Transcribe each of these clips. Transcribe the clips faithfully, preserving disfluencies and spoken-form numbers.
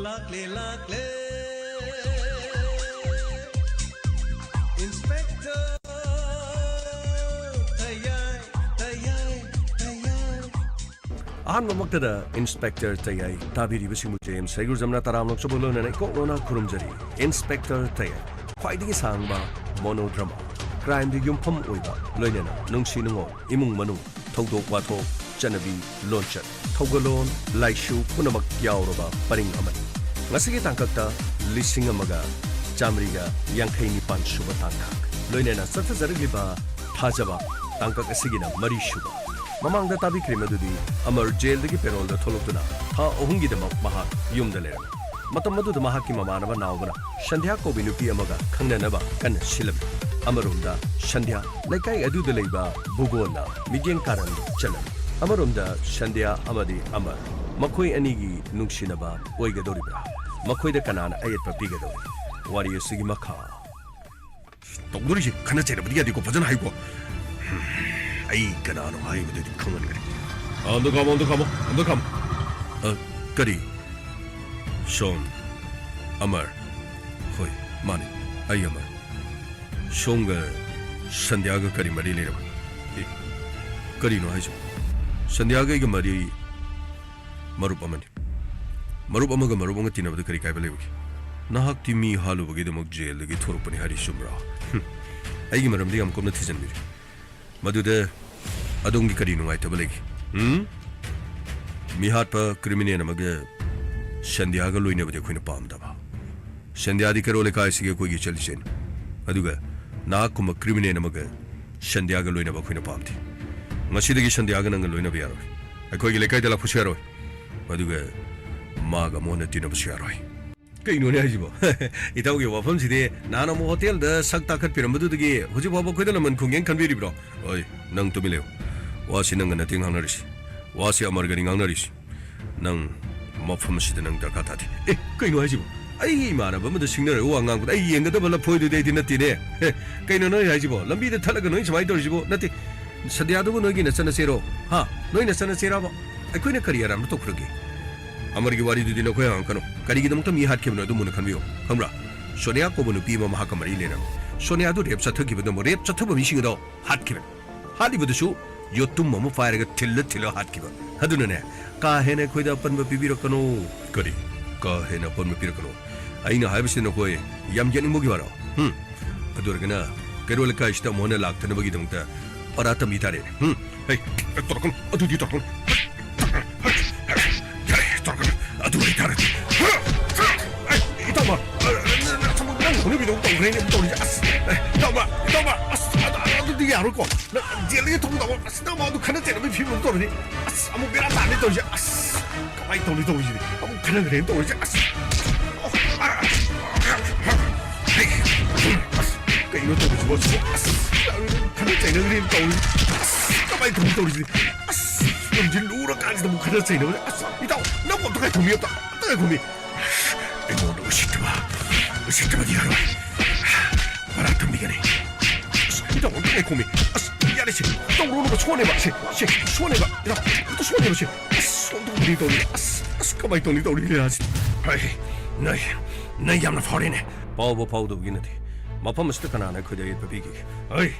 ꯂꯥꯛꯂꯦ, ꯂꯥꯛꯂꯦ꯫ Inspector ꯇꯌꯥꯏ, ꯇꯌꯥꯏ, ꯇꯌꯥꯏ꯫ ꯑꯍꯥꯟꯕꯃꯛꯇꯗ Inspector ꯇꯌꯥꯏ ꯇꯥꯕꯤꯔꯤꯕꯁꯤꯡꯕꯨ J M ꯁꯩꯒꯨꯔꯖꯝꯅ ꯇꯔꯥꯝꯅ ꯑꯣꯛꯆꯕ ꯂꯣꯏꯅꯅ ꯏꯀꯣꯛ ꯂꯣꯟꯅ ꯈꯨꯔꯨꯝꯖꯔꯤ꯫ Inspector ꯇꯌꯥꯏ, ꯈ꯭ꯋꯥꯏꯗꯒꯤ ꯁꯥꯡꯕ monodrama, crimeꯗ ꯌꯨꯝꯐꯝ ꯑꯣꯏꯕ, ꯂꯣꯏꯅꯅ ꯅꯨꯡꯁꯤ ꯅꯨꯡꯉꯣꯜ, ꯏꯃꯨꯡ ꯃꯅꯨꯡ, ꯊꯧꯗꯣꯛ ꯋꯥꯊꯣꯛ, ꯆꯠꯅꯕꯤ, ꯂꯣꯟꯆꯠ, ꯊꯧꯒꯜꯂꯣꯟ, ꯂꯥꯏꯁꯨ ꯄꯨꯝꯅꯃꯛ ꯌꯥꯎꯔꯕ ꯄꯔꯤꯡ ꯑꯃꯅꯤ꯫ ꯉꯁꯤꯒꯤ ꯇꯥꯡꯀꯛꯇ ꯂꯤꯁꯤꯡ ꯑꯃꯒ ꯆꯥꯃꯔꯤꯒ ꯌꯥꯡꯈꯩ ꯅꯤꯄꯥꯟ ꯁꯨꯕ ꯇꯥꯡꯀꯛ, ꯂꯣꯏꯅꯅ ꯆꯠꯊꯖꯔꯛꯂꯤꯕ ꯊꯥꯖꯕ ꯇꯥꯡꯀꯛ ꯑꯁꯤꯒꯤꯅ ꯃꯔꯤ ꯁꯨꯕ꯫ ꯃꯃꯥꯡꯗ ꯇꯥꯕꯤꯈ꯭ꯔꯦ ꯃꯗꯨꯗꯤ ꯑꯃꯔ ꯖꯦꯜꯗꯒꯤ ꯄꯦꯔꯣꯜꯗ ꯊꯣꯛꯂꯛꯇꯨꯅ ꯊꯥ ꯑꯍꯨꯝꯒꯤꯗꯃꯛ ꯃꯍꯥꯛ ꯌꯨꯝꯗ ꯂꯩꯔꯝꯃꯤ꯫ ꯃꯇꯝ ꯑꯗꯨꯗ ꯃꯍꯥꯛꯀꯤ ꯃꯃꯥꯟꯅꯕ ꯅꯥꯎꯕꯅ ꯁꯟꯙ꯭ꯌꯥ ꯀꯧꯕꯤ ꯅꯨꯄꯤ ꯑꯃꯒ ꯈꯪꯅꯅꯕ ꯀꯟꯅ ꯁꯤꯜꯂꯝꯃꯤ꯫ ꯑꯃꯔꯣꯝꯗ ꯁꯟꯙ꯭ꯌꯥ ꯂꯩꯀꯥꯏ ꯑꯗꯨꯗ ꯂꯩꯕ ꯚꯨꯒꯣꯟꯅ ꯃꯤꯠꯌꯦꯡ ꯀꯥꯔꯟ ꯆꯠꯂꯝꯃꯤ꯫ ꯑꯃꯔꯣꯝꯗ ꯁꯟꯙ꯭ꯌꯥ ꯑꯃꯗꯤ ꯑꯃꯔ, ꯃꯈꯣꯏ ꯑꯅꯤꯒꯤ ꯅꯨꯡꯁꯤꯅꯕ ꯑꯣꯏꯒꯗꯧꯔꯤꯕ꯭ꯔꯥ? ꯃꯈꯣꯏꯗ ꯀꯅꯥꯅ ꯑꯌꯦꯠꯄ ꯄꯤꯒꯗꯧꯔꯤ? ꯋꯥꯔꯤ ꯑꯁꯤꯒꯤ ꯃꯈꯥ꯫ ꯇꯧꯗꯣꯔꯤꯁꯦ ꯈꯠꯅ ꯆꯩꯅꯕꯗꯤ ꯌꯥꯗꯦꯀꯣ, ꯐꯖꯅ ꯍꯥꯏꯌꯨꯀꯣ꯫ ꯑꯩ ꯀꯅꯥꯅꯣ ꯍꯥꯏꯕꯗꯨꯗꯤ ꯈꯪꯍꯟꯒꯅꯤ꯫ ꯑ, ꯑꯝꯇ ꯈꯥꯝꯃꯣ, ꯑꯝꯇ ꯈꯥꯝꯃꯣ, ꯑꯝꯇ ꯈꯥꯝꯃꯣ꯫ ꯑ, ꯀꯔꯤ? ꯁꯣꯝ, ꯑꯃꯔ꯫ ꯍꯣꯏ, ꯃꯥꯅꯤ, ꯑꯩ ꯑꯃꯔ꯫ ꯁꯣꯝꯒ ꯁꯟꯙ꯭ꯌꯥꯒ ꯀꯔꯤ ꯃꯔꯤ ꯂꯩꯔꯕ? ꯑꯦ, ꯀꯔꯤꯅꯣ ꯍꯥꯏꯁꯤꯕꯣ? ꯁꯟꯙ꯭ꯌꯥꯒ ꯑꯩꯒ ꯃꯔꯤ ꯃꯔꯨꯞ ꯑꯃꯅꯤ꯫ ꯃꯔꯨꯞ ꯑꯃꯒ ꯃꯔꯨꯞ ꯑꯃꯒ ꯇꯤꯟꯅꯕꯗ ꯀꯔꯤ ꯀꯥꯏꯕ ꯂꯩꯕꯒꯦ? ꯅꯍꯥꯛꯇꯤ ꯃꯤ ꯍꯥꯠꯂꯨꯕꯒꯤꯗꯃꯛ ꯖꯦꯜꯗꯒꯤ ꯊꯣꯔꯛꯄꯅꯤ ꯍꯥꯏꯔꯤ, ꯆꯨꯝꯕ꯭ꯔꯥ? ꯍꯨꯝ, ꯑꯩꯒꯤ ꯃꯔꯝꯗꯤ ꯌꯥꯝ ꯀꯨꯞꯅ ꯊꯤꯖꯤꯟꯕꯤꯔꯦ꯫ ꯃꯗꯨꯗ ꯑꯗꯣꯝꯒꯤ ꯀꯔꯤ ꯅꯨꯡꯉꯥꯏꯇꯕ ꯂꯩꯒꯦ? ꯎꯝ? ꯃꯤꯍꯥꯠꯄ criminal ꯑꯃꯒ ꯁꯟꯙ꯭ꯌꯥꯒ ꯂꯣꯏꯅꯕꯗꯤ ꯑꯩꯈꯣꯏꯅ ꯄꯥꯝꯗꯕ꯫ ꯁꯟꯙ꯭ꯌꯥꯗꯤ ꯀꯩꯔꯣꯜ ꯂꯩꯀꯥꯏꯁꯤꯒꯤ ꯑꯩꯈꯣꯏꯒꯤ ꯏꯆꯜ ꯏꯆꯦꯅꯤ꯫ ꯑꯗꯨꯒ ꯅꯍꯥꯛꯀꯨꯝꯕ criminal ꯑꯃꯒ ꯁꯟꯙ꯭ꯌꯥꯒ ꯂꯣꯏꯅꯕ ꯑꯩꯈꯣꯏꯅ ꯄꯥꯝꯗꯦ꯫ ꯉꯁꯤꯗꯒꯤ ꯁꯟꯙ꯭ꯌꯥꯒ ꯅꯪꯒ ꯂꯣꯏꯅꯕ ꯌꯥꯔꯣꯏ꯫ ꯑꯩꯈꯣꯏꯒꯤ ꯂꯩꯀꯥꯏꯗ ꯂꯥꯛꯄꯁꯨ ꯌꯥꯔꯣꯏ꯫ ꯑꯗꯨꯒ ꯃꯥꯒ ꯑꯃꯨꯛ ꯍꯟꯅ ꯇꯤꯟꯅꯕꯁꯨ ꯌꯥꯔꯣꯏ꯫ ꯀꯩꯅꯣꯅꯦ ꯍꯥꯏꯁꯤꯕꯣ? ꯏꯇꯥꯎꯒꯤ ꯋꯥꯐꯝꯁꯤꯗꯤ ꯅꯍꯥꯟ ꯑꯃꯨꯛ ꯍꯣꯇꯦꯜꯗ ꯁꯛ ꯇꯥꯈꯠꯄꯤꯔꯝꯕꯗꯨꯗꯒꯤ ꯍꯧꯖꯤꯛ ꯐꯥꯎꯕ ꯑꯩꯈꯣꯏꯗ ꯂꯃꯟ ꯈꯨꯝꯒꯦꯅ ꯈꯟꯕꯤꯔꯤꯕ꯭ꯔꯣ? ꯑꯣꯏ, ꯅꯪ ꯇꯨꯃꯤꯟ ꯂꯩꯌꯨ꯫ ꯋꯥꯁꯤ ꯅꯪꯒ ꯅꯠꯇꯦ ꯉꯥꯡꯅꯔꯤꯁꯤ꯫ ꯋꯥꯁꯤ ꯑꯃꯔꯒꯅꯤ ꯉꯥꯡꯅꯔꯤꯁꯤ꯫ ꯅꯪ ꯃꯐꯝ ꯑꯁꯤꯗ ꯅꯪ ꯗꯔꯀꯥꯔ ꯇꯥꯗꯦ꯫ ꯑꯦ, ꯀꯩꯅꯣ ꯍꯥꯏꯁꯤꯕꯣ? ꯑꯩꯒꯤ ꯏꯃꯥꯟꯅꯕ ꯑꯃꯗ ꯁꯤꯡꯅꯔꯒ ꯋꯥ ꯉꯥꯡꯕꯗ ꯑꯩ ꯌꯦꯡꯒꯗꯕ ꯂꯐꯣꯏꯗꯨꯗꯤ ꯑꯩꯗꯤ ꯅꯠꯇꯦꯅꯦ꯫ ꯑꯦ, ꯀꯩꯅꯣ ꯅꯣꯏ ꯍꯥꯏꯁꯤꯕꯣ? ꯂꯝꯕꯤꯗ ꯊꯠꯂꯒ ꯅꯣꯏ ꯁꯨꯃꯥꯏꯅ ꯇꯧꯔꯤꯁꯤꯕꯣ? ꯅꯠꯇꯦ, ꯁꯟꯙ꯭ꯌꯥꯗꯨꯕꯨ ꯅꯣꯏꯒꯤ ꯅꯆꯟꯅꯆꯦꯔꯣ? ꯍꯥ? ꯅꯣꯏ ꯅꯆꯟꯅꯆꯦꯔꯕ? ꯑꯩꯈꯣꯏꯅ ꯀꯔꯤ ꯑꯔꯥꯟꯕ ꯇꯧꯈ꯭ꯔꯒꯦ? ꯑꯃꯔꯒꯤ ꯋꯥꯔꯤꯗꯨꯗꯤ ꯅꯈꯣꯏ ꯍꯪꯉꯛꯀꯅꯨ꯫ ꯀꯔꯤꯒꯤꯗꯃꯛꯇ ꯃꯤ ꯍꯥꯠꯈꯤꯕꯅꯣ ꯑꯗꯨ ꯃꯨꯟꯅ ꯈꯟꯕꯤꯌꯨ꯫ ꯈꯪꯕ꯭ꯔꯥ? ꯁꯣꯅꯤꯌꯥ ꯀꯧꯕ ꯅꯨꯄꯤ ꯑꯃ ꯃꯍꯥꯛꯀ ꯃꯔꯤ ꯂꯩꯅꯕ꯫ ꯁꯣꯅꯤꯌꯥ ꯑꯗꯨ ꯔꯦꯞ ꯆꯠꯊꯈꯤꯕꯗ ꯑꯃꯨꯛ ꯔꯦꯞ ꯆꯠꯊꯕ ꯃꯤꯁꯤꯡ ꯑꯗꯣ ꯍꯥꯠꯈꯤꯕꯅꯤ꯫ ꯍꯥꯠꯂꯤꯕꯗꯨꯁꯨ ꯌꯣꯠꯇꯨꯝ ꯑꯃ ꯄꯥꯏꯔꯒ ꯊꯤꯜꯂ ꯊꯤꯜꯂ ꯍꯥꯠꯈꯤꯕ꯫ ꯑꯗꯨꯅꯅꯦ, ꯀꯥ ꯍꯦꯟꯅ ꯑꯩꯈꯣꯏꯗ ꯑꯄꯟꯕ ꯄꯤꯕꯤꯔꯛꯀꯅꯨ꯫ ꯀꯔꯤ? ꯀꯥ ꯍꯦꯟꯅ ꯑꯄꯟꯕ ꯄꯤꯔꯛꯀꯅꯨ? ꯑꯩꯅ ꯍꯥꯏꯕꯁꯤ ꯅꯈꯣꯏ ꯌꯥꯝ ꯌꯦꯠꯅꯤꯡꯕꯒꯤ ꯋꯥꯔꯣ? ꯍꯨꯝ? ꯑꯗꯨ ꯑꯣꯏꯔꯒꯅ ꯀꯩꯔꯣꯜ ꯂꯩꯀꯥꯏꯁꯤꯗ ꯑꯃꯨꯛ ꯍꯟꯅ ꯂꯥꯛꯇꯅꯕꯒꯤꯗꯃꯛꯇ ꯄꯔꯥ ꯇꯝꯕꯤ ꯇꯥꯔꯦ꯫ ꯍꯨꯝ? ꯍꯩ, ꯇꯧꯔꯛꯀꯅꯨ, ꯑꯗꯨꯗꯤ ꯇꯧꯔꯛꯀꯅꯨ꯫ ꯌꯥꯔꯦ, ꯇꯧꯔꯛꯀꯅꯨ꯫ ꯑꯗꯨ ꯑꯣꯏꯇꯥꯔꯗꯤ꯫ ꯑꯩ, ꯏꯇꯥꯎꯃ, ꯅꯪ ꯍꯧꯅꯕꯤꯗꯧ ꯇꯧꯈ꯭ꯔꯦꯅꯦ ꯇꯧꯔꯤꯁꯦ꯫ ꯑꯁ, ꯑꯦ, ꯏꯇꯥꯎꯃ, ꯏꯇꯥꯎꯃ, ꯑꯁ, ꯑꯗꯨ, ꯑꯗꯨꯗꯤ ꯌꯥꯔꯣꯏꯀꯣ꯫ ꯅꯪ ꯖꯦꯜꯗꯒꯤ ꯊꯣꯛꯂꯛꯑꯣ꯫ ꯑꯁ, ꯅꯪ ꯑꯗꯨ ꯈꯠꯅ ꯆꯩꯅꯕꯒꯤ ꯐꯤꯕꯝ ꯇꯧꯔꯗꯤ꯫ ꯑꯁ, ꯑꯃꯨꯛ ꯕꯦꯔꯥ ꯇꯥꯅꯤ ꯇꯧꯔꯤꯁꯦ꯫ ꯑꯁ, ꯀꯃꯥꯏꯅ ꯇꯧꯅꯤ ꯇꯧꯔꯤꯁꯤꯗꯤ? ꯑꯃꯨꯛ ꯈꯠꯅꯈ꯭ꯔꯦꯅ ꯇꯧꯔꯤꯁꯦ꯫ ꯑꯁ꯫ ꯑꯣ, ꯑ, ꯑ, ꯑꯩ, ꯑꯁ, ꯀꯩꯅꯣ ꯇꯧꯔꯤꯁꯤꯕꯣ? ꯑꯁ, ꯈꯠꯅ ꯆꯩꯅꯈ꯭ꯔꯦꯅ ꯇꯧꯔꯤꯁꯦ꯫ ꯑꯁ, ꯀꯃꯥꯏꯅ ꯇꯧꯅꯤ ꯇꯧꯔꯤꯁꯤꯗꯤ? ꯑꯁ, ꯌꯨꯝꯁꯤ ꯂꯨꯔꯀꯥꯟꯁꯤꯗ ꯑꯃꯨꯛ ꯈꯠꯅ ꯆꯩꯅꯕꯁꯦ꯫ ꯑꯁ, ꯏꯇꯥꯎ, ꯅꯪ ꯑꯝꯇ ꯉꯥꯏꯈꯣꯃꯤ, ꯑꯝꯇ, ꯑꯝꯇ ꯉꯥꯏꯈꯣꯃꯤ꯫ ꯑꯩꯉꯣꯟꯗ ꯎꯁꯤꯠꯇꯕ, ꯎꯁꯤꯠꯇꯕꯗꯤ ꯌꯥꯔꯣꯏ꯫ ꯄꯔꯥ ꯇꯝꯕꯤꯒꯅꯤ꯫ ꯑꯁ, ꯏꯇꯥꯎ, ꯑꯝꯇ ꯉꯥꯏꯈꯣꯃꯤ꯫ ꯑꯁ, ꯌꯥꯔꯦꯁꯦ꯫ ꯇꯧꯔꯨꯅꯨꯕ, ꯁꯣꯛꯅꯦꯕ꯫ ꯁꯦ, ꯁꯦ, ꯁꯣꯛꯅꯦꯕ꯫ ꯏꯇꯥꯎ, ꯑꯝꯇ ꯁꯣꯛꯅꯦꯕ, ꯁꯦ꯫ ꯑꯁ, ꯁꯣꯛꯇꯧꯕꯅꯤ ꯇꯧꯔꯤ꯫ ꯑꯁ, ꯑꯁ, ꯀꯃꯥꯏꯅ ꯇꯧꯅꯤ ꯇꯧꯔꯤ ꯂꯤꯂꯥꯁꯤ? ꯍꯩ, ꯅꯩ, ꯅꯩ ꯌꯥꯝꯅ ꯐꯥꯎꯔꯦꯅꯦ꯫ ꯐꯥꯎꯕ ꯐꯥꯎꯗꯕꯒꯤ ꯅꯠꯇꯦ꯫ ꯃꯐꯝ ꯑꯁꯤꯗ ꯀꯅꯥꯅ ꯑꯩꯈꯣꯏꯗ ꯑꯌꯦꯠꯄ ꯄꯤꯈꯤꯒꯦ? ꯍꯩ,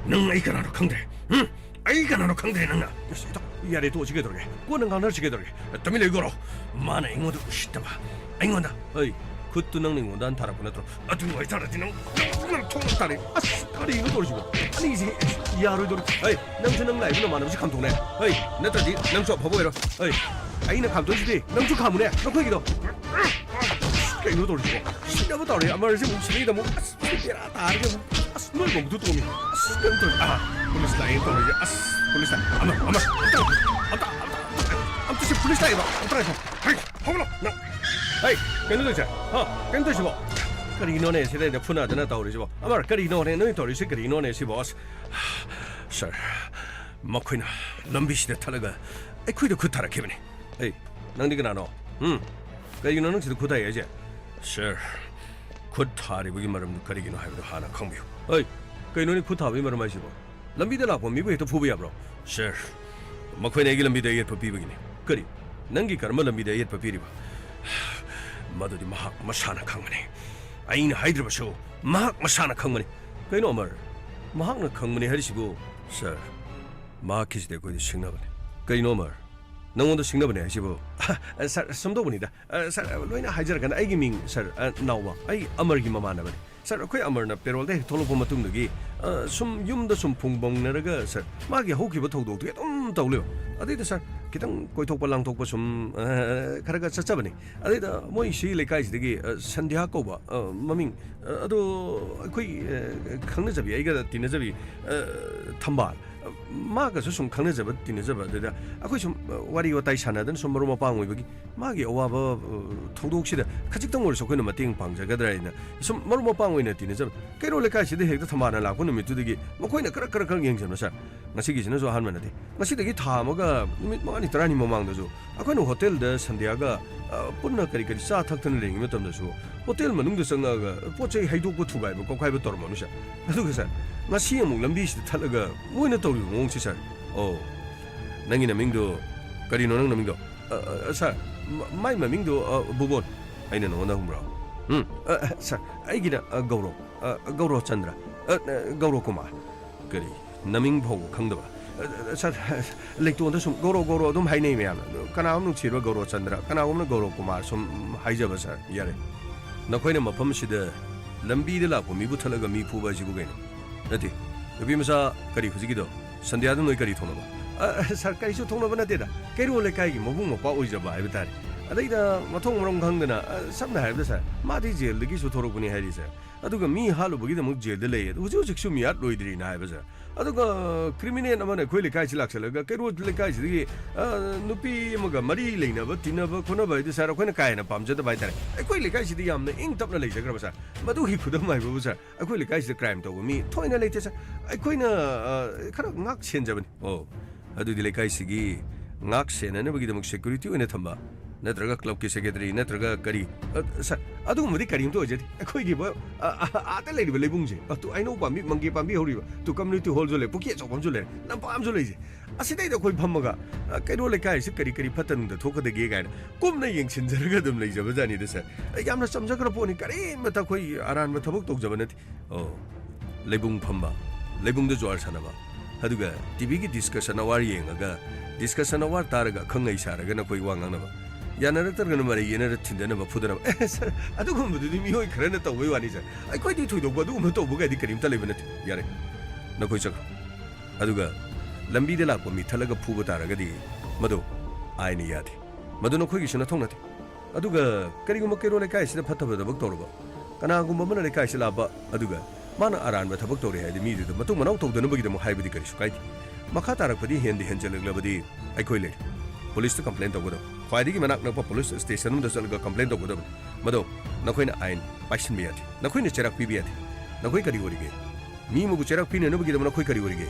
ꯅꯪ ꯑꯩ ꯀꯅꯥꯅꯣ ꯈꯪꯗ꯭ꯔꯦ? ꯍꯨꯝ? ꯑꯩ ꯀꯅꯥꯅꯣ ꯈꯪꯗ꯭ꯔꯦ ꯅꯪꯅ꯫ ꯑꯁ, ꯏꯇꯥꯎ, ꯌꯥꯔꯦ, ꯇꯣꯛꯑꯁꯤ ꯀꯩꯗꯧꯔꯒꯦ? ꯀꯣꯟꯅ ꯉꯥꯡꯅꯔꯁꯤ ꯀꯩꯗꯧꯔꯒꯦ? ꯇꯨꯃꯤꯟ ꯂꯩꯌꯨ ꯀꯧꯔꯣ꯫ ꯃꯥꯅ ꯑꯩꯉꯣꯟꯗ ꯎꯁꯤꯠꯇꯕ, ꯑꯩꯉꯣꯟꯗ꯫ ꯍꯩ, ꯈꯨꯠꯇꯨ ꯅꯪꯅ ꯑꯩꯉꯣꯟꯗ ꯍꯟꯊꯔꯛꯄ ꯅꯠꯇ꯭ꯔꯣ? ꯑꯗꯨ ꯑꯣꯏꯇꯥꯔꯗꯤ ꯅꯪ, ꯅꯪ ꯊꯣꯛꯂꯛ ꯇꯥꯔꯦ꯫ ꯑꯁ, ꯀꯔꯤꯅꯣ ꯇꯧꯔꯤꯁꯤꯕꯣ? ꯑꯅꯤꯁꯦ, ꯑꯁ, ꯌꯥꯔꯣꯏꯗꯧꯔꯤ꯫ ꯍꯩ, ꯅꯪꯁꯨ ꯅꯪ ꯂꯥꯛꯏꯕ ꯅꯃꯥꯟꯅꯕꯁꯤ ꯈꯥꯝꯗꯣꯛꯅꯦ꯫ ꯍꯩ, ꯅꯠꯇ꯭ꯔꯗꯤ ꯅꯪꯁꯨ ꯑꯐꯕ ꯑꯣꯏꯔꯣꯏ꯫ ꯍꯩ, ꯑꯩꯅ ꯈꯥꯝꯗꯣꯛꯏꯁꯤꯗꯤ ꯅꯪꯁꯨ ꯈꯥꯝꯃꯨꯅꯦ, ꯅꯈꯣꯏꯒꯤꯗꯣ꯫ ꯀꯩꯅꯣ ꯇꯧꯔꯤꯁꯤꯕꯣ? ꯁꯤꯅꯕ ꯇꯧꯔꯦ, ꯑꯃꯔꯁꯦ ꯑꯃꯨꯛ ꯁꯤꯗꯩꯗ ꯑꯃꯨꯛ꯫ ꯑꯁ, ꯕꯦꯔꯥ ꯇꯥꯔꯒꯦ ꯑꯃꯨꯛ꯫ ꯑꯁ, ꯅꯣꯏ ꯃꯧꯗꯨ ꯇꯣꯡꯉꯤ꯫ ꯑꯁ, ꯀꯩꯅꯣ ꯇꯧꯔꯤ꯫ ꯑꯥ, ꯄꯨꯂꯤꯁ ꯂꯥꯛꯑꯦ ꯇꯧꯔꯤꯁꯦ꯫ ꯑꯁ, ꯄꯨꯂꯤꯁ ꯂꯥꯛꯑꯦ꯫ ꯑꯃ, ꯑꯃ, ꯑꯝꯇ, ꯑꯝꯇ, ꯑꯝꯇ, ꯑꯝꯇ, ꯑꯝꯇ ꯁꯤ ꯄꯨꯂꯤꯁ ꯂꯥꯛꯑꯦꯕ꯫ ꯑꯝꯇ ꯉꯥꯏꯈꯣ꯫ ꯍꯩ, ꯍꯧꯒꯠꯂꯣ, ꯅꯪ꯫ ꯍꯩ, ꯀꯩꯅꯣ ꯇꯧꯔꯤꯁꯦ? ꯍꯥ, ꯀꯩꯅꯣ ꯇꯧꯔꯤꯁꯤꯕꯣ? ꯀꯔꯤꯅꯣꯅꯦ ꯁꯤꯗꯩꯗ ꯐꯨꯅꯗꯅ ꯇꯧꯔꯤꯁꯤꯕꯣ? ꯑꯃꯔ, ꯀꯔꯤꯅꯣꯅꯦ ꯅꯣꯏ ꯇꯧꯔꯤꯁꯦ? ꯀꯔꯤꯅꯣꯅꯦ ꯁꯤꯕꯣ? ꯑꯁ, ꯁꯥꯔ, ꯃꯈꯣꯏꯅ ꯂꯝꯕꯤꯁꯤꯗ ꯊꯠꯂꯒ ꯑꯩꯈꯣꯏꯗ ꯈꯨꯠ ꯊꯥꯔꯛꯈꯤꯕꯅꯤ꯫ ꯑꯩ, ꯅꯪꯗꯤ ꯀꯅꯥꯅꯣ? ꯎꯝ? ꯀꯩꯒꯤꯅꯣ ꯅꯪ ꯁꯤꯗ ꯈꯨꯠ ꯊꯥꯏ ꯍꯥꯏꯁꯦ? ꯁꯥꯔ, ꯈꯨꯠ ꯊꯥꯔꯤꯕꯒꯤ ꯃꯔꯝꯗꯨ ꯀꯔꯤꯒꯤꯅꯣ ꯍꯥꯏꯕꯗꯨ ꯍꯥꯟꯅ ꯈꯪꯕꯤꯌꯨ꯫ ꯑꯩ, ꯀꯩꯅꯣꯅꯦ ꯈꯨꯠ ꯊꯥꯕꯒꯤ ꯃꯔꯝ ꯍꯥꯏꯁꯤꯕꯣ? ꯂꯝꯕꯤꯗ ꯂꯥꯛꯄ ꯃꯤꯕꯨ ꯍꯦꯛꯇ ꯐꯨꯕ ꯌꯥꯕ꯭ꯔꯣ? ꯁꯥꯔ, ꯃꯈꯣꯏꯅ ꯑꯩꯒꯤ ꯂꯝꯕꯤꯗ ꯑꯌꯦꯠꯄ ꯄꯤꯕꯒꯤꯅꯤ꯫ ꯀꯔꯤ? ꯅꯪꯒꯤ ꯀꯔꯝꯕ ꯂꯝꯕꯤꯗ ꯑꯌꯦꯠꯄ ꯄꯤꯔꯤꯕ? ꯃꯗꯨꯗꯤ ꯃꯍꯥꯛ ꯃꯁꯥꯅ ꯈꯪꯒꯅꯤ꯫ ꯑꯩꯅ ꯍꯥꯏꯗ꯭ꯔꯕꯁꯨ ꯃꯍꯥꯛ ꯃꯁꯥꯅ ꯈꯪꯒꯅꯤ꯫ ꯀꯩꯅꯣ ꯑꯃꯔ? ꯃꯍꯥꯛꯅ ꯈꯪꯕꯅꯤ ꯍꯥꯏꯔꯤꯁꯤꯕꯨ? ꯁꯥꯔ, ꯃꯍꯥꯛꯀꯤꯁꯤꯗꯤ ꯑꯩꯈꯣꯏꯗ ꯁꯤꯡꯅꯕꯅꯤ꯫ ꯀꯩꯅꯣ ꯑꯃꯔ? ꯅꯪꯉꯣꯟꯗ ꯁꯤꯡꯅꯕꯅꯤ ꯍꯥꯏꯁꯤꯕꯨ? ꯑ, ꯁꯥꯔ, ꯁꯨꯝ ꯇꯧꯕꯅꯤꯗ꯫ ꯑ, ꯁꯥꯔ, ꯂꯣꯏꯅ ꯍꯥꯏꯖꯔꯛꯀꯅꯤ꯫ ꯑꯩꯒꯤ ꯃꯤꯡ, ꯁꯥꯔ, ꯑ, ꯅꯥꯎꯕ꯫ ꯑꯩ ꯑꯃꯔꯒꯤ ꯃꯃꯥꯟꯅꯕꯅꯤ꯫ ꯁꯥꯔ, ꯑꯩꯈꯣꯏ ꯑꯃꯔꯅ ꯄꯦꯔꯣꯜꯗ ꯍꯦꯛ ꯊꯣꯛꯂꯛꯄ ꯃꯇꯨꯡꯗꯒꯤ, ꯑ, ꯁꯨꯝ ꯌꯨꯝꯗ ꯁꯨꯝ ꯐꯨꯡꯕꯪꯅꯔꯒ, ꯁꯥꯔ, ꯃꯥꯒꯤ ꯍꯧꯈꯤꯕ ꯊꯧꯗꯣꯛꯇꯨꯒꯤ ꯑꯗꯨꯝ ꯇꯧ ꯂꯩꯕ꯫ ꯑꯗꯩꯗ, ꯁꯥꯔ, ꯈꯤꯇꯪ ꯀꯣꯏꯊꯣꯛꯄ ꯂꯥꯡꯊꯣꯛꯄ ꯁꯨꯝ, ꯑ, ꯈꯔ ꯈꯔ ꯆꯠꯆꯕꯅꯤ꯫ ꯑꯗꯩꯗ ꯃꯣꯏ ꯁꯤ ꯂꯩꯀꯥꯏꯁꯤꯗꯒꯤ, ꯑ, ꯁꯟꯙ꯭ꯌꯥ ꯀꯧꯕ, ꯑ, ꯃꯃꯤꯡ, ꯑ, ꯑꯗꯣ ꯑꯩꯈꯣꯏ, ꯑ, ꯈꯪꯅꯖꯕꯤ, ꯑꯩꯒ ꯇꯤꯟꯅꯖꯕꯤ, ꯑ, ꯊꯝꯕꯥꯜ, ꯑ, ꯃꯥꯒꯁꯨ ꯁꯨꯝ ꯈꯪꯅꯖꯕ, ꯇꯤꯟꯅꯖꯕ, ꯑꯗꯨꯗ ꯑꯩꯈꯣꯏ ꯁꯨꯝ, ꯑ, ꯋꯥꯔꯤ ꯋꯥꯇꯥꯏ ꯁꯥꯟꯅꯗꯅ ꯁꯨꯝ ꯃꯔꯨꯞ ꯃꯄꯥꯡ ꯑꯣꯏꯕꯒꯤ ꯃꯥꯒꯤ ꯑꯋꯥꯕ, ꯑ, ꯊꯧꯗꯣꯛꯁꯤꯗ ꯈꯖꯤꯛꯇꯪ ꯑꯣꯏꯔꯁꯨ ꯑꯩꯈꯣꯏꯅ ꯃꯇꯦꯡ ꯄꯥꯡꯖꯒꯗ꯭ꯔꯥ ꯍꯥꯏꯅ ꯁꯨꯝ ꯃꯔꯨꯞ ꯃꯄꯥꯡ ꯑꯣꯏꯅ ꯇꯤꯟꯅꯖꯕ꯫ ꯀꯩꯔꯣꯜ ꯂꯩꯀꯥꯏꯁꯤꯗ ꯍꯦꯛꯇ ꯊꯝꯕꯥꯜꯅ ꯂꯥꯛꯄ ꯅꯨꯃꯤꯠꯇꯨꯗꯒꯤ ꯃꯈꯣꯏꯅ ꯈꯔ, ꯈꯔ, ꯈꯔ ꯌꯦꯡꯁꯤꯟꯕ, ꯁꯥꯔ꯫ ꯉꯁꯤꯒꯤꯁꯤꯅꯁꯨ ꯑꯍꯥꯟꯕ ꯅꯠꯇꯦ꯫ ꯉꯁꯤꯗꯒꯤ ꯊꯥ ꯑꯃꯒ ꯅꯨꯃꯤꯠ ꯃꯉꯥꯅꯤ ꯇꯔꯥꯅꯤ ꯃꯃꯥꯡꯗꯁꯨ ꯑꯩꯈꯣꯏꯅ ꯍꯣꯇꯦꯜꯗ ꯁꯟꯙ꯭ꯌꯥꯒ, ꯑ, ꯄꯨꯟꯅ ꯀꯔꯤ ꯀꯔꯤ ꯆꯥ ꯊꯛꯇꯅ ꯂꯩꯔꯤꯉꯩ ꯃꯇꯝꯗꯁꯨ ꯍꯣꯇꯦꯜ ꯃꯅꯨꯡꯗ ꯆꯪꯉꯛꯑꯒ ꯄꯣꯠ ꯆꯩ ꯍꯩꯗꯣꯛꯄ ꯊꯨꯒꯥꯏꯕ ꯈꯣꯠꯈꯥꯏꯕ ꯇꯧꯔꯝꯃꯅꯨ, ꯁꯥꯔ꯫ ꯑꯗꯨꯒ, ꯁꯥꯔ, ꯉꯁꯤ ꯑꯃꯨꯛ ꯂꯝꯕꯤꯁꯤꯗ ꯊꯠꯂꯒ ꯃꯣꯏꯅ ꯇꯧꯔꯤꯕ ꯃꯑꯣꯡꯁꯤ, ꯁꯥꯔ꯫ ꯑꯣ, ꯅꯪꯒꯤ ꯅꯃꯤꯡꯗꯣ ꯀꯔꯤꯅꯣ, ꯅꯪ ꯅꯃꯤꯡꯗꯣ? ꯑ, ꯑ, ꯁꯥꯔ, ꯃ-, ꯃꯥꯏ ꯃꯃꯤꯡꯗꯣ, ꯑ, ꯕꯨꯕꯣꯟ꯫ ꯑꯩꯅ ꯅꯉꯣꯟꯗ ꯍꯪꯕ꯭ꯔꯣ? ꯎꯝ? ꯑ, ꯑ, ꯁꯥꯔ, ꯑꯩꯒꯤꯅ, ꯑ, ꯒꯧꯔꯣ, ꯑ, ꯒꯧꯔꯣ ꯆꯟꯗ꯭ꯔ, ꯑ, ꯑ, ꯒꯧꯔꯣ ꯀꯨꯃꯥꯔ꯫ ꯀꯔꯤ? ꯅꯃꯤꯡ ꯐꯥꯎꯕ ꯈꯪꯗꯕ? ꯑ, ꯑ, ꯁꯥꯔ, ꯂꯩꯇꯣꯟꯗ ꯁꯨꯝ ꯒꯧꯔꯣ, ꯒꯧꯔꯣ ꯑꯗꯨꯝ ꯍꯥꯏꯅꯩ ꯃꯌꯥꯝꯅ꯫ ꯑꯗꯣ ꯀꯅꯥꯒꯨꯝꯕ ꯅꯨꯡꯁꯤꯔꯕ ꯒꯧꯔꯣ ꯆꯟꯗ꯭ꯔ, ꯀꯅꯥꯒꯨꯝꯕꯅ ꯒꯧꯔꯣ ꯀꯨꯃꯥꯔ ꯁꯨꯝ ꯍꯥꯏꯖꯕ, ꯁꯥꯔ꯫ ꯌꯥꯔꯦ꯫ ꯅꯈꯣꯏꯅ ꯃꯐꯝꯁꯤꯗ ꯂꯝꯕꯤꯗ ꯂꯥꯛꯄ ꯃꯤꯕꯨ ꯊꯠꯂꯒ ꯃꯤ ꯐꯨꯕ ꯍꯥꯏꯁꯤꯕꯨ ꯀꯩꯅꯣ? ꯅꯠꯇꯦ꯫ ꯅꯨꯄꯤ ꯃꯆꯥ, ꯀꯔꯤ ꯍꯧꯖꯤꯛꯀꯤꯗꯣ? ꯁꯟꯙ꯭ꯌꯥꯗ ꯅꯣꯏ ꯀꯔꯤ ꯊꯣꯛꯅꯕ? ꯑ, ꯑ, ꯁꯥꯔ, ꯀꯔꯤꯁꯨ ꯊꯣꯛꯅꯕ ꯅꯠꯇꯦꯗ꯫ ꯀꯩꯔꯣꯜ ꯂꯩꯀꯥꯏꯒꯤ ꯃꯕꯨꯡ ꯃꯧꯄ꯭ꯋꯥ ꯑꯣꯏꯖꯕ ꯍꯥꯏꯕ ꯇꯥꯔꯦ꯫ ꯑꯗꯩꯗ ꯃꯊꯣꯡ ꯃꯔꯝ ꯈꯪꯗꯅ, ꯑ, ꯁꯝꯅ ꯍꯥꯏꯔꯕꯗ, ꯁꯥꯔ, ꯃꯥꯗꯤ ꯖꯦꯜꯗꯒꯤꯁꯨ ꯊꯣꯔꯛꯄꯅꯤ ꯍꯥꯏꯔꯤ, ꯁꯥꯔ꯫ ꯑꯗꯨꯒ ꯃꯤ ꯍꯥꯠꯂꯨꯕꯒꯤꯗꯃꯛ ꯖꯦꯜꯗ ꯂꯩ꯫ ꯑꯗꯨ ꯍꯧꯖꯤꯛ ꯍꯧꯖꯤꯛꯁꯨ ꯃꯤꯌꯥꯠ ꯂꯣꯏꯗ꯭ꯔꯤꯅ ꯍꯥꯏꯕ, ꯁꯥꯔ꯫ ꯑꯗꯨꯒ ꯀ꯭ꯔꯤꯃꯤꯅꯦꯜ ꯑꯃꯅ ꯑꯩꯈꯣꯏ ꯂꯩꯀꯥꯏꯁꯤ ꯂꯥꯛꯁꯜꯂꯒ ꯀꯩꯔꯣꯜ ꯂꯩꯀꯥꯏꯁꯤꯗꯒꯤ, ꯑ, ꯅꯨꯄꯤ ꯑꯃꯒ ꯃꯔꯤ ꯂꯩꯅꯕ, ꯇꯤꯟꯅꯕ, ꯈꯣꯠꯅꯕ ꯍꯥꯏꯗꯤ, ꯁꯥꯔ, ꯑꯩꯈꯣꯏꯅ ꯀꯥ ꯍꯦꯟꯅ ꯄꯥꯝꯖꯗꯕ ꯍꯥꯏ ꯇꯥꯔꯦ꯫ ꯑꯩꯈꯣꯏ ꯂꯩꯀꯥꯏꯁꯤꯗꯤ ꯌꯥꯝꯅ ꯏꯪ ꯇꯞꯅ ꯂꯩꯖꯈ꯭ꯔꯕ, ꯁꯥꯔ꯫ ꯃꯗꯨꯒꯤ ꯈꯨꯗꯝ ꯍꯥꯏꯕꯕꯨ, ꯁꯥꯔ, ꯑꯩꯈꯣꯏ ꯂꯩꯀꯥꯏꯁꯤꯗ ꯀ꯭ꯔꯥꯏꯝ ꯇꯧꯕ ꯃꯤ ꯊꯣꯏꯅ ꯂꯩꯇꯦ, ꯁꯥꯔ꯫ ꯑꯩꯈꯣꯏꯅ, ꯑ, ꯈꯔ ꯉꯥꯛ ꯁꯦꯟꯖꯕꯅꯤ꯫ ꯑꯣ, ꯑꯗꯨꯗꯤ ꯂꯩꯀꯥꯏꯁꯤꯒꯤ ꯉꯥꯛ ꯁꯦꯟꯅꯅꯕꯒꯤꯗꯃꯛ ꯁꯦꯀ꯭ꯌꯨꯔꯤꯇꯤ ꯑꯣꯏꯅ ꯊꯝꯕ ꯅꯠꯇ꯭ꯔꯒ ꯀ꯭ꯂꯕꯀꯤ ꯁꯦꯀ꯭ꯔꯦꯇꯔꯤ, ꯅꯠꯇ꯭ꯔꯒ ꯀꯔꯤ? ꯑ, ꯁꯥꯔ, ꯑꯗꯨꯒꯨꯝꯕꯗꯤ ꯀꯔꯤꯝꯇ ꯑꯣꯏꯖꯗꯦ꯫ ꯑꯩꯈꯣꯏꯒꯤ ꯕ-, ꯑ, ꯑ, ꯑꯥꯗ ꯂꯩꯔꯤꯕ ꯂꯩꯕꯨꯡꯁꯦ, ꯑꯗꯨ ꯍꯩꯅꯧ ꯄꯥꯝꯕꯤ, ꯃꯪꯒꯦ ꯄꯥꯝꯕꯤ ꯍꯧꯔꯤꯕ, ꯑꯗꯨ ꯀꯝꯃ꯭ꯌꯨꯅꯤꯇꯤ ꯍꯣꯜꯁꯨ ꯂꯩ, ꯄꯨꯈ꯭ꯔꯤ ꯑꯆꯧꯕ ꯑꯃꯁꯨ ꯂꯩꯔꯦ, ꯂꯝꯄꯥꯛ ꯑꯃꯁꯨ ꯂꯩꯁꯦ꯫ ꯑꯁꯤꯗꯩꯗ ꯑꯩꯈꯣꯏ ꯐꯝꯃꯒ, ꯑ, ꯀꯩꯔꯣꯜ ꯂꯩꯀꯥꯏꯁꯤ ꯀꯔꯤ ꯀꯔꯤ ꯐꯠꯇ ꯅꯨꯡꯗ ꯊꯣꯛꯀꯗꯒꯦ ꯀꯥꯏꯅ ꯀꯨꯞꯅ ꯌꯦꯡꯁꯤꯟꯖꯔꯒ ꯑꯗꯨꯝ ꯂꯩꯖꯕ ꯖꯥꯠꯅꯤꯗ, ꯁꯥꯔ꯫ ꯑ, ꯌꯥꯝꯅ ꯆꯝꯖꯈ꯭ꯔ ꯄꯣꯠꯅꯤ, ꯀꯔꯤꯃꯇ ꯑꯩꯈꯣꯏ ꯑꯔꯥꯟꯕ ꯊꯕꯛ ꯇꯧꯖꯕ ꯅꯠꯇꯦ꯫ ꯑꯣ, ꯂꯩꯕꯨꯡ ꯐꯝꯕ, ꯂꯩꯕꯨꯡꯗ ꯖꯨꯋꯥꯔ ꯁꯥꯟꯅꯕ, ꯑꯗꯨꯒ ꯇꯤꯚꯤꯒꯤ ꯗꯤꯁꯀꯁꯟ ꯑꯋꯥꯔ ꯌꯦꯡꯉꯒ, ꯗꯤꯁꯀꯁꯟ ꯑꯋꯥꯔ ꯇꯥꯔꯒ ꯑꯈꯪ ꯑꯍꯩ ꯁꯥꯔꯒ ꯅꯈꯣꯏ ꯋꯥ ꯉꯥꯡꯅꯕ꯫ ꯌꯥꯅꯔꯛꯇ꯭ꯔꯒꯅ ꯃꯔꯩ ꯌꯦꯠꯅꯔ ꯊꯤꯟꯗꯅꯕ, ꯐꯨꯗꯅꯕ꯫ ꯑꯦ, ꯁꯥꯔ, ꯑꯗꯨꯒꯨꯝꯕꯗꯨꯗꯤ ꯃꯤꯑꯣꯏ ꯈꯔꯅ ꯇꯧꯕꯩ ꯋꯥꯅꯤ, ꯁꯥꯔ꯫ ꯑꯩꯈꯣꯏꯗꯤ ꯊꯣꯏꯗꯣꯛꯄ ꯑꯗꯨꯒꯨꯝꯕ ꯇꯧꯕꯒꯥꯏꯗꯤ ꯀꯔꯤꯝꯇ ꯂꯩꯕ ꯅꯠꯇꯦ꯫ ꯌꯥꯔꯦ, ꯅꯈꯣꯏ ꯆꯠꯈ꯭ꯔꯣ꯫ ꯑꯗꯨꯒ ꯂꯝꯕꯤꯗ ꯂꯥꯛꯄ ꯃꯤ ꯊꯠꯂꯒ ꯐꯨꯕ ꯇꯥꯔꯒꯗꯤ ꯃꯗꯨ ꯑꯥꯏꯟꯅ ꯌꯥꯗꯦ꯫ ꯃꯗꯨ ꯅꯈꯣꯏꯒꯤꯁꯨ ꯅꯊꯧ ꯅꯠꯇꯦ꯫ ꯑꯗꯨꯒ ꯀꯔꯤꯒꯨꯝꯕ ꯀꯩꯔꯣꯜ ꯂꯩꯀꯥꯏꯁꯤꯗ ꯐꯠꯇꯕ ꯊꯕꯛ ꯇꯧꯔꯕ, ꯀꯅꯥꯒꯨꯝꯕ ꯑꯃꯅ ꯂꯩꯀꯥꯏꯁꯤ ꯂꯥꯞꯄ, ꯑꯗꯨꯒ ꯃꯥꯅ ꯑꯔꯥꯟꯕ ꯊꯕꯛ ꯇꯧꯔꯦ ꯍꯥꯏꯗꯤ ꯃꯤꯗꯨꯗ ꯃꯇꯨꯡ ꯃꯅꯥꯎ ꯇꯧꯗꯅꯕꯒꯤꯗꯃꯛ ꯍꯥꯏꯕꯗꯤ ꯀꯔꯤꯁꯨ ꯀꯥꯏꯗꯦ꯫ ꯃꯈꯥ ꯇꯥꯔꯛꯄꯗꯤ ꯍꯦꯟꯗꯤ ꯍꯦꯟꯖꯜꯂꯛꯂꯕꯗꯤ ꯑꯩꯈꯣꯏ ꯂꯩꯔꯤ꯫ ꯄꯨꯂꯤꯁꯇ ꯀꯝꯄ꯭ꯂꯦꯟ ꯇꯧꯒꯗꯕ꯫ ꯈ꯭ꯋꯥꯏꯗꯒꯤ ꯃꯅꯥꯛ ꯅꯛꯄ ꯄꯨꯂꯤꯁ ꯁ꯭ꯇꯦꯁꯟ ꯑꯃꯗ ꯆꯠꯂꯒ ꯀꯝꯄ꯭ꯂꯦꯟ ꯇꯧꯒꯗꯕꯅꯤ꯫ ꯃꯗꯣ ꯅꯈꯣꯏꯅ ꯑꯥꯏꯟ ꯄꯥꯏꯁꯤꯟꯕ ꯌꯥꯗꯦ꯫ ꯅꯈꯣꯏꯅ ꯆꯩꯔꯥꯛ ꯄꯤꯕ ꯌꯥꯗꯦ꯫ ꯅꯈꯣꯏ ꯀꯔꯤ ꯑꯣꯏꯔꯤꯒꯦ? ꯃꯤ ꯑꯃꯕꯨ ꯆꯩꯔꯥꯛ ꯄꯤꯅꯅꯕꯒꯤꯗꯃꯛ ꯅꯈꯣꯏ ꯀꯔꯤ ꯑꯣꯏꯔꯤꯒꯦ?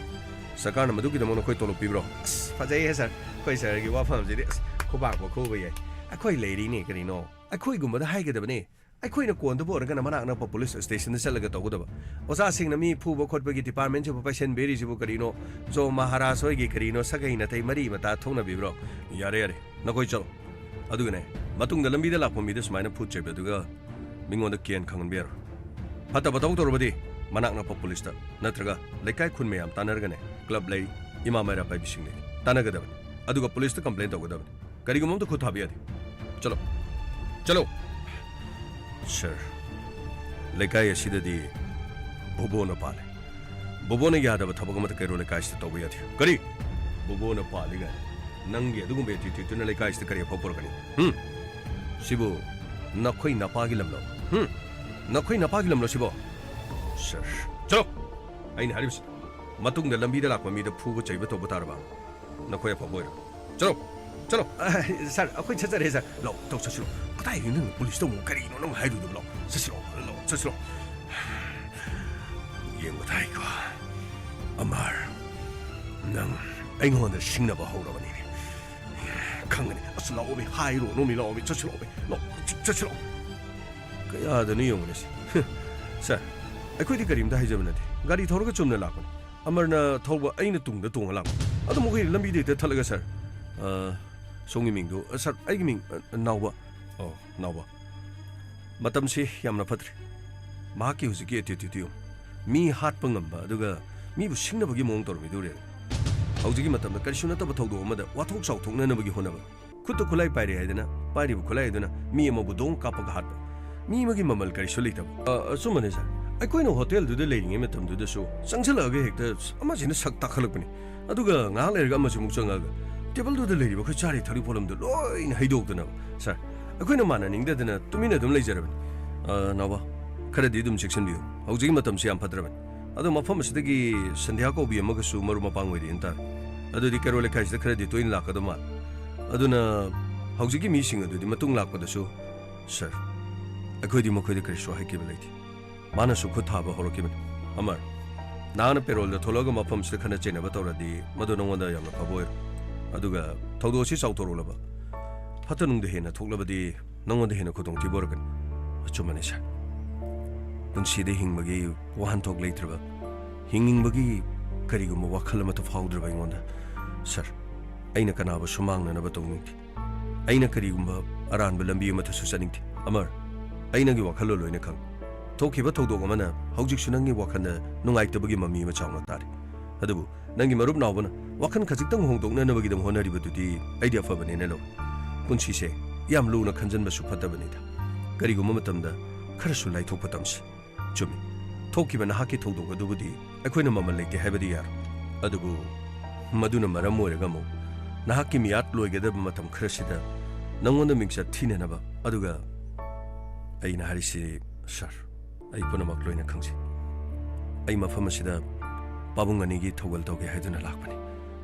ꯁꯔꯀꯥꯔꯅ ꯃꯗꯨꯒꯤꯗꯃꯛ ꯅꯈꯣꯏ ꯇꯣꯂꯣꯞ ꯄꯤꯕ꯭ꯔꯣ? ꯑꯁ, ꯐꯖꯩꯍꯦ ꯁꯥꯔ꯫ ꯑꯩꯈꯣꯏ ꯁꯥꯔꯒꯤ ꯋꯥꯐꯝꯁꯤꯗꯤ, ꯑꯁ, ꯈꯨꯕꯥꯛꯄꯨ ꯈꯨꯕ ꯌꯥꯏ꯫ ꯑꯩꯈꯣꯏ ꯂꯩꯔꯤꯅꯦ ꯀꯔꯤꯅꯣ꯫ ꯑꯩꯈꯣꯏꯒꯨꯝꯕꯗ ꯍꯥꯏꯒꯗꯕꯅꯦ꯫ ꯑꯩꯈꯣꯏꯅ ꯀꯣꯟꯗꯕꯨ ꯑꯣꯏꯔꯒꯅ ꯃꯅꯥꯛ ꯅꯛꯄ ꯄꯨꯂꯤꯁ ꯁ꯭ꯇꯦꯁꯟꯗ ꯆꯠꯂꯒ ꯇꯧꯒꯗꯕ꯫ ꯑꯣꯖꯥꯁꯤꯡꯅ ꯃꯤ ꯐꯨꯕ ꯈꯣꯠꯄꯒꯤ ꯗꯤꯄꯥꯔꯠꯃꯦꯟꯁꯤꯕꯨ ꯄꯥꯏꯁꯟꯕꯤꯔꯤꯁꯤꯕꯨ ꯀꯔꯤꯅꯣ? ꯖꯣ ꯃꯍꯥꯔꯥꯖ ꯍꯣꯏꯒꯤ ꯀꯔꯤꯅꯣ ꯁꯥꯒꯩ ꯅꯥꯇꯩ ꯃꯔꯤ ꯃꯇꯥ ꯊꯣꯛꯅꯕꯤꯕ꯭ꯔꯣ? ꯌꯥꯔꯦ, ꯌꯥꯔꯦ꯫ ꯅꯈꯣꯏ ꯆꯠꯂꯣ꯫ ꯑꯗꯨꯒꯅꯦ, ꯃꯇꯨꯡꯗ ꯂꯝꯕꯤꯗ ꯂꯥꯛꯄ ꯃꯤꯗ ꯁꯨꯃꯥꯏꯅ ꯐꯨꯠ ꯆꯩꯕꯗꯨꯒ ꯃꯤꯉꯣꯟꯗ ꯀꯤꯍꯟ ꯈꯪꯍꯟꯕ ꯌꯥꯔꯣꯏ꯫ ꯐꯠꯇꯕ ꯊꯕꯛ ꯇꯧꯔꯕꯗꯤ ꯃꯅꯥꯛ ꯅꯛꯄ ꯄꯨꯂꯤꯁꯇ ꯅꯠꯇ꯭ꯔꯒ ꯂꯩꯀꯥꯏ ꯈꯨꯟ ꯃꯌꯥꯝ ꯇꯥꯟꯅꯔꯒꯅꯦ, ꯀ꯭ꯂꯕ ꯂꯩ, ꯏꯃꯥ ꯃꯩꯔꯥ ꯄꯥꯏꯕꯤꯁꯤꯡ ꯂꯩ, ꯇꯥꯟꯅꯒꯗꯕꯅꯤ꯫ ꯑꯗꯨꯒ ꯄꯨꯂꯤꯁꯇ ꯀꯝꯄ꯭ꯂꯦꯟ ꯇꯧꯒꯗꯕꯅꯤ꯫ ꯀꯔꯤꯒꯨꯝꯕ ꯑꯝꯇ ꯈꯨꯠ ꯊꯥꯕ ꯌꯥꯗꯦ꯫ ꯆꯠꯂꯣ, ꯆꯠꯂꯣ꯫ ꯁꯥꯔ, ꯂꯩꯀꯥꯏ ꯑꯁꯤꯗꯗꯤ ꯕꯣꯕꯣꯅ ꯄꯥꯜꯂꯦ꯫ ꯕꯣꯕꯣꯅ ꯌꯥꯗꯕ ꯊꯕꯛ ꯑꯃꯠꯇ ꯀꯩꯔꯣꯜ ꯂꯩꯀꯥꯏꯁꯤꯗ ꯇꯧꯕ ꯌꯥꯗꯦ꯫ ꯀꯔꯤ? ꯕꯣꯕꯣꯅ ꯄꯥꯜꯂꯤ ꯀꯥꯏꯅ? ꯅꯪꯒꯤ ꯑꯗꯨꯒꯨꯝꯕ ꯑꯦꯇꯤꯇ꯭ꯌꯨꯠꯇꯨꯅ ꯂꯩꯀꯥꯏꯁꯤꯗ ꯀꯔꯤ ꯑꯐꯕ ꯄꯨꯔꯛꯀꯅꯤ? ꯍꯨꯝ? ꯁꯤꯕꯨ ꯅꯈꯣꯏ ꯅꯄꯥꯒꯤ ꯂꯝꯂꯣ? ꯍꯨꯝ? ꯅꯈꯣꯏ ꯅꯄꯥꯒꯤ ꯂꯝꯂꯣ ꯁꯤꯕꯣ? ꯁꯥꯔ, ꯆꯠꯂꯣ! ꯑꯩꯅ ꯍꯥꯏꯔꯤꯕꯁꯤ, ꯃꯇꯨꯡꯗ ꯂꯝꯕꯤꯗ ꯂꯥꯛꯄ ꯃꯤꯗ ꯐꯨꯕ ꯆꯩꯕ ꯇꯧꯕ ꯇꯥꯔꯕ? ꯅꯈꯣꯏ ꯑꯐꯕ ꯑꯣꯏꯔꯣ꯫ ꯆꯠꯂꯣ! ꯆꯠꯂꯣ! ꯑ, ꯁꯥꯔ, ꯑꯩꯈꯣꯏ ꯆꯠꯆꯔꯦ, ꯁꯥꯔ꯫ ꯂꯥꯛꯑꯣ, ꯇꯧ, ꯆꯠꯁꯤꯔꯣ꯫ ꯀꯗꯥꯏꯗꯒꯤ ꯅꯪ ꯄꯨꯂꯤꯁꯇ ꯑꯃꯨꯛ ꯀꯔꯤꯅꯣ ꯅꯪ ꯍꯥꯏꯔꯨꯗꯕ? ꯂꯥꯛꯑꯣ, ꯆꯠꯁꯤꯔꯣ, ꯂꯥꯛꯑꯣ, ꯆꯠꯁꯤꯔꯣ꯫ ꯌꯦꯡꯕ ꯇꯥꯏꯀꯣ꯫ ꯑꯃꯔ, ꯅꯪ ꯑꯩꯉꯣꯟꯗ ꯁꯤꯡꯅꯕ ꯍꯧꯔꯕꯅꯤꯅꯦ꯫ ꯈꯪꯒꯅꯤ꯫ ꯑꯁ, ꯂꯥꯛꯑꯣꯃꯤ, ꯍꯥꯏꯔꯨꯔꯅꯨꯃꯤ, ꯂꯥꯛꯑꯣꯃꯤ, ꯆꯠꯁꯤ ꯂꯥꯛꯑꯣꯃꯤ, ꯂꯥꯛꯑꯣ, ꯍꯧꯖꯤꯛ ꯆꯠꯁꯤ ꯂꯥꯛꯑꯣ꯫ ꯀꯌꯥꯗꯅꯣ ꯌꯦꯡꯉꯨꯅꯦ ꯁꯤ꯫ ꯁꯥꯔ, ꯑꯩꯈꯣꯏꯗꯤ ꯀꯔꯤꯝꯇ ꯍꯥꯏꯖꯕ ꯅꯠꯇꯦ꯫ ꯒꯥꯔꯤ ꯊꯧꯔꯒ ꯆꯨꯝꯅ ꯂꯥꯛꯄꯅꯤ꯫ ꯑꯃꯔꯅ ꯊꯧꯕ, ꯑꯩꯅ ꯇꯨꯡꯗ ꯇꯣꯡꯉ ꯂꯥꯛꯄ꯫ ꯑꯗꯨ ꯃꯈꯣꯏ ꯂꯝꯕꯤꯗ ꯍꯦꯛꯇ ꯊꯠꯂꯒ, ꯁꯥꯔ, ꯑ, ꯁꯣꯝꯒꯤ ꯃꯤꯡꯗꯨ, ꯑ, ꯁꯥꯔ, ꯑꯩꯒꯤ ꯃꯤꯡ, ꯑ, ꯅꯥꯎꯕ꯫ ꯑꯣ, ꯅꯥꯎꯕ꯫ ꯃꯇꯝꯁꯤ ꯌꯥꯝꯅ ꯐꯠꯇ꯭ꯔꯦ꯫ ꯃꯍꯥꯛꯀꯤ ꯍꯧꯖꯤꯛꯀꯤ attitude ꯌꯦꯡꯉꯨ꯫ ꯃꯤ ꯍꯥꯠꯄ ꯉꯝꯕ, ꯑꯗꯨꯒ ꯃꯤꯕꯨ ꯁꯤꯡꯅꯕꯒꯤ ꯃꯑꯣꯡ ꯇꯧꯔꯝꯃꯤꯗꯨ ꯎꯔꯦ꯫ ꯍꯧꯖꯤꯛꯀꯤ ꯃꯇꯝꯗ ꯀꯔꯤꯁꯨ ꯅꯠꯇꯕ ꯊꯧꯗꯣꯛ ꯑꯃꯗ ꯋꯥꯊꯣꯛ ꯆꯥꯎꯊꯣꯛꯅꯅꯕꯒꯤ ꯍꯣꯠꯅꯕ꯫ ꯈꯨꯠꯇ ꯈꯨꯠꯂꯥꯏ ꯄꯥꯏꯔꯦ ꯍꯥꯏꯗꯅ ꯄꯥꯏꯔꯤꯕ ꯈꯨꯠꯂꯥꯏ ꯑꯗꯨꯅ ꯃꯤ ꯑꯃꯕꯨ ꯗꯣꯡ ꯀꯥꯞꯄꯒ ꯍꯥꯠꯄ꯫ ꯃꯤ ꯑꯃꯒꯤ ꯃꯃꯜ ꯀꯔꯤꯁꯨ ꯂꯩꯇꯕ꯫ ꯑ, ꯑꯆꯨꯝꯕꯅꯦ ꯁꯥꯔ꯫ ꯑꯩꯈꯣꯏꯅ ꯍꯣꯇꯦꯜꯗꯨꯗ ꯂꯩꯔꯤꯉꯩ ꯃꯇꯝꯗꯨꯗꯁꯨ ꯆꯪꯁꯤꯜꯂꯛꯑꯒ ꯍꯦꯛꯇ ꯑꯃꯁꯤꯅ ꯁꯛ ꯇꯥꯛꯈꯠꯂꯛꯄꯅꯤ꯫ ꯑꯗꯨꯒ ꯉꯥꯏꯍꯥꯛ ꯂꯩꯔꯒ ꯑꯃꯁꯨ ꯑꯃꯨꯛ ꯆꯪꯉꯛꯑꯒ ꯇꯦꯕꯜꯗꯨꯗ ꯂꯩꯔꯤꯕ ꯑꯩꯈꯣꯏ ꯆꯥꯔꯤ ꯊꯛꯂꯤ ꯄꯣꯠꯂꯝꯗꯨ ꯂꯣꯏꯅ ꯍꯩꯗꯣꯛꯇꯅꯕ꯫ ꯁꯥꯔ, ꯑꯩꯈꯣꯏꯅ ꯃꯥꯟꯅꯅꯤꯡꯗꯗꯅ ꯇꯨꯃꯤꯟꯅ ꯑꯗꯨꯝ ꯂꯩꯖꯔꯕꯅꯤ꯫ ꯑ, ꯅꯥꯎꯕ, ꯈꯔꯗꯤ ꯑꯗꯨꯝ ꯆꯦꯛꯁꯤꯟꯕꯤꯌꯨ꯫ ꯍꯧꯖꯤꯛꯀꯤ ꯃꯇꯝꯁꯤ ꯌꯥꯝ ꯐꯠꯇ꯭ꯔꯕꯅꯤ꯫ ꯑꯗꯣ ꯃꯐꯝ ꯑꯁꯤꯗꯒꯤ ꯁꯟꯙ꯭ꯌꯥ ꯀꯧꯕꯤ ꯑꯃꯒꯁꯨ ꯃꯔꯨꯞ ꯃꯄꯥꯡ ꯑꯣꯏꯔꯤꯅ ꯇꯥꯔꯦ꯫ ꯑꯗꯨꯗꯤ ꯀꯦꯔꯣꯜ ꯂꯩꯀꯥꯏꯁꯤꯗ ꯈꯔꯗꯤ ꯇꯣꯏꯅ ꯂꯥꯛꯀꯗꯧ ꯃꯥꯜꯂꯦ꯫ ꯑꯗꯨꯅ ꯍꯧꯖꯤꯛꯀꯤ ꯃꯤꯁꯤꯡ ꯑꯗꯨꯗꯤ ꯃꯇꯨꯡ ꯂꯥꯛꯄꯗꯁꯨ, ꯁꯥꯔ, ꯑꯩꯈꯣꯏꯗꯤ ꯃꯈꯣꯏꯗ ꯀꯔꯤꯁꯨ ꯍꯥꯏꯈꯤꯕ ꯂꯩꯇꯦ꯫ ꯃꯥꯅꯁꯨ ꯈꯨꯠ ꯊꯥꯕ ꯍꯧꯔꯛꯈꯤꯕꯅꯤ꯫ ꯑꯃꯔ, ꯅꯍꯥꯛꯅ ꯄꯦꯔꯣꯜꯗ ꯊꯣꯛꯂꯛꯑꯒ ꯃꯐꯝꯁꯤꯗ ꯈꯠꯅ ꯆꯩꯅꯕ ꯇꯧꯔꯗꯤ ꯃꯗꯨ ꯅꯉꯣꯟꯗ ꯌꯥꯝꯅ ꯐꯕ ꯑꯣꯏꯔꯣꯏ꯫ ꯑꯗꯨꯒ ꯊꯧꯗꯣꯛ ꯑꯁꯤ ꯆꯥꯎꯊꯣꯔꯛꯂꯕ ꯐꯠꯇ ꯅꯨꯡꯗ ꯍꯦꯟꯅ ꯊꯣꯛꯂꯕꯗꯤ ꯅꯉꯣꯟꯗ ꯍꯦꯟꯅ ꯈꯨꯗꯣꯡꯊꯤꯕ ꯑꯣꯏꯔꯛꯀꯅꯤ꯫ ꯑꯆꯨꯝꯕꯅꯤ, ꯁꯥꯔ꯫ ꯄꯨꯟꯁꯤꯗ ꯍꯤꯡꯕꯒꯤ ꯋꯥꯍꯟꯊꯣꯛ ꯂꯩꯇ꯭ꯔꯕ, ꯍꯤꯡꯅꯤꯡꯕꯒꯤ ꯀꯔꯤꯒꯨꯝꯕ ꯋꯥꯈꯜ ꯑꯃꯠꯇ ꯐꯥꯎꯗ꯭ꯔꯕ ꯑꯩꯉꯣꯟꯗ, ꯁꯥꯔ, ꯑꯩꯅ ꯀꯅꯥꯕꯨꯁꯨ ꯃꯥꯡꯅꯅꯕ ꯇꯧꯅꯤꯡꯗꯦ꯫ ꯑꯩꯅ ꯀꯔꯤꯒꯨꯝꯕ ꯑꯔꯥꯟꯕ ꯂꯝꯕꯤ ꯑꯃꯠꯇꯁꯨ ꯆꯠꯅꯤꯡꯗꯦ꯫ ꯑꯃꯔ, ꯑꯩ ꯅꯪꯒꯤ ꯋꯥꯈꯜꯂꯣꯟ ꯂꯣꯏꯅ ꯈꯪꯏ꯫ ꯊꯣꯛꯈꯤꯕ ꯊꯧꯗꯣꯛ ꯑꯃꯅ ꯍꯧꯖꯤꯛꯁꯨ ꯅꯪꯒꯤ ꯋꯥꯈꯜꯗ ꯅꯨꯡꯉꯥꯏꯇꯕꯒꯤ ꯃꯃꯤ ꯑꯃ ꯆꯥꯎꯅ ꯇꯥꯔꯤ꯫ ꯑꯗꯨꯕꯨ ꯅꯪꯒꯤ ꯃꯔꯨꯞ ꯅꯥꯎꯕꯅ ꯋꯥꯈꯜ ꯈꯖꯤꯛꯇꯪ ꯍꯣꯡꯗꯣꯛꯅꯅꯕꯒꯤꯗꯃꯛ ꯍꯣꯠꯅꯔꯤꯕꯗꯨꯗꯤ ꯑꯩꯗꯤ ꯑꯐꯕꯅꯦꯅ ꯂꯧꯏ꯫ ꯄꯨꯟꯁꯤꯁꯦ ꯌꯥꯝ ꯂꯨꯅ ꯈꯟꯖꯟꯕꯁꯨ ꯐꯠꯇꯕꯅꯤꯗ꯫ ꯀꯔꯤꯒꯨꯝꯕ ꯃꯇꯝꯗ ꯈꯔꯁꯨ ꯂꯥꯏꯊꯣꯛꯄ ꯇꯝꯁꯤ꯫ ꯆꯨꯝꯃꯤ, ꯊꯣꯛꯈꯤꯕ ꯅꯍꯥꯛꯀꯤ ꯊꯧꯗꯣꯛ ꯑꯗꯨꯕꯨꯗꯤ ꯑꯩꯈꯣꯏꯅ ꯃꯃꯜ ꯂꯩꯇꯦ ꯍꯥꯏꯕꯗꯤ ꯌꯥꯔꯣꯏ꯫ ꯑꯗꯨꯕꯨ ꯃꯗꯨꯅ ꯃꯔꯝ ꯑꯣꯏꯔꯒ ꯑꯃꯨꯛ ꯅꯍꯥꯛꯀꯤ ꯃꯤꯌꯥꯠ ꯂꯣꯏꯒꯗꯕ ꯃꯇꯝ ꯈꯔꯁꯤꯗ ꯅꯪꯉꯣꯟꯗ ꯃꯤꯡꯆꯠ ꯊꯤꯅꯅꯕ, ꯑꯗꯨꯒ ꯑꯩꯅ ꯍꯥꯏꯔꯤꯁꯤ, ꯁꯥꯔ, ꯑꯩ ꯄꯨꯝꯅꯃꯛ ꯂꯣꯏꯅ ꯈꯪꯖꯩ꯫ ꯑꯩ ꯃꯐꯝ ꯑꯁꯤꯗ ꯄꯥꯕꯨꯡ ꯑꯅꯤꯒꯤ ꯊꯧꯒꯜ ꯇꯧꯒꯦ ꯍꯥꯏꯗꯨꯅ ꯂꯥꯛꯄꯅꯤ꯫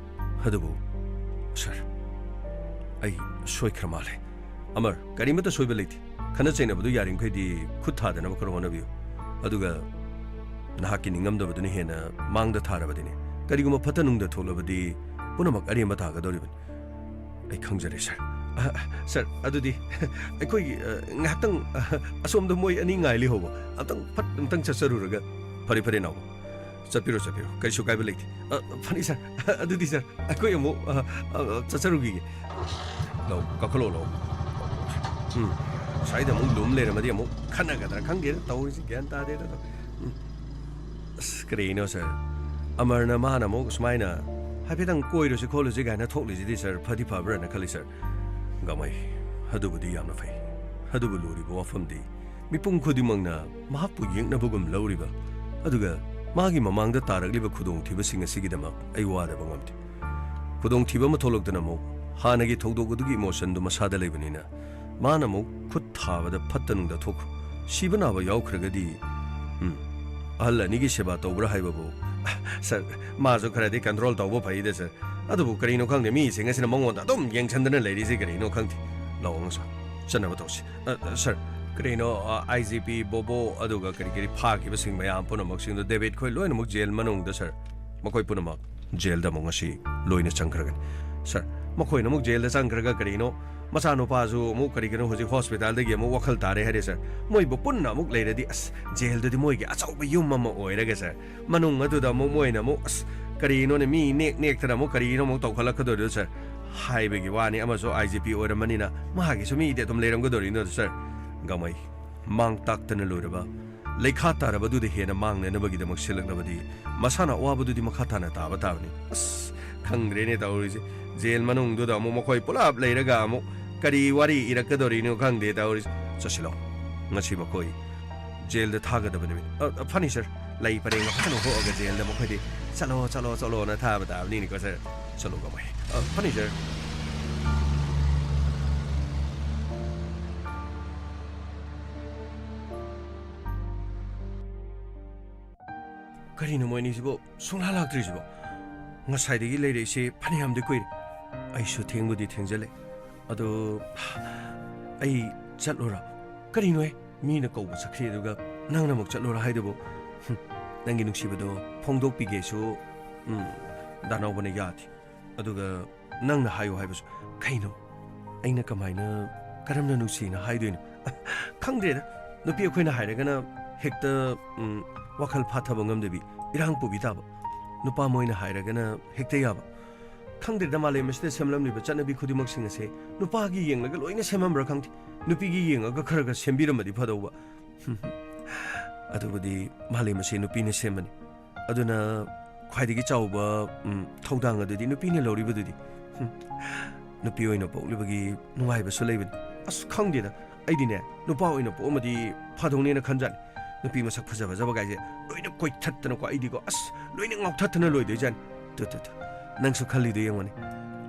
ꯑꯗꯨꯕꯨ, ꯁꯥꯔ, ꯑꯩ ꯁꯣꯏꯈ꯭ꯔ ꯃꯥꯜꯂꯦ꯫ ꯑꯃꯔ, ꯀꯔꯤꯃꯠꯇ ꯁꯣꯏꯕ ꯂꯩꯇꯦ꯫ ꯈꯠꯅ ꯆꯩꯅꯕꯗꯨ ꯌꯥꯔꯤꯃꯈꯩꯗꯤ ꯈꯨꯠ ꯊꯥꯗꯅꯕ ꯈꯔ ꯍꯣꯠꯅꯕꯤꯌꯨ꯫ ꯑꯗꯨꯒ ꯅꯍꯥꯛꯀꯤ ꯅꯤꯡꯉꯝꯗꯕꯗꯨꯅ ꯍꯦꯟꯅ ꯃꯥꯡꯗ ꯊꯥꯔꯕꯗꯤꯅꯦ, ꯀꯔꯤꯒꯨꯝꯕ ꯐꯠꯇ ꯅꯨꯡꯗ ꯊꯣꯛꯂꯕꯗꯤ ꯄꯨꯝꯅꯃꯛ ꯑꯔꯦꯝꯕ ꯇꯥꯒꯗꯧꯔꯤꯕꯅꯤ꯫ ꯑꯩ ꯈꯪꯖꯔꯦ, ꯁꯥꯔ꯫ ꯑ, ꯁꯥꯔ, ꯑꯗꯨꯗꯤ ꯑꯩꯈꯣꯏꯒꯤ, ꯑ, ꯉꯥꯏꯍꯥꯛꯇꯪ, ꯑ, ꯑꯁꯣꯝꯗ ꯃꯣꯏ ꯑꯅꯤ ꯉꯥꯏ ꯂꯩꯍꯧꯕ꯫ ꯑꯝꯇꯪ ꯐꯠ ꯑꯝꯇꯪ ꯆꯠꯆꯔꯨꯔꯒ꯫ ꯐꯔꯦ, ꯐꯔꯦ, ꯅꯥꯎꯕ꯫ ꯆꯠꯄꯤꯔꯣ, ꯆꯠꯄꯤꯔꯣ꯫ ꯀꯔꯤꯁꯨ ꯀꯥꯏꯕ ꯂꯩꯇꯦ꯫ ꯑ, ꯐꯅꯤ, ꯁꯥꯔ꯫ ꯑꯗꯨꯗꯤ, ꯁꯥꯔ, ꯑꯩꯈꯣꯏ ꯑꯃꯨꯛ, ꯑ, ꯑ, ꯆꯠꯆꯔꯨꯈꯤꯒꯦ꯫ ꯂꯧ, ꯀꯥꯈꯠꯂꯣ, ꯂꯧ꯫ ꯎꯝ꯫ ꯁ꯭ꯋꯥꯏꯗ ꯑꯃꯨꯛ ꯂꯨꯝ ꯂꯩꯔꯝꯃꯗꯤ ꯑꯃꯨꯛ ꯈꯟꯅꯒꯗ꯭ꯔꯥ ꯈꯪꯗꯦꯗ ꯇꯧꯔꯤꯁꯤ, ꯒ꯭ꯌꯥꯟ ꯇꯥꯗꯦꯗ꯫ ꯎꯝ꯫ ꯑꯁ, ꯀꯔꯤꯅꯣ, ꯁꯥꯔ? ꯑꯃꯔꯅ ꯃꯥꯅ ꯑꯃꯨꯛ ꯁꯨꯃꯥꯏꯅ ꯍꯥꯏꯐꯦꯠꯇꯪ ꯀꯣꯏꯔꯨꯁꯤ ꯈꯣꯠꯂꯨꯁꯤ ꯀꯥꯏꯅ ꯊꯣꯛꯂꯤꯁꯤꯗꯤ, ꯁꯥꯔ, ꯐꯗꯤ ꯐꯕ꯭ꯔꯥꯅ ꯈꯜꯂꯤ, ꯁꯥꯔ꯫ ꯒꯥꯃꯩ, ꯑꯗꯨꯕꯨꯗꯤ ꯌꯥꯝꯅ ꯐꯩ꯫ ꯑꯗꯨꯕꯨ ꯂꯨꯔꯤꯕ ꯋꯥꯐꯝꯗꯤ ꯃꯤꯄꯨꯝ ꯈꯨꯗꯤꯡꯃꯛꯅ ꯃꯍꯥꯛꯄꯨ ꯌꯦꯛꯅꯕꯒꯨꯝ ꯂꯧꯔꯤꯕ, ꯑꯗꯨꯒ ꯃꯥꯒꯤ ꯃꯃꯥꯡꯗ ꯇꯥꯔꯛꯂꯤꯕ ꯈꯨꯗꯣꯡꯊꯤꯕꯁꯤꯡ ꯑꯁꯤꯒꯤꯗꯃꯛ ꯑꯩ ꯋꯥꯗꯕ ꯉꯝꯗꯦ꯫ ꯈꯨꯗꯣꯡꯊꯤꯕ ꯑꯃ ꯊꯣꯛꯂꯛꯇꯅ ꯑꯃꯨꯛ ꯍꯥꯟꯅꯒꯤ ꯊꯧꯗꯣꯛ ꯑꯗꯨꯒꯤ ꯏꯃꯣꯁꯟꯗꯨ ꯃꯁꯥꯗ ꯂꯩꯕꯅꯤꯅ, ꯃꯥꯅ ꯑꯃꯨꯛ ꯈꯨꯠ ꯊꯥꯕꯗ ꯐꯠꯇ ꯅꯨꯡꯗ ꯊꯣꯛꯈ꯭ꯔꯣ꯫ ꯁꯤꯕ ꯅꯥꯕ ꯌꯥꯎꯈ꯭ꯔꯒꯗꯤ, ꯎꯝ, ꯑꯍꯜ ꯑꯅꯤꯒꯤ ꯁꯦꯕꯥ ꯇꯧꯕ꯭ꯔꯥ ꯍꯥꯏꯕꯕꯨ, ꯁꯥꯔ, ꯃꯥꯁꯨ ꯈꯔꯗꯤ ꯀꯟꯇ꯭ꯔꯣꯜ ꯇꯧꯕ ꯐꯩꯗ, ꯁꯥꯔ꯫ ꯑꯗꯨꯕꯨ ꯀꯔꯤꯅꯣ ꯈꯪꯗꯦ, ꯃꯤꯁꯤꯡ ꯑꯁꯤꯅ ꯃꯉꯣꯟꯗ ꯑꯗꯨꯝ ꯌꯦꯡꯁꯤꯟꯗꯅ ꯂꯩꯔꯤꯁꯤ ꯀꯔꯤꯅꯣ ꯈꯪꯗꯦ꯫ ꯂꯥꯛꯑꯣ, ꯁꯥꯔ, ꯆꯠꯅꯕ ꯇꯧꯁꯤ꯫ ꯑ, ꯑ, ꯁꯥꯔ, ꯀꯔꯤꯅꯣ, ꯑ, ꯑꯥꯏ ꯖꯤ ꯄꯤ, ꯕꯣꯕꯣ, ꯑꯗꯨꯒ ꯀꯔꯤ ꯀꯔꯤ ꯐꯥꯈꯤꯕꯁꯤꯡ ꯃꯌꯥꯝ ꯄꯨꯝꯅꯃꯛꯁꯤꯡꯗꯣ ꯗꯦꯕꯤꯠ ꯈꯣꯏ ꯂꯣꯏꯅꯃꯛ ꯖꯦꯜ ꯃꯅꯨꯡꯗ, ꯁꯥꯔ꯫ ꯃꯈꯣꯏ ꯄꯨꯝꯅꯃꯛ ꯖꯦꯜꯗ ꯑꯃꯨꯛ ꯉꯁꯤ ꯂꯣꯏꯅ ꯆꯪꯈ꯭ꯔꯒꯅꯤ꯫ ꯁꯥꯔ, ꯃꯈꯣꯏꯅ ꯑꯃꯨꯛ ꯖꯦꯜꯗ ꯆꯪꯈ꯭ꯔꯒ ꯀꯔꯤꯅꯣ, ꯃꯆꯥꯅꯨꯄꯥꯁꯨ ꯑꯃꯨꯛ ꯀꯔꯤꯒꯤꯅꯣ ꯍꯧꯖꯤꯛ ꯍꯣꯁꯄꯤꯇꯥꯜꯗꯒꯤ ꯑꯃꯨꯛ ꯋꯥꯈꯜ ꯇꯥꯔꯦ ꯍꯥꯏꯔꯦ, ꯁꯥꯔ꯫ ꯃꯣꯏꯕꯨ ꯄꯨꯟꯅ ꯑꯃꯨꯛ ꯂꯩꯔꯗꯤ, ꯑꯁ, ꯖꯦꯜꯗꯨꯗꯤ ꯃꯣꯏꯒꯤ ꯑꯆꯧꯕ ꯌꯨꯝ ꯑꯃ ꯑꯣꯏꯔꯒ, ꯁꯥꯔ, ꯃꯅꯨꯡ ꯑꯗꯨꯗ ꯑꯃꯨꯛ ꯃꯣꯏꯅ ꯑꯃꯨꯛ, ꯑꯁ, ꯀꯔꯤꯅꯣꯅꯦ, ꯃꯤ ꯅꯦꯛ ꯅꯦꯛꯇꯅ ꯑꯃꯨꯛ ꯀꯔꯤꯅꯣ ꯑꯃꯨꯛ ꯇꯧꯈꯠꯂꯛꯀꯗꯣꯏꯗꯣ, ꯁꯥꯔ? ꯍꯥꯏꯕꯒꯤ ꯋꯥꯅꯤ, ꯑꯃꯁꯨ ꯑꯥꯏ ꯖꯤ ꯄꯤ ꯑꯣꯏꯔꯝꯕꯅꯤꯅ ꯃꯥꯒꯤꯁꯨ ꯃꯤꯗꯤ ꯑꯗꯨꯝ ꯂꯩꯔꯝꯒꯗꯣꯔꯤꯅꯣ, ꯁꯥꯔ꯫ ꯒꯥꯃꯩ, ꯃꯥꯡ ꯇꯥꯛꯇꯅ ꯂꯣꯏꯔꯕ ꯂꯩꯈꯥ ꯇꯥꯔꯕꯗꯨꯗ ꯍꯦꯟꯅ ꯃꯥꯡꯅꯅꯕꯒꯤꯗꯃꯛ ꯁꯤꯜꯂꯛꯂꯕꯗꯤ ꯃꯁꯥꯅ ꯑꯋꯥꯕꯗꯨꯗꯤ ꯃꯈꯥ ꯇꯥꯅ ꯇꯥꯕ ꯇꯥꯕꯅꯤ꯫ ꯑꯁ, ꯈꯪꯗ꯭ꯔꯦꯅꯦ ꯇꯧꯔꯤꯁꯦ꯫ ꯖꯦꯜ ꯃꯅꯨꯡꯗꯨꯗ ꯑꯃꯨꯛ ꯃꯈꯣꯏ ꯄꯨꯂꯞ ꯂꯩꯔꯒ ꯑꯃꯨꯛ ꯀꯔꯤ ꯋꯥꯔꯤ ꯏꯔꯛꯀꯗꯧꯔꯤꯅꯣ ꯈꯪꯗꯦ ꯇꯧꯔꯤꯁꯦ꯫ ꯆꯠꯁꯤꯜꯂꯣ꯫ ꯉꯁꯤ ꯃꯈꯣꯏ ꯖꯦꯜꯗ ꯊꯥꯒꯗꯕ ꯅꯨꯃꯤꯠ꯫ ꯑ, ꯑ, ꯐꯅꯤ, ꯁꯥꯔ꯫ ꯂꯩ ꯄꯔꯦꯡ ꯐꯖꯅ ꯍꯣꯛꯑꯒ ꯖꯦꯜꯗ ꯃꯈꯣꯏꯗꯤ ꯆꯠꯂꯣ, ꯆꯠꯂꯣ, ꯆꯠꯂꯣꯅ ꯊꯥꯕ ꯇꯥꯕꯅꯤꯅꯦꯀꯣ, ꯁꯥꯔ꯫ ꯆꯠꯂꯣ, ꯒꯥꯃꯩ꯫ ꯑ, ꯐꯅꯤ, ꯁꯥꯔ꯫ ꯀꯔꯤꯅꯣ ꯃꯣꯏ ꯑꯅꯤꯁꯤꯕꯨ ꯁꯨꯡꯂꯥꯛ ꯂꯥꯛꯇ꯭ꯔꯤꯁꯤꯕꯣ? ꯉꯁꯥꯏꯗꯒꯤ ꯂꯩꯔꯛꯏꯁꯦ ꯐꯅꯌꯥꯝꯗꯤ ꯀꯨꯏꯔꯦ꯫ ꯑꯩꯁꯨ ꯊꯦꯡꯕꯨꯗꯤ ꯊꯦꯡꯖꯜꯂꯦ꯫ ꯑꯗꯣ ꯑꯩ ꯆꯠꯂꯨꯔ? ꯀꯔꯤꯅꯣꯍꯦ? ꯃꯤꯅ ꯀꯧꯕ ꯆꯠꯈ꯭ꯔꯦ, ꯑꯗꯨꯒ ꯅꯪꯅ ꯑꯃꯨꯛ ꯆꯠꯂꯨꯔ ꯍꯥꯏꯗꯨꯕꯨ? ꯍꯨꯝ, ꯅꯪꯒꯤ ꯅꯨꯡꯁꯤꯕꯗꯣ ꯐꯣꯡꯗꯣꯛꯄꯤꯒꯦꯁꯨ, ꯎꯝ, ꯗꯥ ꯅꯥꯎꯕꯅ ꯌꯥꯗꯦ꯫ ꯑꯗꯨꯒ ꯅꯪꯅ ꯍꯥꯏꯌꯨ ꯍꯥꯏꯕꯁꯨ꯫ ꯀꯩꯅꯣ? ꯑꯩꯅ ꯀꯃꯥꯏꯅ, ꯀꯔꯝꯅ ꯅꯨꯡꯁꯤꯅ ꯍꯥꯏꯗꯣꯏꯅꯣ? ꯈꯪꯗ꯭ꯔꯦꯗ꯫ ꯅꯨꯄꯤ ꯑꯩꯈꯣꯏꯅ ꯍꯥꯏꯔꯒꯅ ꯍꯦꯛꯇ, ꯎꯝ, ꯋꯥꯈꯜ ꯐꯥꯊꯕ ꯉꯝꯗꯕꯤ ꯏꯔꯥꯡ ꯄꯨꯕꯤ ꯇꯥꯕ꯫ ꯅꯨꯄꯥ ꯃꯣꯏꯅ ꯍꯥꯏꯔꯒꯅ ꯍꯦꯛꯇ ꯌꯥꯕ꯫ ꯈꯪꯗ꯭ꯔꯦꯗ, ꯃꯥꯂꯦꯝ ꯑꯁꯤꯗ ꯁꯦꯝꯂꯝꯂꯤꯕ ꯆꯠꯅꯕꯤ ꯈꯨꯗꯤꯡꯃꯛꯁꯤꯡ ꯑꯁꯦ ꯅꯨꯄꯥꯒꯤ ꯌꯦꯡꯂꯒ ꯂꯣꯏꯅ ꯁꯦꯝꯃꯝꯕ꯭ꯔꯥ ꯈꯪꯗꯦ꯫ ꯅꯨꯄꯤꯒꯤ ꯌꯦꯡꯉꯒ ꯈꯔ ꯈꯔ ꯁꯦꯝꯕꯤꯔꯝꯃꯗꯤ ꯐꯗꯧꯕ꯫ ꯑꯗꯨꯕꯨꯗꯤ ꯃꯥꯂꯦꯝ ꯑꯁꯤ ꯅꯨꯄꯤꯅ ꯁꯦꯝꯕꯅꯤ꯫ ꯑꯗꯨꯅ ꯈ꯭ꯋꯥꯏꯗꯒꯤ ꯆꯥꯎꯕ, ꯎꯝ, ꯊꯧꯗꯥꯡ ꯑꯗꯨꯗꯤ ꯅꯨꯄꯤꯅ ꯂꯧꯔꯤꯕꯗꯨꯗꯤ꯫ ꯍꯨꯝ꯫ ꯅꯨꯄꯤ ꯑꯣꯏꯅ ꯄꯣꯛꯂꯤꯕꯒꯤ ꯅꯨꯡꯉꯥꯏꯕꯁꯨ ꯂꯩꯕꯅꯤ꯫ ꯑꯁ, ꯈꯪꯗꯦꯗ꯫ ꯑꯩꯗꯤꯅꯦ, ꯅꯨꯄꯥ ꯑꯣꯏꯅ ꯄꯣꯛꯑꯝꯃꯗꯤ ꯐꯗꯧꯅꯦꯅ ꯈꯟꯖꯥꯠꯅꯤ꯫ ꯅꯨꯄꯤ ꯃꯁꯛ ꯐꯖ ꯐꯖꯕ ꯀꯥꯏꯁꯦ ꯂꯣꯏꯅ ꯀꯣꯏꯊꯠꯇꯅꯀꯣ, ꯑꯩꯗꯤꯀꯣ, ꯑꯁ, ꯂꯣꯏꯅ ꯉꯥꯎꯊꯠꯇꯅ ꯂꯣꯏꯗꯣꯏꯖꯥꯠꯅꯤ꯫ ꯇꯨ, ꯇꯨ, ꯇꯨ꯫ ꯅꯪꯁꯨ ꯈꯜꯂꯤꯗꯣ ꯌꯦꯡꯉꯨꯅꯦ꯫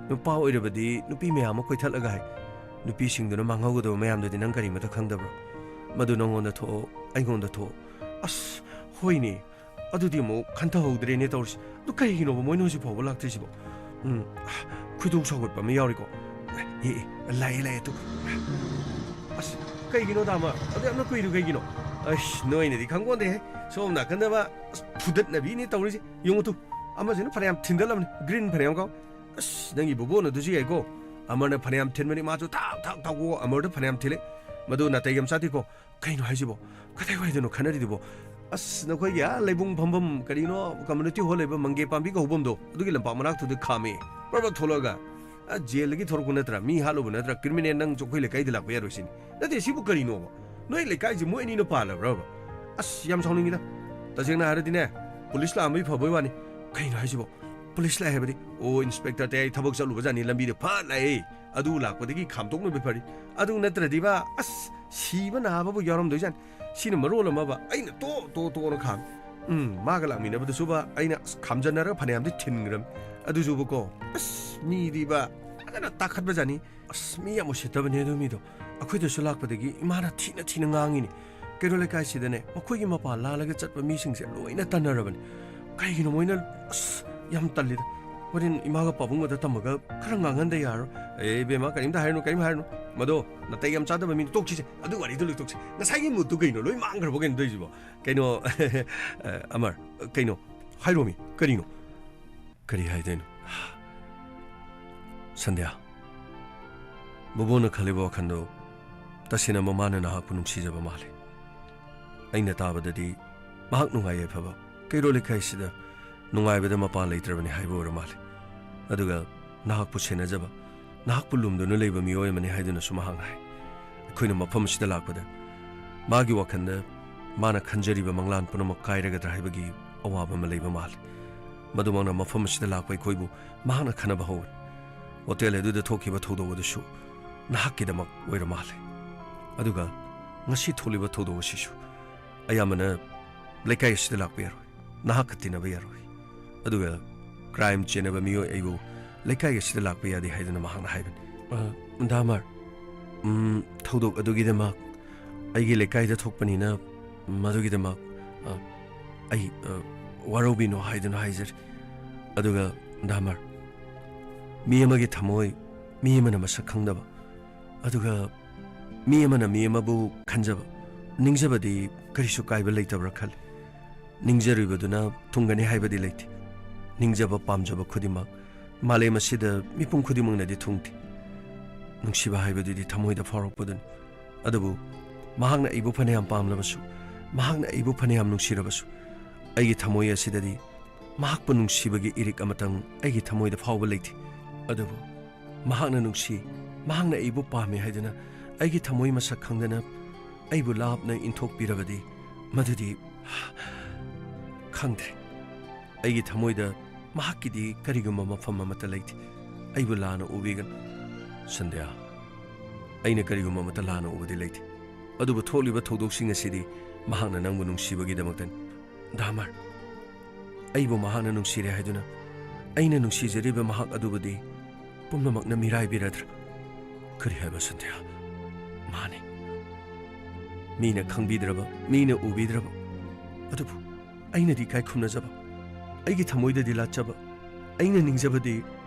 ꯅꯨꯄꯥ ꯑꯣꯏꯔꯕꯗꯤ ꯅꯨꯄꯤ ꯃꯌꯥꯝ ꯑꯃ ꯀꯣꯏꯊꯠꯂꯒ ꯍꯥꯏ, ꯅꯨꯄꯤꯁꯤꯡꯗꯨꯅ ꯃꯥꯡꯍꯧꯒꯗꯕ ꯃꯌꯥꯝꯗꯨꯗꯤ ꯅꯪ ꯀꯔꯤꯃꯇ ꯈꯪꯗꯕ꯭ꯔꯣ? ꯃꯗꯨ ꯅꯪꯉꯣꯟꯗ ꯊꯣꯛꯑꯣ, ꯑꯩꯉꯣꯟꯗ ꯊꯣꯛꯑꯣ꯫ ꯑꯁ, ꯍꯣꯏꯅꯦ꯫ ꯑꯗꯨꯗꯤ ꯑꯃꯨꯛ ꯈꯟꯊꯍꯧꯗ꯭ꯔꯦꯅꯦ ꯇꯧꯔꯤꯁꯦ꯫ ꯑꯗꯨ ꯀꯩꯒꯤꯅꯣꯕ ꯃꯣꯏꯅ ꯍꯧꯖꯤꯛ ꯐꯥꯎꯕ ꯂꯥꯛꯇ꯭ꯔꯤꯁꯤꯕꯣ? ꯎꯝ, ꯈꯣꯏꯗꯧ ꯁꯥꯎꯒꯠꯄ ꯑꯃ ꯌꯥꯎꯔꯤꯀꯣ꯫ ꯑꯦ, ꯑꯦ, ꯂꯥꯛꯑꯦ, ꯂꯥꯛꯑꯦ, ꯇꯨ꯫ ꯑꯁ, ꯀꯩꯒꯤꯅꯣ ꯗꯥꯃ? ꯑꯗꯨ ꯌꯥꯝꯅ ꯀꯨꯏꯗꯨ ꯀꯩꯒꯤꯅꯣ? ꯑꯁ, ꯅꯣꯏꯅꯗꯤ ꯈꯪꯄꯣꯟꯇꯦꯍꯦ꯫ ꯁꯣꯝ ꯅꯥꯀꯟꯗ ꯑꯃ, ꯑꯁ, ꯐꯨꯗꯠꯅꯕꯤꯅꯤ ꯇꯧꯔꯤꯁꯦ꯫ ꯌꯦꯡꯉꯨ ꯇꯨ, ꯑꯃꯁꯤꯅ ꯐꯅꯌꯥꯝ ꯊꯤꯟꯗꯠꯂꯝꯅꯤ, green ꯐꯅꯌꯥꯝ ꯀꯥꯎ꯫ ꯑꯁ, ꯅꯪꯒꯤ ꯕꯣꯕꯣꯅ ꯑꯗꯨꯁꯨ ꯌꯥꯏꯀꯣ꯫ ꯑꯃꯅ ꯐꯅꯌꯥꯝ ꯊꯤꯟꯕꯅꯤ, ꯃꯥꯁꯨ ꯊꯥꯛ, ꯊꯥꯛ, ꯊꯥꯛ, ꯑꯃꯔꯗ ꯐꯅꯌꯥꯝ ꯊꯤꯜꯂꯦ꯫ ꯃꯗꯨ ꯅꯥꯇꯩ ꯌꯥꯝ ꯆꯥꯗꯦꯀꯣ꯫ ꯀꯩꯅꯣ ꯍꯥꯏꯁꯤꯕꯣ? ꯀꯗꯥꯏꯋꯥꯏꯗꯅꯣ ꯈꯠꯅꯔꯤꯗꯨꯕꯣ? ꯑꯁ, ꯅꯈꯣꯏꯒꯤ ꯑꯥ ꯂꯩꯕꯨꯡ ꯐꯝꯐꯝ, ꯀꯔꯤꯅꯣ, community hall ꯂꯩꯕ ꯃꯪꯒꯦ ꯄꯥꯝꯕꯤꯒ ꯍꯧꯕꯝꯗꯣ, ꯑꯗꯨꯒꯤ ꯂꯝꯄꯥꯛ ꯃꯅꯥꯛꯇꯨꯗ ꯈꯥꯝꯃꯦ꯫ ꯕ꯭ꯔꯕꯛ ꯊꯣꯛꯂꯛꯑꯒ, ꯑ, ꯖꯦꯜꯗꯒꯤ ꯊꯣꯔꯛꯄ ꯅꯠꯇ꯭ꯔꯥ? ꯃꯤ ꯍꯥꯠꯂꯨꯕ ꯅꯠꯇ꯭ꯔꯥ? Criminal ꯅꯪꯁꯨ ꯑꯩꯈꯣꯏ ꯂꯩꯀꯥꯏꯗ ꯂꯥꯛꯄ ꯌꯥꯔꯣꯏ ꯁꯤꯅꯤ꯫ ꯅꯠꯇꯦ, ꯁꯤꯕꯨ ꯀꯔꯤꯅꯣꯕ? ꯅꯣꯏ ꯂꯩꯀꯥꯏꯁꯤ ꯃꯣꯏ ꯑꯅꯤꯅ ꯄꯥꯜꯂꯕ꯭ꯔꯕ? ꯑꯁ, ꯌꯥꯝ ꯁꯥꯎꯅꯤꯡꯉꯤꯗ꯫ ꯇꯁꯦꯡꯅ ꯍꯥꯏꯔꯗꯤꯅꯦ, ꯄꯨꯂꯤꯁ ꯂꯥꯛꯑꯝꯕꯩ ꯐꯕꯩ ꯋꯥꯅꯤ꯫ ꯀꯩꯅꯣ ꯍꯥꯏꯁꯤꯕꯣ? ꯄꯨꯂꯤꯁ ꯂꯥꯛꯑꯦ ꯍꯥꯏꯕꯗꯤ? ꯑꯣ, ꯏꯟꯁꯄꯦꯛꯇꯔ ꯇꯌꯥꯏ ꯊꯕꯛ ꯆꯠꯂꯨꯕꯖꯥꯠꯅꯤ, ꯂꯝꯕꯤꯗ ꯐꯠ ꯂꯥꯛꯑꯦ꯫ ꯑꯗꯨ ꯂꯥꯛꯄꯗꯒꯤ ꯈꯥꯝꯗꯣꯛꯅꯕ ꯐꯔꯤ꯫ ꯑꯗꯨ ꯅꯠꯇ꯭ꯔꯗꯤꯕ, ꯑꯁ, ꯁꯤꯕ ꯅꯥꯕꯕꯨ ꯌꯥꯎꯔꯝꯗꯣꯏꯖꯥꯠꯅꯤ꯫ ꯁꯤꯅ ꯃꯔꯣꯜ ꯑꯃꯕ, ꯑꯩꯅ ꯇꯣ, ꯇꯣ, ꯇꯣꯅ ꯈꯥꯝꯃꯤ꯫ ꯎꯝ, ꯃꯥꯒ ꯂꯥꯛꯃꯤꯟꯅꯕꯗꯨꯁꯨꯕ, ꯑꯩꯅ, ꯑꯁ, ꯈꯥꯝꯖꯟꯅꯔꯒ ꯐꯅꯌꯥꯝꯗꯤ ꯊꯤꯟꯈ꯭ꯔꯕꯅꯤ꯫ ꯑꯗꯨꯁꯨꯕꯀꯣ, ꯑꯁ, ꯃꯤꯗꯤꯕ, ꯐꯖꯅ ꯇꯥꯈꯠꯄꯖꯥꯠꯅꯤ꯫ ꯑꯁ, ꯃꯤ ꯌꯥꯝ ꯎꯁꯤꯠꯇꯕꯅꯦ ꯑꯗꯨ ꯃꯤꯗꯣ꯫ ꯑꯩꯈꯣꯏꯗꯁꯨ ꯂꯥꯛꯄꯗꯒꯤ ꯏꯃꯥꯅ ꯊꯤꯅ ꯊꯤꯅ ꯉꯥꯡꯉꯤꯅꯤ꯫ ꯀꯩꯔꯣꯜ ꯂꯩꯀꯥꯏꯁꯤꯗꯅꯦ, ꯃꯈꯣꯏꯒꯤ ꯃꯄꯥꯟ ꯂꯥꯜꯂꯒ ꯆꯠꯄ ꯃꯤꯁꯤꯡꯁꯦ ꯂꯣꯏꯅ ꯇꯟꯅꯔꯕꯅꯤ꯫ ꯀꯩꯒꯤꯅꯣ ꯃꯣꯏꯅ, ꯑꯁ, ꯌꯥꯝ ꯇꯜꯂꯤꯗ꯫ ꯍꯣꯔꯦꯟ ꯏꯃꯥꯒ ꯄꯥꯕꯨꯡꯒꯗ ꯇꯝꯃꯒ ꯈꯔ ꯉꯥꯡꯍꯟꯗ ꯌꯥꯔꯣꯏ꯫ ꯑꯦ, ꯏꯕꯦꯝꯃ, ꯀꯔꯤꯝꯇ ꯍꯥꯏꯔꯨꯅꯨ, ꯀꯔꯤꯝ ꯍꯥꯏꯔꯨꯅꯨ꯫ ꯃꯗꯣ ꯅꯥꯇꯩ ꯌꯥꯝ ꯆꯥꯗꯕ ꯃꯤꯅꯤ, ꯇꯣꯛꯁꯤꯁꯦ꯫ ꯑꯗꯨ ꯋꯥꯔꯤꯗꯨ ꯂꯣꯏ ꯇꯣꯛꯁꯤ꯫ ꯉꯁꯥꯏꯒꯤ moodꯇꯨ ꯀꯩꯅꯣ? ꯂꯣꯏ ꯃꯥꯡꯈ꯭ꯔꯕ ꯀꯩꯅꯣ ꯇꯧꯔꯤꯁꯤꯕꯣ? ꯀꯩꯅꯣ, ꯑꯃꯔ, ꯀꯩꯅꯣ? ꯍꯥꯏꯔꯣꯃꯤ, ꯀꯔꯤꯅꯣ? ꯀꯔꯤ ꯍꯥꯏꯗꯣꯏꯅꯣ? ꯁꯟꯙ꯭ꯌꯥ, ꯕꯣꯕꯣꯅ ꯈꯜꯂꯤꯕ ꯋꯥꯈꯜꯗꯨ ꯇꯁꯦꯡꯅ ꯃꯃꯥꯅ ꯅꯍꯥꯛꯄꯨ ꯅꯨꯡꯁꯤꯖꯕ ꯃꯥꯜꯂꯤ꯫ ꯑꯩꯅ ꯇꯥꯕꯗꯗꯤ ꯃꯍꯥꯛ ꯅꯨꯡꯉꯥꯏ ꯌꯥꯏꯐꯕ ꯀꯩꯔꯣꯜ ꯂꯩꯀꯥꯏꯁꯤꯗ ꯅꯨꯡꯉꯥꯏꯕꯗ ꯃꯄꯥ ꯂꯩꯇ꯭ꯔꯕꯅꯤ ꯍꯥꯏꯕ ꯑꯣꯏꯔ ꯃꯥꯜꯂꯤ꯫ ꯑꯗꯨꯒ ꯅꯍꯥꯛꯄꯨ ꯁꯦꯟꯅꯖꯕ, ꯅꯍꯥꯛꯄꯨ ꯂꯨꯝꯗꯨꯅ ꯂꯩꯕ ꯃꯤꯑꯣꯏ ꯑꯃꯅꯤ ꯍꯥꯏꯗꯨꯅꯁꯨ ꯃꯍꯥꯛꯅ ꯍꯥꯏ꯫ ꯑꯩꯈꯣꯏꯅ ꯃꯐꯝ ꯑꯁꯤꯗ ꯂꯥꯛꯄꯗ ꯃꯥꯒꯤ ꯋꯥꯈꯜꯗ ꯃꯥꯅ ꯈꯟꯖꯔꯤꯕ ꯃꯪꯂꯥꯟ ꯄꯨꯝꯅꯃꯛ ꯀꯥꯏꯔꯒꯗ꯭ꯔꯥ ꯍꯥꯏꯕꯒꯤ ꯑꯋꯥꯕ ꯑꯃ ꯂꯩꯕ ꯃꯥꯜꯂꯤ꯫ ꯃꯗꯨꯃꯛꯅ ꯃꯐꯝ ꯑꯁꯤꯗ ꯂꯥꯛꯄ ꯑꯩꯈꯣꯏꯕꯨ ꯃꯍꯥꯛꯅ ꯈꯟꯅꯕ ꯍꯧꯔꯦ꯫ ꯍꯣꯇꯦꯜ ꯑꯗꯨꯗ ꯊꯣꯛꯈꯤꯕ ꯊꯧꯗꯣꯛ ꯑꯗꯨꯁꯨ ꯅꯍꯥꯛꯀꯤꯗꯃꯛ ꯑꯣꯏꯔ ꯃꯥꯜꯂꯦ꯫ ꯑꯗꯨꯒ ꯉꯁꯤ ꯊꯣꯛꯂꯤꯕ ꯊꯧꯗꯣꯛ ꯑꯁꯤꯁꯨ ꯑꯌꯥꯝꯕꯅ ꯂꯩꯀꯥꯏ ꯑꯁꯤꯗ ꯂꯥꯛꯄ ꯌꯥꯔꯣꯏ꯫ ꯅꯍꯥꯛꯀ ꯇꯤꯟꯅꯕ ꯌꯥꯔꯣꯏ꯫ ꯑꯗꯨꯒ ꯀ꯭ꯔꯥꯏꯝ ꯆꯦꯟꯅꯕ ꯃꯤꯑꯣꯏ ꯑꯩꯕꯨ ꯂꯩꯀꯥꯏ ꯑꯁꯤꯗ ꯂꯥꯛꯄ ꯌꯥꯗꯦ ꯍꯥꯏꯗꯨꯅ ꯃꯍꯥꯛꯅ ꯍꯥꯏꯕꯅꯤ꯫ ꯑ, ꯗꯥꯃꯔ, ꯎꯝ, ꯊꯧꯗꯣꯛ ꯑꯗꯨꯒꯤꯗꯃꯛ ꯑꯩꯒꯤ ꯂꯩꯀꯥꯏꯗ ꯊꯣꯛꯄꯅꯤꯅ ꯃꯗꯨꯒꯤꯗꯃꯛ, ꯑ, ꯑꯩ, ꯑ, ꯋꯥꯔꯧꯕꯤꯅꯣ ꯍꯥꯏꯗꯨꯅ ꯍꯥꯏꯖꯔꯤ꯫ ꯑꯗꯨꯒ ꯗꯥꯃꯔ, ꯃꯤ ꯑꯃꯒꯤ ꯊꯃꯣꯏ ꯃꯤ ꯑꯃꯅ ꯃꯁꯛ ꯈꯪꯗꯕ, ꯑꯗꯨꯒ ꯃꯤ ꯑꯃꯅ ꯃꯤ ꯑꯃꯕꯨ ꯈꯟꯖꯕ, ꯅꯤꯡꯖꯕꯗꯤ ꯀꯔꯤꯁꯨ ꯀꯥꯏꯕ ꯂꯩꯇꯕ꯭ꯔꯥ ꯈꯜꯂꯤ꯫ ꯅꯤꯡꯖꯔꯨꯕꯗꯨꯅ ꯊꯨꯡꯒꯅꯤ ꯍꯥꯏꯕꯗꯤ ꯂꯩꯇꯦ꯫ ꯅꯤꯡꯖꯕ ꯄꯥꯝꯖꯕ ꯈꯨꯗꯤꯡꯃꯛ ꯃꯥꯂꯦꯝ ꯑꯁꯤꯗ ꯃꯤꯄꯨꯝ ꯈꯨꯗꯤꯡꯃꯛꯅꯗꯤ ꯊꯨꯡꯗꯦ꯫ ꯅꯨꯡꯁꯤꯕ ꯍꯥꯏꯕꯗꯨꯗꯤ ꯊꯃꯣꯏꯗ ꯐꯥꯎꯔꯛꯄꯗꯨꯅꯤ꯫ ꯑꯗꯨꯕꯨ ꯃꯍꯥꯛꯅ ꯑꯩꯕꯨ ꯐꯅꯌꯥꯝ ꯄꯥꯝꯂꯕꯁꯨ, ꯃꯍꯥꯛꯅ ꯑꯩꯕꯨ ꯐꯅꯌꯥꯝ ꯅꯨꯡꯁꯤꯔꯕꯁꯨ, ꯑꯩꯒꯤ ꯊꯃꯣꯏ ꯑꯁꯤꯗꯗꯤ ꯃꯍꯥꯛꯄꯨ ꯅꯨꯡꯁꯤꯕꯒꯤ ꯏꯔꯤꯛ ꯑꯃꯇꯪ ꯑꯩꯒꯤ ꯊꯃꯣꯏꯗ ꯐꯥꯎꯕ ꯂꯩꯇꯦ꯫ ꯑꯗꯨꯕꯨ ꯃꯍꯥꯛꯅ ꯅꯨꯡꯁꯤ, ꯃꯍꯥꯛꯅ ꯑꯩꯕꯨ ꯄꯥꯝꯃꯤ ꯍꯥꯏꯗꯨꯅ ꯑꯩꯒꯤ ꯊꯃꯣꯏ ꯃꯁꯛ ꯈꯪꯗꯅ ꯑꯩꯕꯨ ꯂꯥꯞꯅ ꯏꯟꯊꯣꯛꯄꯤꯔꯕꯗꯤ, ꯃꯗꯨꯗꯤ ꯈꯪꯗ꯭ꯔꯦ꯫ ꯑꯩꯒꯤ ꯊꯃꯣꯏꯗ ꯃꯍꯥꯛꯀꯤꯗꯤ ꯀꯔꯤꯒꯨꯝꯕ ꯃꯐꯝ ꯑꯃꯠꯇ ꯂꯩꯇꯦ꯫ ꯑꯩꯕꯨ ꯂꯥꯟꯅ ꯎꯕꯤꯒꯅꯨ꯫ ꯁꯟꯙ꯭ꯌꯥ, ꯑꯩꯅ ꯀꯔꯤꯒꯨꯝꯕ ꯑꯃꯠꯇ ꯂꯥꯟꯅ ꯎꯕꯗꯤ ꯂꯩꯇꯦ꯫ ꯑꯗꯨꯕꯨ ꯊꯣꯛꯂꯤꯕ ꯊꯧꯗꯣꯛꯁꯤꯡ ꯑꯁꯤꯗꯤ ꯃꯍꯥꯛꯅ ꯅꯪꯕꯨ ꯅꯨꯡꯁꯤꯕꯒꯤꯗꯃꯛꯇꯅꯤ꯫ ꯗꯥꯃꯔ, ꯑꯩꯕꯨ ꯃꯍꯥꯛꯅ ꯅꯨꯡꯁꯤꯔꯦ ꯍꯥꯏꯗꯨꯅ ꯑꯩꯅ ꯅꯨꯡꯁꯤꯖꯔꯤꯕ ꯃꯍꯥꯛ ꯑꯗꯨꯕꯨꯗꯤ ꯄꯨꯝꯅꯃꯛꯅ ꯃꯤꯔꯥꯏꯕꯤꯔꯗ꯭ꯔꯥ? ꯀꯔꯤ ꯍꯥꯏꯕ ꯁꯟꯙ꯭ꯌꯥ? ꯃꯥꯅꯤ꯫ ꯃꯤꯅ ꯈꯪꯕꯤꯗ꯭ꯔꯕ, ꯃꯤꯅ ꯎꯕꯤꯗ꯭ꯔꯕ, ꯑꯗꯨꯕꯨ ꯑꯩꯅꯗꯤ ꯏꯀꯥꯏ ꯈꯨꯝꯅꯖꯕ, ꯑꯩꯒꯤ ꯊꯃꯣꯏꯗꯗꯤ ꯂꯥꯠꯆꯕ, ꯑꯩꯅ ꯅꯤꯡꯖꯕꯗꯤ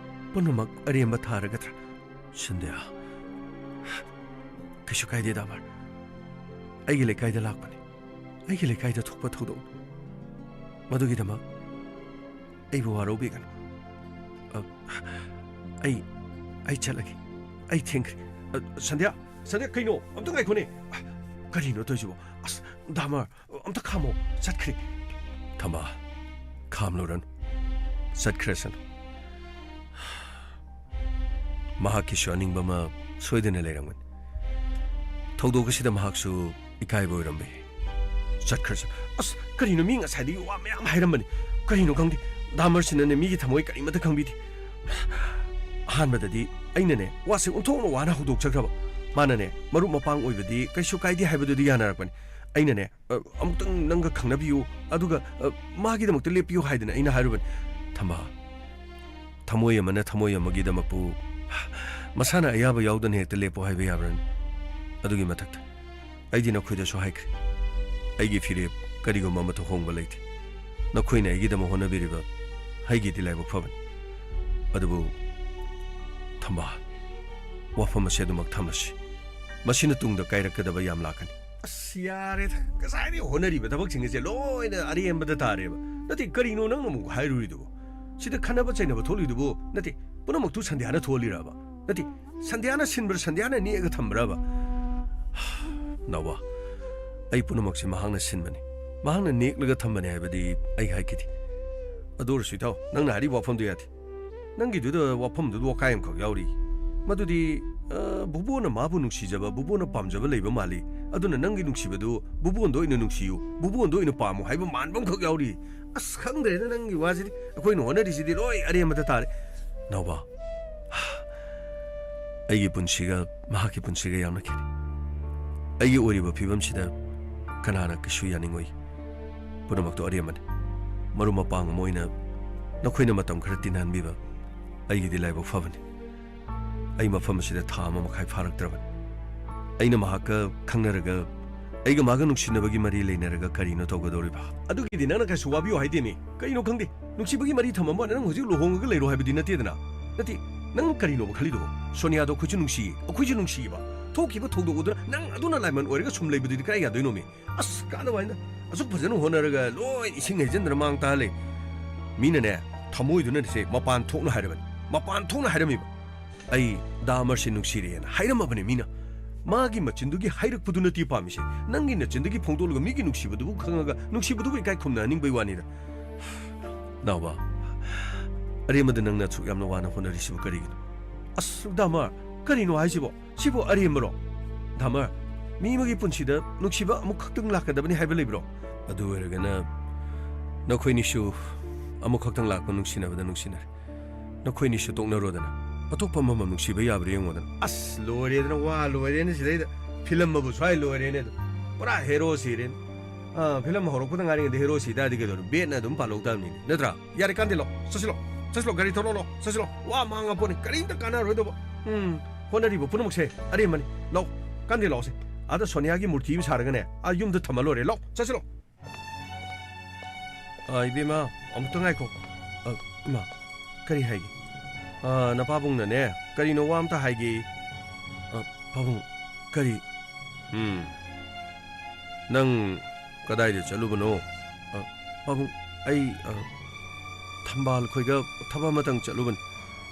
ꯄꯨꯝꯅꯃꯛ ꯑꯔꯦꯝꯕ ꯊꯥꯔꯒꯗ꯭ꯔꯥ? ꯁꯟꯙ꯭ꯌꯥ, ꯀꯩꯁꯨ ꯀꯥꯏꯗꯦ ꯗꯥꯃꯔ꯫ ꯑꯩꯒꯤ ꯂꯩꯀꯥꯏꯗ ꯂꯥꯛꯄꯅꯤ꯫ ꯑꯩꯒꯤ ꯂꯩꯀꯥꯏꯗ ꯊꯣꯛꯄ ꯊꯧꯗꯣꯛꯅꯤ꯫ ꯃꯗꯨꯒꯤꯗꯃꯛ ꯑꯩꯕꯨ ꯋꯥꯔꯧꯕꯤꯒꯅꯨ꯫ ꯑ, ꯑꯩ, ꯑꯩ ꯆꯠꯂꯒꯦ꯫ ꯑꯩ ꯊꯦꯡꯈ꯭ꯔꯦ꯫ ꯑ, ꯁꯟꯙ꯭ꯌꯥ, ꯁꯟꯙ꯭ꯌꯥ, ꯀꯩꯅꯣ? ꯑꯝꯇ ꯉꯥꯏꯈꯣꯅꯦ꯫ ꯑ, ꯀꯔꯤꯅꯣ ꯇꯧꯔꯤꯁꯤꯕꯣ? ꯑꯁ, ꯗꯥꯃꯔ, ꯑꯝꯇ ꯈꯥꯝꯃꯣ꯫ ꯆꯠꯈ꯭ꯔꯦ꯫ ꯊꯝꯕꯥ, ꯈꯥꯝꯂꯨꯔꯅꯨ꯫ ꯆꯠꯈ꯭ꯔꯁꯅꯨ꯫ ꯃꯍꯥꯛꯀꯤꯁꯨ ꯑꯅꯤꯡꯕ ꯑꯃ ꯁꯣꯏꯗꯅ ꯂꯩꯔꯝꯒꯅꯤ꯫ ꯊꯧꯗꯣꯛ ꯑꯁꯤꯗ ꯃꯍꯥꯛꯁꯨ ꯏꯀꯥꯏꯕ ꯑꯣꯏꯔꯝꯕ ꯌꯥꯏ꯫ ꯆꯠꯈ꯭ꯔꯁꯅꯨ꯫ ꯑꯁ, ꯀꯔꯤꯅꯣ, ꯃꯤ ꯉꯁꯥꯏꯗꯒꯤ ꯋꯥ ꯃꯌꯥꯝ ꯍꯥꯏꯔꯝꯕꯅꯤ꯫ ꯀꯔꯤꯅꯣ ꯈꯪꯗꯦ꯫ ꯗꯥꯃꯔꯁꯤꯅꯅꯦ ꯃꯤꯒꯤ ꯊꯃꯣꯏ ꯀꯔꯤꯃꯠꯇ ꯈꯪꯕꯤꯗꯦ꯫ ꯑꯍꯥꯟꯕꯗꯗꯤ ꯑꯩꯅꯅꯦ ꯋꯥꯁꯦ ꯑꯣꯟꯊꯣꯛꯅ ꯋꯥꯅ ꯍꯧꯗꯣꯛꯆꯈ꯭ꯔꯕ꯫ ꯃꯥꯅꯅꯦ ꯃꯔꯨꯞ ꯃꯄꯥꯡ ꯑꯣꯏꯕꯗꯤ ꯀꯩꯁꯨ ꯀꯥꯏꯗꯦ ꯍꯥꯏꯕꯗꯨꯗꯤ ꯌꯥꯅꯔꯛꯄꯅꯤ꯫ ꯑꯩꯅꯅꯦ, "ꯑ, ꯑꯃꯨꯛꯇꯪ ꯅꯪꯒ ꯈꯪꯅꯕꯤꯌꯨ, ꯑꯗꯨꯒ, ꯑ, ꯃꯥꯒꯤꯗꯃꯛꯇ ꯂꯦꯞꯄꯤꯌꯨ" ꯍꯥꯏꯗꯅ ꯑꯩꯅ ꯍꯥꯏꯔꯨꯕꯅꯤ꯫ ꯊꯝꯕꯥ, ꯊꯃꯣꯏ ꯑꯃꯅ ꯊꯃꯣꯏ ꯑꯃꯒꯤꯗꯃꯛꯄꯨ ꯃꯁꯥꯅ ꯑꯌꯥꯕ ꯌꯥꯎꯗꯅ ꯍꯦꯛꯇ ꯂꯦꯞꯄꯣ ꯍꯥꯏꯕ ꯌꯥꯕ꯭ꯔꯅꯤ? ꯑꯗꯨꯒꯤ ꯃꯊꯛꯇ ꯑꯩꯗꯤ ꯅꯈꯣꯏꯗꯁꯨ ꯍꯥꯏꯈ꯭ꯔꯦ, ꯑꯩꯒꯤ ꯐꯤꯔꯦꯞ ꯀꯔꯤꯒꯨꯝꯕ ꯑꯃꯠꯇ ꯍꯣꯡꯕ ꯂꯩꯇꯦ꯫ ꯅꯈꯣꯏꯅ ꯑꯩꯒꯤꯗꯃꯛ ꯍꯣꯠꯅꯕꯤꯔꯤꯕ ꯑꯩꯒꯤꯗꯤ ꯂꯥꯏꯕꯛ ꯐꯕꯅꯤ꯫ ꯑꯗꯨꯕꯨ ꯊꯝꯕꯥ, ꯋꯥꯐꯝ ꯑꯁꯤ ꯑꯗꯨꯃꯛ ꯊꯝꯂꯁꯤ꯫ ꯃꯁꯤꯅ ꯇꯨꯡꯗ ꯀꯥꯏꯔꯛꯀꯗꯕ ꯌꯥꯝ ꯂꯥꯛꯀꯅꯤ꯫ ꯑꯁ, ꯌꯥꯔꯦꯗ꯫ ꯉꯁꯥꯏꯗꯒꯤ ꯍꯣꯠꯅꯔꯤꯕ ꯊꯕꯛꯁꯤꯡ ꯑꯁꯦ ꯂꯣꯏꯅ ꯑꯔꯦꯝꯕꯗ ꯇꯥꯔꯦꯕ꯫ ꯅꯠꯇꯦ, ꯀꯔꯤꯅꯣ ꯅꯪꯅ ꯑꯃꯨꯛ ꯍꯥꯏꯔꯨꯔꯤꯗꯨꯕꯨ? ꯁꯤꯗ ꯈꯠꯅꯕ ꯆꯩꯅꯕ ꯊꯣꯛꯂꯤꯗꯨꯕꯨ? ꯅꯠꯇꯦ, ꯄꯨꯝꯅꯃꯛꯇꯨ ꯁꯟꯙ꯭ꯌꯥꯅ ꯊꯣꯛꯍꯜꯂꯤꯔꯕ? ꯅꯠꯇꯦ, ꯁꯟꯙ꯭ꯌꯥꯅ ꯁꯤꯟꯕ꯭ꯔꯥ, ꯁꯟꯙ꯭ꯌꯥꯅ ꯅꯦꯛꯑꯒ ꯊꯝꯕ꯭ꯔꯕ? ꯅꯥꯎꯕ, ꯑꯩ ꯄꯨꯝꯅꯃꯛꯁꯦ ꯃꯍꯥꯛꯅ ꯁꯤꯟꯕꯅꯤ, ꯃꯍꯥꯛꯅ ꯅꯦꯛꯂꯒ ꯊꯝꯕꯅꯤ ꯍꯥꯏꯕꯗꯤ ꯑꯩ ꯍꯥꯏꯈꯤꯗꯦ꯫ ꯑꯗꯨ ꯑꯣꯏꯔꯁꯨ ꯏꯇꯥꯎ, ꯅꯪꯅ ꯍꯥꯏꯔꯤꯕ ꯋꯥꯐꯝꯗꯨ ꯌꯥꯗꯦ꯫ ꯅꯪꯒꯤꯗꯨꯗ ꯋꯥꯐꯝꯗꯨꯗ ꯋꯥꯀꯥꯏ ꯑꯃꯈꯛ ꯌꯥꯎꯔꯤ꯫ ꯃꯗꯨꯗꯤ, ꯑ, ꯕꯨꯕꯣꯟꯅ ꯃꯥꯕꯨ ꯅꯨꯡꯁꯤꯖꯕ, ꯕꯨꯕꯣꯟꯅ ꯄꯥꯝꯖꯕ ꯂꯩꯕ ꯃꯥꯜꯂꯤ꯫ ꯑꯗꯨꯅ ꯅꯪꯒꯤ ꯅꯨꯡꯁꯤꯕꯗꯨ ꯕꯨꯕꯣꯟꯗ ꯑꯣꯏꯅ ꯅꯨꯡꯁꯤꯌꯨ, ꯕꯨꯕꯣꯟꯗ ꯑꯣꯏꯅ ꯄꯥꯝꯃꯨ ꯍꯥꯏꯕ ꯃꯥꯟꯕ ꯑꯃꯈꯛ ꯌꯥꯎꯔꯤ꯫ ꯑꯁ, ꯈꯪꯗ꯭ꯔꯦꯗ ꯅꯪꯒꯤ ꯋꯥꯁꯤꯗꯤ꯫ ꯑꯩꯈꯣꯏꯅ ꯍꯣꯠꯅꯔꯤꯁꯤꯗꯤ ꯂꯣꯏ ꯑꯔꯦꯝꯕꯗ ꯇꯥꯔꯦ꯫ ꯅꯥꯎꯕ, ꯑꯩꯒꯤ ꯄꯨꯟꯁꯤꯒ ꯃꯍꯥꯛꯀꯤ ꯄꯨꯟꯁꯤꯒ ꯌꯥꯝꯅ ꯈꯦꯠꯅꯩ꯫ ꯑꯩꯒꯤ ꯑꯣꯏꯔꯤꯕ ꯐꯤꯕꯝꯁꯤꯗ ꯀꯅꯥꯅ ꯀꯩꯁꯨ ꯌꯥꯅꯤꯡꯉꯣꯏ꯫ ꯄꯨꯝꯅꯃꯛꯇꯣ ꯑꯔꯦꯝꯕꯅꯤ꯫ ꯃꯔꯨꯞ ꯃꯄꯥꯡ ꯑꯃ ꯑꯣꯏꯅ ꯅꯈꯣꯏꯅ ꯃꯇꯝ ꯈꯔ ꯇꯤꯟꯅꯍꯟꯕꯤꯕ ꯑꯩꯒꯤꯗꯤ ꯂꯥꯏꯕꯛ ꯐꯕꯅꯤ꯫ ꯑꯩ ꯃꯐꯝ ꯑꯁꯤꯗ ꯊꯥ ꯑꯃ ꯃꯈꯥꯏ ꯐꯥꯔꯛꯇ꯭ꯔꯕꯅꯤ꯫ ꯑꯩꯅ ꯃꯍꯥꯛꯀ ꯈꯪꯅꯔꯒ, ꯑꯩꯒ ꯃꯥꯒ ꯅꯨꯡꯁꯤꯅꯕꯒꯤ ꯃꯔꯤ ꯂꯩꯅꯔꯒ ꯀꯔꯤꯅꯣ ꯇꯧꯒꯗꯧꯔꯤꯕ? ꯑꯗꯨꯒꯤꯗꯤ ꯅꯪꯅ ꯀꯩꯁꯨ ꯋꯥꯕꯤꯌꯨ ꯍꯥꯏꯗꯦꯅꯦ꯫ ꯀꯩꯅꯣ ꯈꯪꯗꯦ, ꯅꯨꯡꯁꯤꯕꯒꯤ ꯃꯔꯤ ꯊꯝꯃꯝꯕ ꯅꯪ ꯍꯧꯖꯤꯛ ꯂꯨꯍꯣꯡꯉꯒ ꯂꯩꯔꯣ ꯍꯥꯏꯕꯗꯤ ꯅꯠꯇꯦꯗꯅ꯫ ꯅꯠꯇꯦ, ꯅꯪ ꯀꯔꯤꯅꯣꯕ ꯈꯜꯂꯤꯗꯨꯕꯣ? ꯁꯣꯅꯤꯌꯥꯗꯣ ꯑꯩꯈꯣꯏꯁꯨ ꯅꯨꯡꯁꯤꯌꯦ, ꯑꯩꯈꯣꯏꯁꯨ ꯅꯨꯡꯁꯤꯌꯦꯕ꯫ ꯊꯣꯛꯈꯤꯕ ꯊꯧꯗꯣꯛ ꯑꯗꯨꯅ ꯅꯪ ꯑꯗꯨꯅ ꯂꯥꯏꯃꯟ ꯑꯣꯏꯔꯒ ꯁꯨꯝ ꯂꯩꯕꯗꯨꯗꯤ ꯀꯗꯥꯏ ꯌꯥꯗꯣꯏꯅꯣꯃꯤ? ꯑꯁ, ꯀꯥꯟꯅꯕ ꯍꯥꯏꯅ ꯑꯁꯨꯛ ꯐꯖꯅ ꯍꯣꯠꯅꯔꯒ ꯂꯣꯏ ꯏꯁꯤꯡ ꯍꯩꯖꯤꯟꯗꯅ ꯃꯥꯡ ꯇꯥꯍꯜꯂꯦ꯫ ꯃꯤꯅꯅꯦ, ꯊꯃꯣꯏꯗꯨꯅꯅꯦ ꯁꯦ ꯃꯄꯥꯟ ꯊꯣꯛꯅ ꯍꯥꯏꯔꯕꯅꯤ, ꯃꯄꯥꯟ ꯊꯣꯛꯅ ꯍꯥꯏꯔꯝꯃꯤꯕ꯫ ꯑꯩ ꯗꯥ ꯑꯃꯔꯁꯦ ꯅꯨꯡꯁꯤꯔꯦꯅ ꯍꯥꯏꯔꯝꯃꯕꯅꯦ ꯃꯤꯅ꯫ ꯃꯥꯒꯤ ꯃꯆꯤꯟꯗꯨꯒꯤ ꯍꯥꯏꯔꯛꯄꯗꯨ ꯅꯠꯇꯦ ꯄꯥꯝꯃꯤꯁꯦ꯫ ꯅꯪꯒꯤ ꯅꯆꯤꯟꯗꯒꯤ ꯐꯣꯡꯗꯣꯛꯂꯒ ꯃꯤꯒꯤ ꯅꯨꯡꯁꯤꯕꯗꯨꯕꯨ ꯈꯪꯉꯒ ꯅꯨꯡꯁꯤꯕꯗꯨꯕꯨ ꯏꯀꯥꯏ ꯈꯨꯝꯅꯍꯟꯅꯤꯡꯕꯩ ꯋꯥꯅꯤꯗ꯫ ꯅꯥꯎꯕ, ꯑꯔꯦꯝꯕꯗ ꯅꯪꯅ ꯑꯁꯨꯛ ꯌꯥꯝꯅ ꯋꯥꯅ ꯍꯣꯠꯅꯔꯤꯁꯤꯕꯨ ꯀꯔꯤꯒꯤꯅꯣ? ꯑꯁ, ꯗꯥ ꯑꯃꯔ, ꯀꯔꯤꯅꯣ ꯍꯥꯏꯁꯤꯕꯣ? ꯁꯤꯕꯨ ꯑꯔꯦꯝꯕꯔꯣ? ꯗꯥ ꯑꯃꯔ, ꯃꯤ ꯑꯃꯒꯤ ꯄꯨꯟꯁꯤꯗ ꯅꯨꯡꯁꯤꯕ ꯑꯃꯨꯛ ꯈꯛꯇꯪ ꯂꯥꯛꯀꯗꯕꯅꯤ ꯍꯥꯏꯕ ꯂꯩꯕ꯭ꯔꯣ? ꯑꯗꯨ ꯑꯣꯏꯔꯒꯅ ꯅꯈꯣꯏꯅꯤꯁꯨ ꯑꯃꯨꯛ ꯈꯛꯇꯪ ꯂꯥꯛꯄ ꯅꯨꯡꯁꯤꯅꯕꯗ ꯅꯨꯡꯁꯤꯅꯔꯦ꯫ ꯅꯈꯣꯏꯅꯤꯁꯨ ꯇꯣꯛꯅꯔꯣꯗꯅ, ꯑꯇꯣꯞꯄ ꯑꯃꯃꯝ ꯅꯨꯡꯁꯤꯕ ꯌꯥꯕ꯭ꯔꯥ ꯌꯦꯡꯉꯣꯗꯅ꯫ ꯑꯁ, ꯂꯣꯏꯔꯦꯗꯅ, ꯋꯥ ꯂꯣꯏꯔꯦꯅꯦ ꯁꯤꯗꯩꯗ꯫ ꯐꯤꯂꯝ ꯑꯃꯕꯨ ꯁ꯭ꯋꯥꯏ ꯂꯣꯏꯔꯦꯅꯦ ꯑꯗꯨ꯫ ꯄꯨꯔꯥ ꯍꯦꯔꯣ ꯁꯤꯔꯦꯅꯦ꯫ ꯑꯥ, ꯐꯤꯂꯝ ꯍꯧꯔꯛꯄꯗ ꯉꯥꯏꯔꯤꯉꯩꯗ ꯍꯦꯔꯣ ꯁꯤ ꯇꯥꯔꯗꯤ ꯀꯩꯗꯧꯔꯦ? ꯕꯦꯠꯅ ꯑꯗꯨꯝ ꯄꯥꯜꯍꯧ ꯇꯥꯕꯅꯤꯅꯦ, ꯅꯠꯇ꯭ꯔꯥ? ꯌꯥꯔꯦ, ꯀꯥꯟꯗꯦ ꯂꯥꯛꯑꯣ, ꯆꯠꯁꯤꯜꯂꯣ, ꯆꯠꯁꯤꯜꯂꯣ, ꯒꯥꯔꯤ ꯊꯧꯔꯣ ꯂꯥꯛꯑꯣ, ꯆꯠꯁꯤꯜꯂꯣ꯫ ꯋꯥ ꯃꯥꯡꯉ ꯄꯣꯠꯅꯤ, ꯀꯔꯤꯝꯇ ꯀꯥꯟꯅꯔꯣꯏꯗꯧꯕ꯫ ꯎꯝ, ꯍꯣꯠꯅꯔꯤꯕ ꯄꯨꯝꯅꯃꯛꯁꯦ ꯑꯔꯦꯝꯕꯅꯤ꯫ ꯂꯥꯛꯑꯣ, ꯀꯥꯟꯗꯦ ꯂꯥꯛꯑꯣꯁꯦ꯫ ꯑꯥꯗ ꯁꯣꯅꯤꯌꯥꯒꯤ ꯃꯨꯔꯇꯤ ꯑꯃ ꯁꯥꯔꯒꯅꯦ, ꯑꯥ ꯌꯨꯝꯗ ꯊꯝꯃ ꯂꯣꯏꯔꯦ꯫ ꯂꯥꯛꯑꯣ, ꯆꯠꯁꯤꯜꯂꯣ꯫ ꯑ, ꯏꯕꯦꯝꯃ, ꯑꯃꯨꯛꯇ ꯉꯥꯏꯈꯣ꯫ ꯑ, ꯏꯃꯥ, ꯀꯔꯤ ꯍꯥꯏꯒꯦ? ꯑ, ꯅꯄꯥꯕꯨꯡꯅꯅꯦ, ꯀꯔꯤꯅꯣ ꯋꯥ ꯑꯝꯇ ꯍꯥꯏꯒꯦ꯫ ꯑ, ꯄꯥꯕꯨꯡ, ꯀꯔꯤ? ꯎꯝ꯫ ꯅꯪ ꯀꯗꯥꯏꯗ ꯆꯠꯂꯨꯕꯅꯣ? ꯑ, ꯄꯥꯕꯨꯡ, ꯑꯩ, ꯑ, ꯊꯝꯕꯥꯜ ꯈꯣꯏꯒ ꯊꯕꯛ ꯑꯃꯇꯪ ꯆꯠꯂꯨꯕꯅꯤ꯫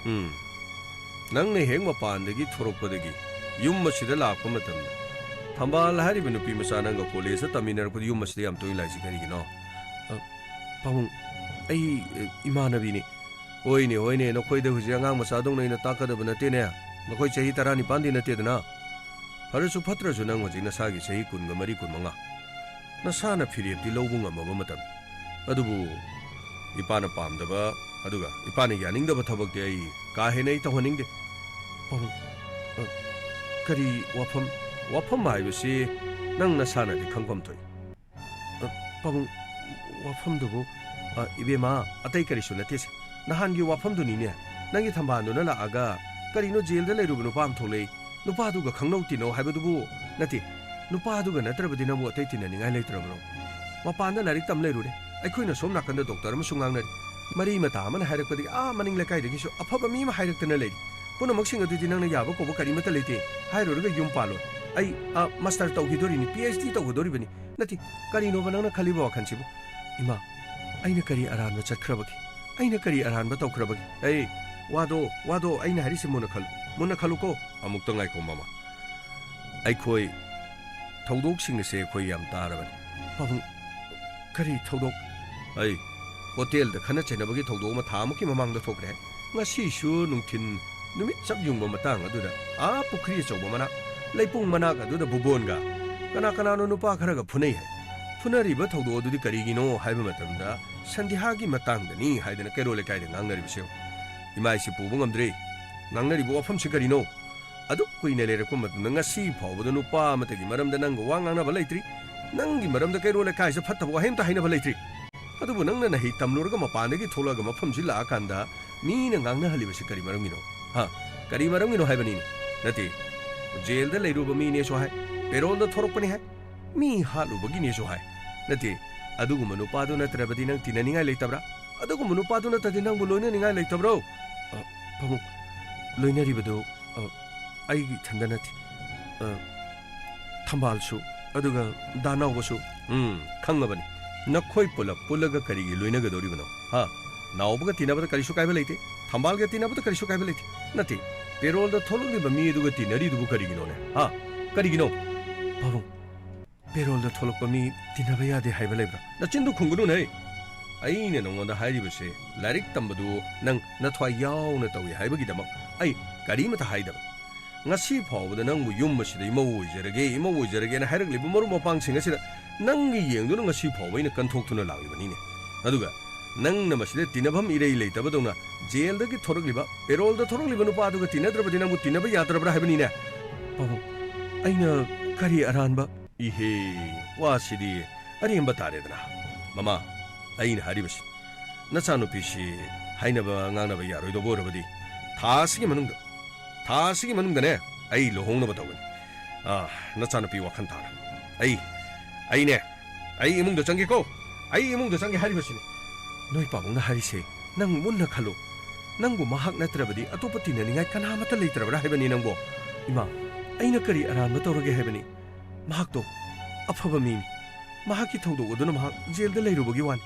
ꯎꯝ꯫ ꯅꯪꯅ ꯍꯦꯛ ꯃꯄꯥꯟꯗꯒꯤ ꯊꯣꯔꯛꯄꯗꯒꯤ ꯌꯨꯝ ꯑꯁꯤꯗ ꯂꯥꯛꯄ ꯃꯇꯝꯗ ꯊꯝꯕꯥꯜ ꯍꯥꯏꯔꯤꯕ ꯅꯨꯄꯤ ꯃꯆꯥ ꯅꯪꯒ ꯀꯣꯂꯦꯖꯇ ꯇꯝꯃꯤꯟꯅꯔꯛꯄꯗ ꯌꯨꯝ ꯑꯁꯤꯗ ꯌꯥꯝ ꯇꯣꯏꯅ ꯂꯥꯛꯏꯁꯤ ꯀꯔꯤꯒꯤꯅꯣ? ꯑ, ꯄꯥꯕꯨꯡ, ꯑꯩ, ꯑ, ꯏꯃꯥꯟꯅꯕꯤꯅꯤ꯫ ꯍꯣꯏꯅꯦ, ꯍꯣꯏꯅꯦ, ꯅꯈꯣꯏꯗ ꯍꯧꯖꯤꯛ ꯑꯉꯥꯡ ꯃꯆꯥꯗꯧꯅ ꯑꯩꯅ ꯇꯥꯛꯀꯗꯕ ꯅꯠꯇꯦꯅꯦ꯫ ꯅꯈꯣꯏ ꯆꯍꯤ ꯇꯔꯥꯅꯤꯄꯥꯟꯗꯤ ꯅꯠꯇꯦꯗꯅ꯫ ꯐꯔꯁꯨ ꯐꯠꯇ꯭ꯔꯁꯨ ꯅꯪ ꯍꯧꯖꯤꯛ ꯅꯁꯥꯒꯤ ꯆꯍꯤ ꯀꯨꯟꯒ ꯃꯔꯤ, ꯀꯨꯟꯃꯉꯥ꯫ ꯅꯁꯥꯅ ꯐꯤꯔꯦꯞꯇꯤ ꯂꯧꯕ ꯉꯝꯃꯕ ꯃꯇꯝꯅꯤ꯫ ꯑꯗꯨꯕꯨ ꯏꯄꯥꯅ ꯄꯥꯝꯗꯕ, ꯑꯗꯨꯒ ꯏꯄꯥꯅ ꯌꯥꯅꯤꯡꯗꯕ ꯊꯕꯛꯇꯤ ꯑꯩ ꯀꯥ ꯍꯦꯟꯅ ꯑꯩ ꯇꯧꯍꯟꯅꯤꯡꯗꯦ꯫ ꯄꯥꯕꯨꯡ, ꯑ, ꯀꯔꯤ ꯋꯥꯐꯝ? ꯋꯥꯐꯝ ꯍꯥꯏꯕꯁꯤ ꯅꯪ ꯅꯁꯥꯅꯗꯤ ꯈꯪꯐꯝ ꯊꯣꯛꯏ꯫ ꯑ, ꯄꯥꯕꯨꯡ, ꯋꯥꯐꯝꯗꯨꯕꯨ, ꯑ, ꯏꯕꯦꯝꯃ, ꯑꯇꯩ ꯀꯔꯤꯁꯨ ꯅꯠꯇꯦꯁꯦ꯫ ꯅꯍꯥꯟꯒꯤ ꯋꯥꯐꯝꯗꯨꯅꯤꯅꯦ꯫ ꯅꯪꯒꯤ ꯊꯝꯕꯥꯜꯗꯨꯅ ꯂꯥꯛꯑꯒ, "ꯀꯔꯤꯅꯣ ꯖꯦꯜꯗ ꯂꯩꯔꯨꯕ ꯅꯨꯄꯥ ꯑꯃ ꯊꯣꯛꯂꯛꯏ? ꯅꯨꯄꯥꯗꯨꯒ ꯈꯪꯅꯧ ꯇꯤꯟꯅꯧ" ꯍꯥꯏꯕꯗꯨꯕꯨ ꯅꯠꯇꯦ꯫ ꯅꯨꯄꯥꯗꯨꯒ ꯅꯠꯇ꯭ꯔꯕꯗꯤ ꯅꯪꯕꯨ ꯑꯇꯩ ꯇꯤꯟꯅꯅꯤꯡꯉꯥꯏ ꯂꯩꯇ꯭ꯔꯕ꯭ꯔꯣ? ꯃꯄꯥꯟꯗ ꯂꯥꯏꯔꯤꯛ ꯇꯝ ꯂꯩꯔꯨꯔꯦ꯫ ꯑꯩꯈꯣꯏꯅ ꯁꯣꯝ ꯅꯥꯀꯟꯗ ꯗꯣꯛꯇꯔ ꯑꯃꯁꯨ ꯉꯥꯡꯅꯔꯤ꯫ ꯃꯔꯤ ꯃꯇꯥ ꯑꯃꯅ ꯍꯥꯏꯔꯛꯄꯗꯒꯤ ꯑꯥ ꯃꯅꯤꯡ ꯂꯩꯀꯥꯏꯗꯒꯤꯁꯨ ꯑꯐꯕ ꯃꯤ ꯑꯃ ꯍꯥꯏꯔꯛꯇꯅ ꯂꯩꯔꯤ꯫ ꯄꯨꯝꯅꯃꯛꯁꯤꯡ ꯑꯗꯨꯗꯤ ꯅꯪꯅ ꯌꯥꯕ ꯀꯧꯕ ꯀꯔꯤꯃꯠꯇ ꯂꯩꯇꯦ꯫ ꯍꯥꯏꯔꯨꯔꯒ ꯌꯨꯝ ꯄꯥꯜꯂꯣꯏ꯫ ꯑꯩ, ꯑ, ꯃꯥꯁꯇꯔ ꯇꯧꯈꯤꯗꯣꯔꯤꯅꯤ, ꯄꯤ ꯑꯩꯆ ꯗꯤ ꯇꯧꯒꯗꯣꯔꯤꯕꯅꯤ꯫ ꯅꯠꯇꯦ, ꯀꯔꯤꯅꯣꯕ ꯅꯪꯅ ꯈꯜꯂꯤꯕ ꯋꯥꯈꯜꯁꯤꯕꯨ? ꯏꯃꯥ, ꯑꯩꯅ ꯀꯔꯤ ꯑꯔꯥꯟꯕ ꯆꯠꯈ꯭ꯔꯕꯒꯦ? ꯑꯩꯅ ꯀꯔꯤ ꯑꯔꯥꯟꯕ ꯇꯧꯈ꯭ꯔꯕꯒꯦ? ꯑꯩ, ꯋꯥꯗꯣ, ꯋꯥꯗꯣ ꯑꯩꯅ ꯍꯥꯏꯔꯤꯁꯦ ꯃꯨꯟꯅ ꯈꯜꯂꯨ, ꯃꯨꯟꯅ ꯈꯜꯂꯨꯀꯣ꯫ ꯑꯃꯨꯛꯇ ꯉꯥꯏꯈꯣ ꯃꯃꯥ꯫ ꯑꯩꯈꯣꯏ ꯊꯧꯗꯣꯛꯁꯤꯡ ꯑꯁꯦ ꯑꯩꯈꯣꯏ ꯌꯥꯝ ꯇꯥꯔꯕꯅꯤ꯫ ꯄꯥꯕꯨꯡ, ꯀꯔꯤ ꯊꯧꯗꯣꯛ? ꯑꯩ ꯍꯣꯇꯦꯜꯗ ꯈꯠꯅ ꯆꯩꯅꯕꯒꯤ ꯊꯧꯗꯣꯛ ꯑꯃ ꯊꯥ ꯑꯃꯨꯛꯀꯤ ꯃꯃꯥꯡꯗ ꯊꯣꯛꯈ꯭ꯔꯦ꯫ ꯉꯁꯤꯁꯨ ꯅꯨꯡꯊꯤꯟ ꯅꯨꯃꯤꯠ ꯆꯞ ꯌꯨꯡꯕ ꯃꯇꯥꯡ ꯑꯗꯨꯗ ꯑꯥ ꯄꯨꯈ꯭ꯔꯤ ꯑꯆꯧꯕ ꯃꯅꯥꯛ, ꯂꯩꯄꯨꯡ ꯃꯅꯥꯛ ꯑꯗꯨꯗ ꯕꯨꯕꯣꯟꯒ ꯀꯅꯥ ꯀꯅꯥꯅꯣ ꯅꯨꯄꯥ ꯈꯔꯒ ꯐꯨꯅꯩ ꯍꯥꯏ꯫ ꯐꯨꯅꯔꯤꯕ ꯊꯧꯗꯣꯛ ꯑꯗꯨꯗꯤ ꯀꯔꯤꯒꯤꯅꯣ ꯍꯥꯏꯕ ꯃꯇꯝꯗ ꯁꯟꯗꯤꯍꯥꯒꯤ ꯃꯇꯥꯡꯗꯅꯤ ꯍꯥꯏꯗꯅ ꯀꯩꯔꯣꯜ ꯂꯩꯀꯥꯏꯗ ꯉꯥꯡꯅꯔꯤꯕꯁꯤ ꯌꯦꯡꯉꯨ꯫ ꯏꯃꯥ ꯑꯩꯁꯦ ꯄꯨꯕ ꯉꯝꯗ꯭ꯔꯦ꯫ ꯉꯥꯡꯅꯔꯤꯕ ꯋꯥꯐꯝꯁꯤ ꯀꯔꯤꯅꯣ? ꯑꯗꯨꯛ ꯀꯨꯏꯅ ꯂꯩꯔꯛꯄ ꯃꯇꯝꯗ ꯉꯁꯤ ꯐꯥꯎꯕꯗ ꯅꯨꯄꯥ ꯑꯃꯠꯇꯒꯤ ꯃꯔꯝꯗ ꯅꯪꯒ ꯋꯥ ꯉꯥꯡꯅꯕ ꯂꯩꯇ꯭ꯔꯤ꯫ ꯅꯪꯒꯤ ꯃꯔꯝꯗ ꯀꯩꯔꯣꯜ ꯂꯩꯀꯥꯏꯁꯤꯗ ꯐꯠꯇꯕ ꯋꯥꯍꯩ ꯑꯝꯇ ꯍꯥꯏꯅꯕ ꯂꯩꯇ꯭ꯔꯤ꯫ ꯑꯗꯨꯕꯨ ꯅꯪꯅ ꯅꯍꯩ ꯇꯝꯂꯨꯔꯒ ꯃꯄꯥꯟꯗꯒꯤ ꯊꯣꯛꯂꯛꯑꯒ ꯃꯐꯝꯁꯤ ꯂꯥꯛꯑꯀꯥꯟꯗ ꯃꯤꯅ ꯉꯥꯡꯅꯍꯜꯂꯤꯕꯁꯤ ꯀꯔꯤ ꯃꯔꯝꯒꯤꯅꯣ? ꯍꯥ? ꯀꯔꯤ ꯃꯔꯝꯒꯤꯅꯣ ꯍꯥꯏꯕꯅꯤꯅꯦ? ꯅꯠꯇꯦ, ꯖꯦꯜꯗ ꯂꯩꯔꯨꯕ ꯃꯤꯅꯦꯁꯨ ꯍꯥꯏ, ꯄꯦꯔꯣꯜꯗ ꯊꯣꯛꯂꯛꯄꯅꯤ ꯍꯥꯏ, ꯃꯤ ꯍꯥꯠꯂꯨꯕꯒꯤꯅꯦꯁꯨ ꯍꯥꯏ꯫ ꯅꯠꯇꯦ, ꯑꯗꯨꯒꯨꯝꯕ ꯅꯨꯄꯥꯗꯨ ꯅꯠꯇ꯭ꯔꯕꯗꯤ ꯅꯪ ꯇꯤꯟꯅꯅꯤꯡꯉꯥꯏ ꯂꯩꯇꯕ꯭ꯔꯥ? ꯑꯗꯨꯒꯨꯝꯕ ꯅꯨꯄꯥꯗꯨ ꯅꯠꯇ꯭ꯔꯗꯤ ꯅꯪꯕꯨ ꯂꯣꯏꯅꯅꯤꯡꯉꯥꯏ ꯂꯩꯇꯕ꯭ꯔꯣ? ꯑ, ꯄꯥꯕꯨꯡ, ꯂꯣꯏꯅꯔꯤꯕꯗꯨ, ꯑ, ꯑꯩꯒꯤ ꯏꯊꯟꯗ ꯅꯠꯇꯦ꯫ ꯑ, ꯊꯝꯕꯥꯜꯁꯨ, ꯑꯗꯨꯒ ꯗꯥ ꯅꯥꯎꯕꯁꯨ꯫ ꯎꯝ, ꯈꯪꯉꯕꯅꯤ꯫ ꯅꯈꯣꯏ ꯄꯨꯂꯞ ꯄꯨꯜꯂꯒ ꯀꯔꯤꯒꯤ ꯂꯣꯏꯅꯒꯗꯧꯔꯤꯕꯅꯣ? ꯍꯥ? ꯅꯥꯎꯕꯒ ꯇꯤꯟꯅꯕꯗ ꯀꯔꯤꯁꯨ ꯀꯥꯏꯕ ꯂꯩꯇꯦ꯫ ꯊꯝꯕꯥꯜꯒ ꯇꯤꯟꯅꯕꯗ ꯀꯔꯤꯁꯨ ꯀꯥꯏꯕ ꯂꯩꯇꯦ꯫ ꯅꯠꯇꯦ, ꯄꯦꯔꯣꯜꯗ ꯊꯣꯛꯂꯛꯂꯤꯕ ꯃꯤ ꯑꯗꯨꯒ ꯇꯤꯟꯅꯔꯤꯗꯨꯕꯨ ꯀꯔꯤꯒꯤꯅꯣꯅꯦ? ꯍꯥ? ꯀꯔꯤꯒꯤꯅꯣ? ꯄꯥꯕꯨꯡ, ꯄꯦꯔꯣꯜꯗ ꯊꯣꯛꯂꯛꯄ ꯃꯤ ꯇꯤꯟꯅꯕ ꯌꯥꯗꯦ ꯍꯥꯏꯕ ꯂꯩꯕ꯭ꯔꯥ? ꯅꯆꯤꯟꯗꯨ ꯈꯨꯝꯒꯅꯨꯅꯦ꯫ ꯑꯩꯅ ꯅꯉꯣꯟꯗ ꯍꯥꯏꯔꯤꯕꯁꯦ, ꯂꯥꯏꯔꯤꯛ ꯇꯝꯕꯗꯨ ꯅꯪ ꯅꯊ꯭ꯋꯥꯏ ꯌꯥꯎꯅ ꯇꯧꯏ ꯍꯥꯏꯕꯒꯤꯗꯃꯛ ꯑꯩ ꯀꯔꯤꯃꯇ ꯍꯥꯏꯗꯕ꯫ ꯉꯁꯤ ꯐꯥꯎꯕꯗ ꯅꯪꯕꯨ ꯌꯨꯝ ꯑꯁꯤꯗ ꯏꯃꯧ ꯑꯣꯏꯖꯔꯒꯦ, ꯏꯃꯧ ꯑꯣꯏꯖꯔꯒꯦꯅ ꯍꯥꯏꯔꯛꯂꯤꯕ ꯃꯔꯨꯞ ꯃꯄꯥꯡꯁꯤꯡ ꯑꯁꯤꯗ ꯅꯪꯒꯤ ꯌꯦꯡꯗꯨꯅ ꯉꯁꯤ ꯐꯥꯎꯕ ꯑꯩꯅ ꯀꯟꯊꯣꯛꯇꯨꯅ ꯂꯥꯛꯂꯤꯕꯅꯤꯅꯦ꯫ ꯑꯗꯨꯒ ꯅꯪꯅ ꯃꯁꯤꯗ ꯇꯤꯟꯅꯐꯝ ꯏꯔꯩ ꯂꯩꯇꯕꯗꯧꯅ ꯖꯦꯜꯗꯒꯤ ꯊꯣꯔꯛꯂꯤꯕ, ꯄꯦꯔꯣꯜꯗ ꯊꯣꯔꯛꯂꯤꯕ ꯅꯨꯄꯥꯗꯨꯒ ꯇꯤꯟꯅꯗ꯭ꯔꯕꯗꯤ ꯅꯪꯕꯨ ꯇꯤꯟꯅꯕ ꯌꯥꯗ꯭ꯔꯕ꯭ꯔꯥ ꯍꯥꯏꯕꯅꯤꯅꯦ? ꯄꯥꯕꯨꯡ, ꯑꯩꯅ ꯀꯔꯤ ꯑꯔꯥꯟꯕ? ꯏꯍꯦ, ꯋꯥꯁꯤꯗꯤ ꯑꯔꯦꯝꯕ ꯇꯥꯔꯦꯗꯅ꯫ ꯃꯃꯥ, ꯑꯩꯅ ꯍꯥꯏꯔꯤꯕꯁꯤ, ꯅꯆꯥꯅꯨꯄꯤꯁꯤ ꯍꯥꯏꯅꯕ ꯉꯥꯡꯅꯕ ꯌꯥꯔꯣꯏꯗꯧꯕ ꯑꯣꯏꯔꯕꯗꯤ, ꯊꯥ ꯑꯁꯤꯒꯤ ꯃꯅꯨꯡꯗ, ꯊꯥ ꯑꯁꯤꯒꯤ ꯃꯅꯨꯡꯗꯅꯦ, ꯑꯩ ꯂꯨꯍꯣꯡꯅꯕ ꯇꯧꯒꯅꯤ꯫ ꯑꯥ, ꯅꯆꯥꯅꯨꯄꯤ ꯋꯥꯈꯜ ꯇꯥꯔꯣ꯫ ꯑꯩ, ꯑꯩꯅꯦ, ꯑꯩ ꯏꯃꯨꯡꯗ ꯆꯪꯒꯦꯀꯣ꯫ ꯑꯩ ꯏꯃꯨꯡꯗ ꯆꯪꯒꯦ ꯍꯥꯏꯔꯤꯕꯁꯤꯅꯤ꯫ ꯅꯣꯏ ꯄꯥꯕꯨꯡꯅ ꯍꯥꯏꯔꯤꯁꯦ ꯅꯪ ꯃꯨꯟꯅ ꯈꯜꯂꯨ꯫ ꯅꯪꯕꯨ ꯃꯍꯥꯛ ꯅꯠꯇ꯭ꯔꯕꯗꯤ ꯑꯇꯣꯞꯄ ꯇꯤꯟꯅꯅꯤꯡꯉꯥꯏ ꯀꯅꯥꯃꯠꯇ ꯂꯩꯇ꯭ꯔꯕ꯭ꯔꯥ ꯍꯥꯏꯕꯅꯤ ꯅꯪꯕꯣ? ꯏꯃꯥ, ꯑꯩꯅ ꯀꯔꯤ ꯑꯔꯥꯟꯕ ꯇꯧꯔꯒꯦ ꯍꯥꯏꯕꯅꯤ? ꯃꯍꯥꯛꯇꯣ ꯑꯐꯕ ꯃꯤꯅꯤ꯫ ꯃꯍꯥꯛꯀꯤ ꯊꯧꯗꯣꯛ ꯑꯗꯨꯅ ꯃꯍꯥꯛ ꯖꯦꯜꯗ ꯂꯩꯔꯨꯕꯒꯤ ꯋꯥꯅꯤ꯫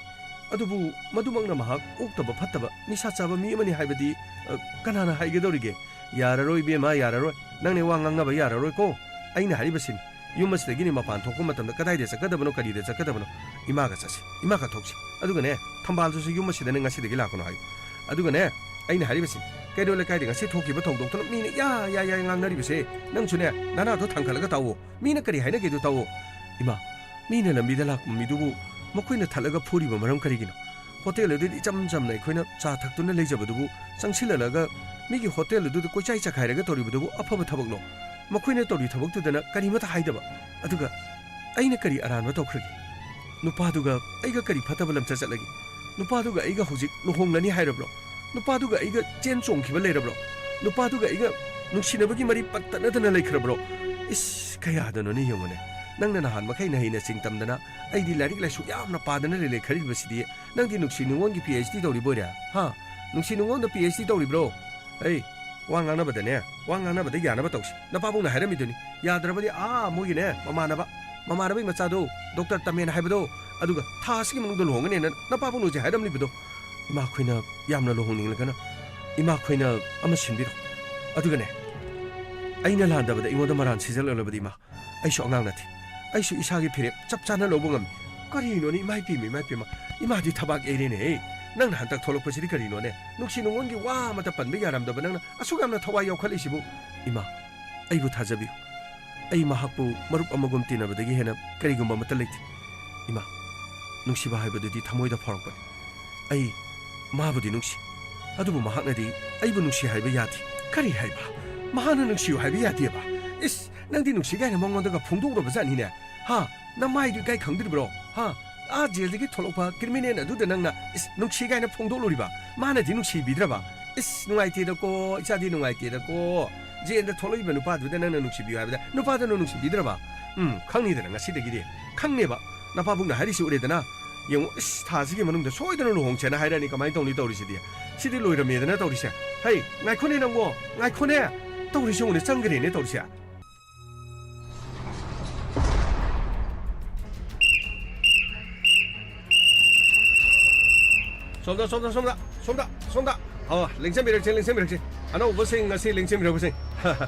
ꯑꯗꯨꯕꯨ ꯃꯗꯨꯃꯛꯅ ꯃꯍꯥꯛ ꯑꯣꯛꯇꯕ ꯐꯠꯇꯕ ꯅꯤꯁꯥ ꯆꯥꯕ ꯃꯤ ꯑꯃꯅꯤ ꯍꯥꯏꯕꯗꯤ, ꯑ, ꯀꯅꯥꯅ ꯍꯥꯏꯒꯗꯧꯔꯤꯒꯦ? ꯌꯥꯔꯔꯣꯏ ꯏꯕꯦꯝꯃ, ꯌꯥꯔꯔꯣꯏ꯫ ꯅꯪꯅꯦ ꯋꯥ ꯉꯥꯡꯅꯕ ꯌꯥꯔꯔꯣꯏꯀꯣ꯫ ꯑꯩꯅ ꯍꯥꯏꯔꯤꯕꯁꯤꯅꯤ, ꯌꯨꯝ ꯑꯁꯤꯗꯒꯤꯅꯦ ꯃꯄꯥꯟ ꯊꯣꯛꯄ ꯃꯇꯝꯗ ꯀꯗꯥꯏꯗ ꯆꯠꯀꯗꯕꯅꯣ, ꯀꯔꯤꯗ ꯆꯠꯀꯗꯕꯅꯣ, ꯏꯃꯥꯒ ꯆꯠꯁꯤ, ꯏꯃꯥꯒ ꯊꯣꯛꯁꯤ꯫ ꯑꯗꯨꯒꯅꯦ, ꯊꯝꯕꯥꯜꯗꯨꯁꯨ ꯌꯨꯝ ꯑꯁꯤꯗꯅꯦ ꯉꯁꯤꯗꯒꯤ ꯂꯥꯛꯀꯅꯨ ꯍꯥꯏꯌꯨ꯫ ꯑꯗꯨꯒꯅꯦ, ꯑꯩꯅ ꯍꯥꯏꯔꯤꯕꯁꯤ, ꯀꯩꯔꯣꯜ ꯂꯩꯀꯥꯏꯗ ꯉꯁꯤ ꯊꯣꯛꯈꯤꯕ ꯊꯧꯗꯣꯛꯇꯨꯅ ꯃꯤꯅ ꯌꯥ ꯌꯥ ꯌꯥ ꯉꯥꯡꯅꯔꯤꯕꯁꯦ, ꯅꯪꯁꯨꯅꯦ ꯅꯅꯥꯗꯣ ꯊꯥꯡꯒꯠꯂꯒ ꯇꯥꯎꯑꯣ꯫ ꯃꯤꯅ ꯀꯔꯤ ꯍꯥꯏꯅꯒꯦꯗꯨ ꯇꯥꯎꯑꯣ꯫ ꯏꯃꯥ, ꯃꯤꯅ ꯂꯝꯕꯤꯗ ꯂꯥꯛꯄ ꯃꯤꯗꯨꯕꯨ ꯃꯈꯣꯏꯅ ꯊꯠꯂꯒ ꯐꯨꯔꯤꯕ ꯃꯔꯝ ꯀꯔꯤꯒꯤꯅꯣ? ꯍꯣꯇꯦꯜ ꯑꯗꯨꯗꯤ ꯏꯆꯝ ꯆꯝꯅ ꯑꯩꯈꯣꯏꯅ ꯆꯥ ꯊꯛꯇꯨꯅ ꯂꯩꯖꯕꯗꯨꯕꯨ ꯆꯪꯁꯤꯜꯂꯒ ꯃꯤꯒꯤ ꯍꯣꯇꯦꯜ ꯑꯗꯨꯗ ꯀꯣꯏꯆꯥꯏ ꯆꯈꯥꯏꯔꯒ ꯇꯧꯔꯤꯕꯗꯨꯕꯨ ꯑꯐꯕ ꯊꯕꯛꯂꯣ? ꯃꯈꯣꯏꯅ ꯇꯧꯔꯤ ꯊꯕꯛꯇꯨꯗꯅ ꯀꯔꯤꯃꯠꯇ ꯍꯥꯏꯗꯕ꯫ ꯑꯗꯨꯒ ꯑꯩꯅ ꯀꯔꯤ ꯑꯔꯥꯟꯕ ꯇꯧꯈ꯭ꯔꯒꯦ? ꯅꯨꯄꯥꯗꯨꯒ ꯑꯩꯒ ꯀꯔꯤ ꯐꯠꯇꯕ ꯂꯝꯆꯠ ꯆꯠꯂꯒꯦ? ꯅꯨꯄꯥꯗꯨꯒ ꯑꯩꯒ ꯍꯧꯖꯤꯛ ꯂꯨꯍꯣꯡꯂꯅꯤ ꯍꯥꯏꯔꯕ꯭ꯔꯣ? ꯅꯨꯄꯥꯗꯨꯒ ꯑꯩꯒ ꯆꯦꯟ ꯆꯣꯡꯈꯤꯕ ꯂꯩꯔꯕ꯭ꯔꯣ? ꯅꯨꯄꯥꯗꯨꯒ ꯑꯩꯒ ꯅꯨꯡꯁꯤꯅꯕꯒꯤ ꯃꯔꯤ ꯄꯠꯇꯠꯅꯗꯅ ꯂꯩꯈ꯭ꯔꯕ꯭ꯔꯣ? ꯏꯁ, ꯀꯌꯥꯗꯅꯣꯅꯦ ꯌꯦꯡꯉꯨꯅꯦ꯫ ꯅꯪꯅ ꯅꯍꯥꯟ ꯃꯈꯩ ꯅꯍꯩꯅ ꯆꯤꯡ ꯇꯝꯗꯅ ꯑꯩꯗꯤ ꯂꯥꯏꯔꯤꯛ ꯂꯥꯏꯁꯨ ꯌꯥꯝꯅ ꯄꯥꯗꯅ ꯂꯩꯈ꯭ꯔꯤꯕꯁꯤꯗꯤ, ꯅꯪꯗꯤ ꯅꯨꯡꯁꯤ ꯅꯨꯡꯉꯣꯟꯒꯤ ꯄꯤ ꯑꯩꯆ ꯗꯤ ꯇꯧꯔꯤꯕ ꯑꯣꯏꯔꯦ? ꯍꯥ? ꯅꯨꯡꯁꯤ ꯅꯨꯡꯉꯣꯟꯗ ꯄꯤ ꯑꯩꯆ ꯗꯤ ꯇꯧꯔꯤꯕ꯭ꯔꯣ? ꯑꯩ, ꯋꯥ ꯉꯥꯡꯅꯕꯗꯅꯦ, ꯋꯥ ꯉꯥꯡꯅꯕꯗ ꯌꯥꯅꯕ ꯇꯧꯁꯤ꯫ ꯅꯄꯥꯕꯨꯡꯅ ꯍꯥꯏꯔꯝꯃꯤꯗꯨꯅꯤ, ꯌꯥꯗ꯭ꯔꯕꯗꯤ ꯑꯥ ꯃꯣꯏꯒꯤꯅꯦ, ꯃꯃꯥꯟꯅꯕ, ꯃꯃꯥꯟꯅꯕꯒꯤ ꯃꯆꯥꯗꯣ, ꯗꯣꯛꯇꯔ ꯇꯝꯃꯦꯅ ꯍꯥꯏꯕꯗꯣ, ꯑꯗꯨꯒ ꯊꯥ ꯑꯁꯤꯒꯤ ꯃꯅꯨꯡꯗ ꯂꯨꯍꯣꯡꯒꯅꯦꯅ ꯅꯄꯥꯕꯨꯡꯅ ꯍꯧꯖꯤꯛ ꯍꯥꯏꯔꯝꯂꯤꯕꯗꯣ꯫ ꯏꯃꯥꯈꯣꯏꯅ ꯌꯥꯝꯅ ꯂꯨꯍꯣꯡꯅꯤꯡꯂꯒꯅ ꯏꯃꯥꯈꯣꯏꯅ ꯑꯃ ꯁꯤꯟꯕꯤꯔꯣ꯫ ꯑꯗꯨꯒꯅꯦ, ꯑꯩꯅ ꯂꯥꯟꯗꯕꯗ ꯑꯩꯉꯣꯟꯗ ꯃꯔꯥꯟ ꯁꯤꯖꯜꯂꯛꯂꯕꯗꯤ ꯏꯃꯥ, ꯑꯩꯁꯨ ꯑꯉꯥꯡ ꯅꯠꯇꯦ꯫ ꯑꯩꯁꯨ ꯏꯁꯥꯒꯤ ꯐꯤꯔꯦꯞ ꯆꯞ ꯆꯥꯅ ꯂꯧꯕ ꯉꯝꯃꯤ꯫ ꯀꯔꯤꯅꯣꯅꯦ, ꯏꯃꯥ ꯏꯄꯦꯝꯃ, ꯏꯃꯥ ꯏꯄꯦꯝꯃ, ꯏꯃꯥꯗꯤ ꯊꯕꯥꯛ ꯌꯩꯔꯦꯅꯦꯍꯦ꯫ ꯅꯪꯅ ꯍꯟꯇꯛ ꯊꯣꯛꯂꯛꯄꯁꯤꯗꯤ ꯀꯔꯤꯅꯣꯅꯦ? ꯅꯨꯡꯁꯤ ꯅꯨꯡꯉꯣꯟꯒꯤ ꯋꯥ ꯑꯃꯠꯇ ꯄꯟꯕ ꯌꯥꯔꯝꯗꯕ ꯅꯪꯅ ꯑꯁꯨꯛ ꯌꯥꯝꯅ ꯊꯋꯥꯏ ꯌꯥꯎꯈꯠꯂꯤꯁꯤꯕꯨ? ꯏꯃꯥ, ꯑꯩꯕꯨ ꯊꯥꯖꯕꯤꯌꯨ꯫ ꯑꯩ ꯃꯍꯥꯛꯄꯨ ꯃꯔꯨꯞ ꯑꯃꯒꯨꯝ ꯇꯤꯟꯅꯕꯗꯒꯤ ꯍꯦꯟꯅ ꯀꯔꯤꯒꯨꯝꯕ ꯑꯃꯠꯇ ꯂꯩꯇꯦ꯫ ꯏꯃꯥ, ꯅꯨꯡꯁꯤꯕ ꯍꯥꯏꯕꯗꯨꯗꯤ ꯊꯃꯣꯏꯗ ꯐꯥꯎꯔꯛꯄꯅꯤ꯫ ꯑꯩ ꯃꯥꯕꯨꯗꯤ ꯅꯨꯡꯁꯤ, ꯑꯗꯨꯕꯨ ꯃꯍꯥꯛꯅꯗꯤ ꯑꯩꯕꯨ ꯅꯨꯡꯁꯤ ꯍꯥꯏꯕ ꯌꯥꯗꯦ꯫ ꯀꯔꯤ ꯍꯥꯏꯕ? ꯃꯍꯥꯛꯅ ꯅꯨꯡꯁꯤꯌꯨ ꯍꯥꯏꯕ ꯌꯥꯗꯦꯕ? ꯏꯁ, ꯅꯪꯗꯤ ꯅꯨꯡꯁꯤ ꯀꯥꯏꯅ ꯃꯉꯣꯟꯗꯒ ꯐꯣꯡꯗꯣꯛꯎꯔꯕ ꯖꯥꯠꯅꯤꯅꯦ? ꯍꯥ? ꯅꯃꯥꯏꯗꯨ ꯏꯀꯥꯏ ꯈꯪꯗ꯭ꯔꯤꯕ꯭ꯔꯣ? ꯍꯥ? ꯑꯥ ꯖꯦꯜꯗꯒꯤ ꯊꯣꯛꯂꯛꯄ ꯀ꯭ꯔꯤꯃꯤꯅꯦꯜ ꯑꯗꯨꯗ ꯅꯪꯅ, ꯏꯁ, ꯅꯨꯡꯁꯤ ꯀꯥꯏꯅ ꯐꯣꯡꯗꯣꯛꯂꯨꯔꯤꯕ? ꯃꯥꯅꯗꯤ ꯅꯨꯡꯁꯤꯕꯤꯗ꯭ꯔꯕ? ꯏꯁ, ꯅꯨꯡꯉꯥꯏꯇꯦꯗꯀꯣ, ꯏꯆꯥꯗꯤ ꯅꯨꯡꯉꯥꯏꯇꯦꯗꯀꯣ꯫ ꯖꯦꯜꯗ ꯊꯣꯛꯂꯛꯏꯕ ꯅꯨꯄꯥꯗꯨꯗ ꯅꯪꯅ ꯅꯨꯡꯁꯤꯕꯤꯌꯨ ꯍꯥꯏꯕꯗ ꯅꯨꯄꯥꯗꯨꯅ ꯅꯨꯡꯁꯤꯕꯤꯗ꯭ꯔꯕ? ꯎꯝ, ꯈꯪꯅꯤꯗꯅ ꯉꯁꯤꯗꯒꯤꯗꯤ꯫ ꯈꯪꯅꯦꯕ꯫ ꯅꯄꯥꯕꯨꯡꯅ ꯍꯥꯏꯔꯤꯁꯤ ꯎꯔꯦꯗꯅ? ꯌꯦꯡꯉꯨ, ꯏꯁ, ꯊꯥꯁꯤꯒꯤ ꯃꯅꯨꯡꯗ ꯁꯣꯏꯗꯅ ꯂꯨꯍꯣꯡꯁꯦꯅ ꯍꯥꯏꯔꯛꯑꯅꯤ꯫ ꯀꯃꯥꯏꯅ ꯇꯧꯅꯤ ꯇꯧꯔꯤꯁꯤꯗꯤ? ꯁꯤꯗꯤ ꯂꯣꯏꯔꯝꯃꯦꯗꯅ ꯇꯧꯔꯤꯁꯦ꯫ ꯍꯩ, ꯉꯥꯏꯈꯣꯅꯦ ꯅꯪꯕꯣ, ꯉꯥꯏꯈꯣꯅꯦ꯫ ꯇꯧꯔꯤꯁꯤ ꯌꯦꯡꯉꯨꯅꯦ, ꯆꯪꯈ꯭ꯔꯦꯅꯦ ꯇꯧꯔꯤꯁꯦ꯫ ꯁꯣꯝꯗ, ꯁꯣꯝꯗ, ꯁꯣꯝꯗ, ꯁꯣꯝꯗ, ꯁꯣꯝꯗ꯫ ꯑꯣ, ꯂꯦꯡꯁꯤꯟꯕꯤꯔꯛꯁꯤ, ꯂꯦꯡꯁꯤꯟꯕꯤꯔꯛꯁꯤ꯫ ꯑꯅꯧꯕꯁꯤꯡ ꯑꯁꯤ ꯂꯦꯡꯁꯤꯟꯕꯤꯔꯛꯄꯁꯤꯡ꯫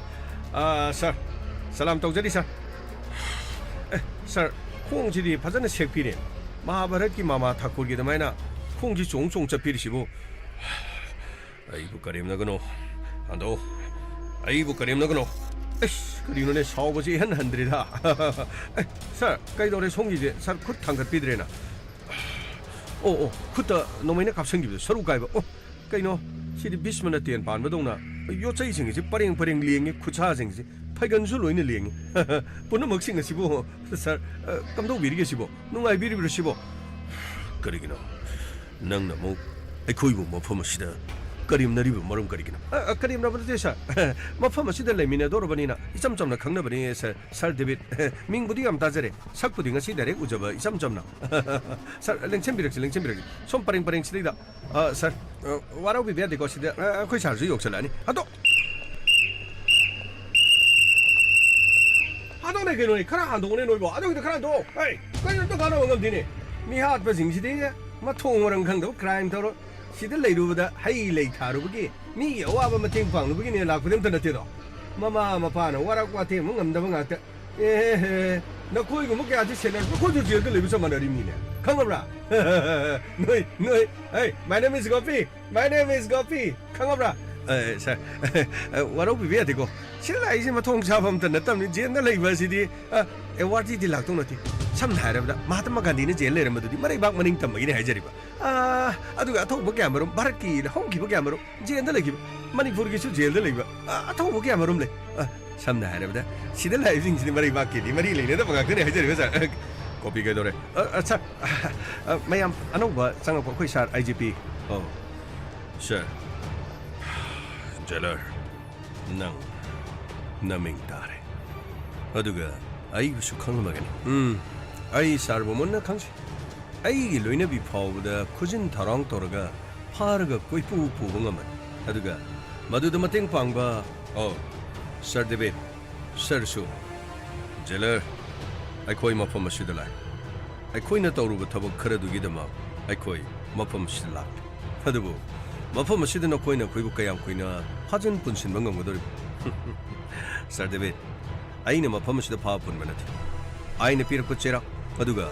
ꯑ, ꯁꯥꯔ, ꯁꯂꯥꯝ ꯇꯧꯖꯔꯤ, ꯁꯥꯔ꯫ ꯑꯦ, ꯁꯥꯔ, ꯈꯣꯡꯁꯤꯗꯤ ꯐꯖꯅ ꯁꯦꯛꯄꯤꯔꯦ꯫ ꯃꯍꯥꯚꯥꯔꯠꯀꯤ ꯃꯥꯃꯥ ꯊꯥꯀꯨꯔꯒꯤ ꯑꯗꯨꯃꯥꯏꯅ ꯈꯣꯡꯁꯤ ꯆꯣꯡ ꯆꯣꯡ ꯆꯠꯄꯤꯔꯤꯁꯤꯕꯨ꯫ ꯑꯩꯕꯨ ꯀꯔꯦꯝꯅꯒꯅꯣ꯫ ꯍꯟꯗꯣ꯫ ꯑꯩꯕꯨ ꯀꯔꯦꯝꯅꯒꯅꯣ꯫ ꯑꯩꯁ, ꯀꯔꯤꯅꯣꯅꯦ, ꯁꯥꯎꯕꯁꯤ ꯏꯍꯟ ꯍꯟꯗ꯭ꯔꯤꯗ꯫ ꯑꯦ, ꯁꯥꯔ, ꯀꯩꯗꯧꯔꯦ ꯁꯣꯝꯒꯤꯁꯦ? ꯁꯥꯔ, ꯈꯨꯠ ꯊꯥꯡꯒꯠꯄꯤꯗ꯭ꯔꯦꯅ꯫ ꯑꯣ, ꯑꯣ, ꯈꯨꯠꯇ ꯅꯣꯡꯃꯩꯅ ꯀꯥꯞꯁꯤꯟꯈꯤꯕꯗꯣ, ꯁꯔꯨ ꯀꯥꯏꯕ꯫ ꯑꯣ, ꯀꯩꯅꯣ, ꯁꯤꯗꯤ ꯚꯤꯁꯃꯅ ꯇꯦꯟ ꯄꯥꯟꯕꯗꯧꯅ ꯌꯣꯠꯆꯩꯁꯤꯡꯁꯤ ꯄꯔꯦꯡ ꯄꯔꯦꯡ ꯂꯦꯡꯉꯤ, ꯈꯨꯠꯁꯥꯁꯤꯡꯁꯤ ꯐꯩꯒꯟꯁꯨ ꯂꯣꯏꯅ ꯂꯦꯡꯉꯤ꯫ ꯄꯨꯝꯅꯃꯛꯁꯤꯡ ꯑꯁꯤꯕꯨ, ꯁꯥꯔ, ꯑ, ꯀꯝꯗꯧꯕꯤꯔꯤꯒꯦ ꯁꯤꯕꯣ? ꯅꯨꯡꯉꯥꯏꯕꯤꯔꯤꯕ꯭ꯔꯣ ꯁꯤꯕꯣ? ꯀꯔꯤꯒꯤꯅꯣ? ꯅꯪꯅ ꯑꯃꯨꯛ ꯑꯩꯈꯣꯏꯕꯨ ꯃꯐꯝ ꯑꯁꯤꯗ ꯀꯔꯦꯝꯅꯔꯤꯕ ꯃꯔꯝ ꯀꯔꯤꯒꯤꯅꯣ? ꯑ, ꯑ, ꯀꯔꯦꯝꯅꯕ ꯅꯠꯇꯦ, ꯁꯥꯔ꯫ ꯃꯐꯝ ꯑꯁꯤꯗ ꯂꯩꯃꯤꯟꯅꯗꯧꯔꯕꯅꯤꯅ ꯏꯆꯝ ꯆꯝꯅ ꯈꯪꯅꯕꯅꯤ, ꯁꯥꯔ꯫ ꯁꯥꯔ ꯗꯦꯕꯤꯠ, ꯃꯤꯡꯕꯨꯗꯤ ꯌꯥꯝ ꯇꯥꯖꯔꯦ, ꯁꯛꯄꯨꯗꯤ ꯉꯁꯤ ꯗꯥꯏꯔꯦꯛ ꯎꯖꯕ ꯏꯆꯝ ꯆꯝꯅ꯫ ꯁꯥꯔ, ꯂꯦꯡꯁꯤꯟꯕꯤꯔꯛꯁꯤ, ꯂꯦꯡꯁꯤꯟꯕꯤꯔꯛꯁꯤ꯫ ꯁꯣꯝ ꯄꯔꯦꯡ ꯄꯔꯦꯡ ꯁꯤꯗꯩꯗ꯫ ꯑ, ꯁꯥꯔ, ꯑ, ꯋꯥꯔꯧꯕꯤꯕ ꯌꯥꯗꯦꯀꯣ, ꯁꯤꯗ, ꯑ, ꯑꯩꯈꯣꯏ ꯁꯥꯔꯁꯨ ꯌꯧꯁꯜꯂꯛꯑꯅꯤ꯫ ꯍꯟꯗꯣꯛ! ꯍꯟꯗꯣꯛꯅꯦ ꯀꯩꯅꯣꯅꯦ, ꯈꯔ ꯍꯟꯗꯣꯛꯅꯦ ꯅꯣꯏꯕꯣ, ꯑꯗꯨꯒꯤꯗ ꯈꯔ ꯍꯟꯗꯣꯛꯑꯣ꯫ ꯍꯩ, ꯀꯩꯅꯣ ꯑꯝꯇ ꯀꯥꯟꯅꯕ ꯉꯝꯗꯦꯅꯦ꯫ ꯃꯤꯍꯥꯠꯄꯁꯤꯡꯁꯤꯗꯤ ꯃꯊꯣꯡ ꯃꯔꯝ ꯈꯪꯗꯕ ꯀ꯭ꯔꯥꯏꯝ ꯇꯧꯔ ꯁꯤꯗ ꯂꯩꯔꯨꯕꯗ ꯍꯩ ꯂꯩ ꯊꯥꯔꯨꯕꯒꯤ, ꯃꯤꯒꯤ ꯑꯋꯥꯕ ꯃꯇꯦꯡ ꯄꯥꯡꯂꯨꯕꯒꯤꯅꯦ ꯂꯥꯛꯄꯗꯤ ꯑꯝꯇ ꯅꯠꯇꯦꯗꯣ꯫ ꯃꯃꯥ ꯃꯄꯥꯅ ꯋꯥꯔꯛ ꯋꯥꯇꯦꯝ ꯑꯃ ꯉꯝꯗꯕ ꯉꯥꯛꯇ꯫ ꯑꯦꯍꯦ, ꯅꯈꯣꯏꯒꯨꯝꯕ ꯀꯌꯥꯁꯤ ꯁꯦꯟꯅꯔ ꯅꯈꯣꯏꯁꯨ ꯖꯦꯜꯗ ꯂꯩꯕ ꯆꯞ ꯃꯥꯟꯅꯔꯤꯕꯅꯤꯅꯦ, ꯈꯪꯉꯕ꯭ꯔꯥ? ꯅꯣꯏ, ꯅꯣꯏ, hey, my name is Gopi, my name is Gopi, ꯈꯪꯉꯕ꯭ꯔꯥ? ꯑꯦ, ꯁꯥꯔ, ꯋꯥꯔꯧꯕꯤꯕ ꯌꯥꯗꯦꯀꯣ, ꯁꯤꯗ ꯂꯥꯛꯏꯁꯦ ꯃꯊꯣꯡ ꯆꯥꯕ ꯑꯝꯇ ꯅꯠꯇꯕꯅꯤ, ꯖꯦꯜꯗ ꯂꯩꯕ ꯑꯁꯤꯗꯤ, ꯑ, ꯑꯦꯋꯥꯔꯗꯤꯗꯤ ꯂꯥꯛꯇꯧ ꯅꯠꯇꯦ꯫ ꯁꯝꯅ ꯍꯥꯏꯔꯕꯗ ꯃꯍꯥꯇꯃꯥ ꯒꯥꯟꯙꯤꯅ ꯖꯦꯜ ꯂꯩꯔꯝꯕꯗꯨꯗꯤ ꯃꯔꯩꯕꯥꯛ ꯃꯅꯤꯡ ꯇꯝꯕꯒꯤꯅꯦ ꯍꯥꯏꯖꯔꯤꯕ꯫ ꯑ, ꯑꯗꯨꯒ ꯑꯊꯧꯕ ꯀꯌꯥꯃꯔꯨꯝ, ꯚꯥꯔꯠꯀꯤ ꯍꯧꯈꯤꯕ ꯀꯌꯥꯃꯔꯨꯝ ꯖꯦꯜꯗ ꯂꯩꯈꯤꯕ, ꯃꯅꯤꯄꯨꯔꯒꯤꯁꯨ ꯖꯦꯜꯗ ꯂꯩꯕ, ꯑ, ꯑꯊꯧꯕ ꯀꯌꯥꯃꯔꯨꯝ ꯂꯩ꯫ ꯑ, ꯁꯝꯅ ꯍꯥꯏꯔꯕꯗ ꯁꯤꯗ ꯂꯥꯛꯏꯕꯁꯤꯡꯁꯤꯗꯤ ꯃꯔꯩꯕꯥꯛꯀꯤꯗꯤ ꯃꯔꯤ ꯂꯩꯅꯗꯕ ꯉꯥꯛꯇꯅꯦ ꯍꯥꯏꯖꯔꯤꯕ, ꯁꯥꯔ꯫ ꯀꯣꯄꯤ ꯀꯩꯗꯧꯔꯦ? ꯑ, ꯑ, ꯁꯥꯔ, ꯑ, ꯃꯌꯥꯝ ꯑꯅꯧꯕ ꯆꯪꯉꯛꯄ ꯑꯩꯈꯣꯏ ꯁꯥꯔ ꯑꯥꯏ ꯖꯤ ꯄꯤ꯫ ꯑꯣ, ꯁꯥꯔ꯫ ꯖꯦꯂꯔ, ꯅꯪ ꯅꯃꯤꯡ ꯇꯥꯔꯦ꯫ ꯑꯗꯨꯒ ꯑꯩꯕꯨꯁꯨ ꯈꯪꯂꯝꯃꯒꯅꯤ꯫ ꯎꯝ, ꯑꯩ ꯁꯥꯔꯕꯨ ꯃꯨꯟꯅ ꯈꯪꯖꯩ꯫ ꯑꯩꯒꯤ ꯂꯣꯏꯅꯕꯤ ꯐꯥꯎꯕꯗ ꯈꯨꯖꯤꯟ ꯊꯧꯔꯥꯡ ꯇꯧꯔꯒ ꯐꯥꯔꯒ ꯀꯣꯏꯄꯨ ꯄꯨꯕ ꯉꯝꯃꯅꯤ꯫ ꯑꯗꯨꯒ ꯃꯗꯨꯗ ꯃꯇꯦꯡ ꯄꯥꯡꯕ, ꯑꯣ, ꯁꯥꯔ ꯗꯦꯕꯤꯠ, ꯁꯥꯔꯁꯨ꯫ ꯖꯦꯂꯔ, ꯑꯩꯈꯣꯏ ꯃꯐꯝ ꯑꯁꯤꯗ ꯂꯥꯛꯏ꯫ ꯑꯩꯈꯣꯏꯅ ꯇꯧꯔꯨꯕ ꯊꯕꯛ ꯈꯔꯗꯨꯒꯤꯗꯃꯛ ꯑꯩꯈꯣꯏ ꯃꯐꯝ ꯑꯁꯤꯗ ꯂꯥꯛꯂꯤ꯫ ꯑꯗꯨꯕꯨ ꯃꯐꯝ ꯑꯁꯤꯗ ꯅꯈꯣꯏꯅ ꯑꯩꯈꯣꯏꯕꯨ ꯀꯌꯥꯝ ꯀꯨꯏꯅ ꯐꯥꯖꯤꯟ ꯄꯨꯟꯁꯤꯟꯕ ꯉꯝꯒꯗꯧꯔꯤꯕ? ꯁꯥꯔ ꯗꯦꯕꯤꯠ, ꯑꯩꯅ ꯃꯐꯝ ꯑꯁꯤꯗ ꯐꯥꯕ ꯄꯨꯟꯕ ꯅꯠꯇꯦ꯫ ꯑꯥꯏꯟꯅ ꯄꯤꯔꯛꯄ ꯆꯩꯔꯥꯛ ꯑꯗꯨꯒ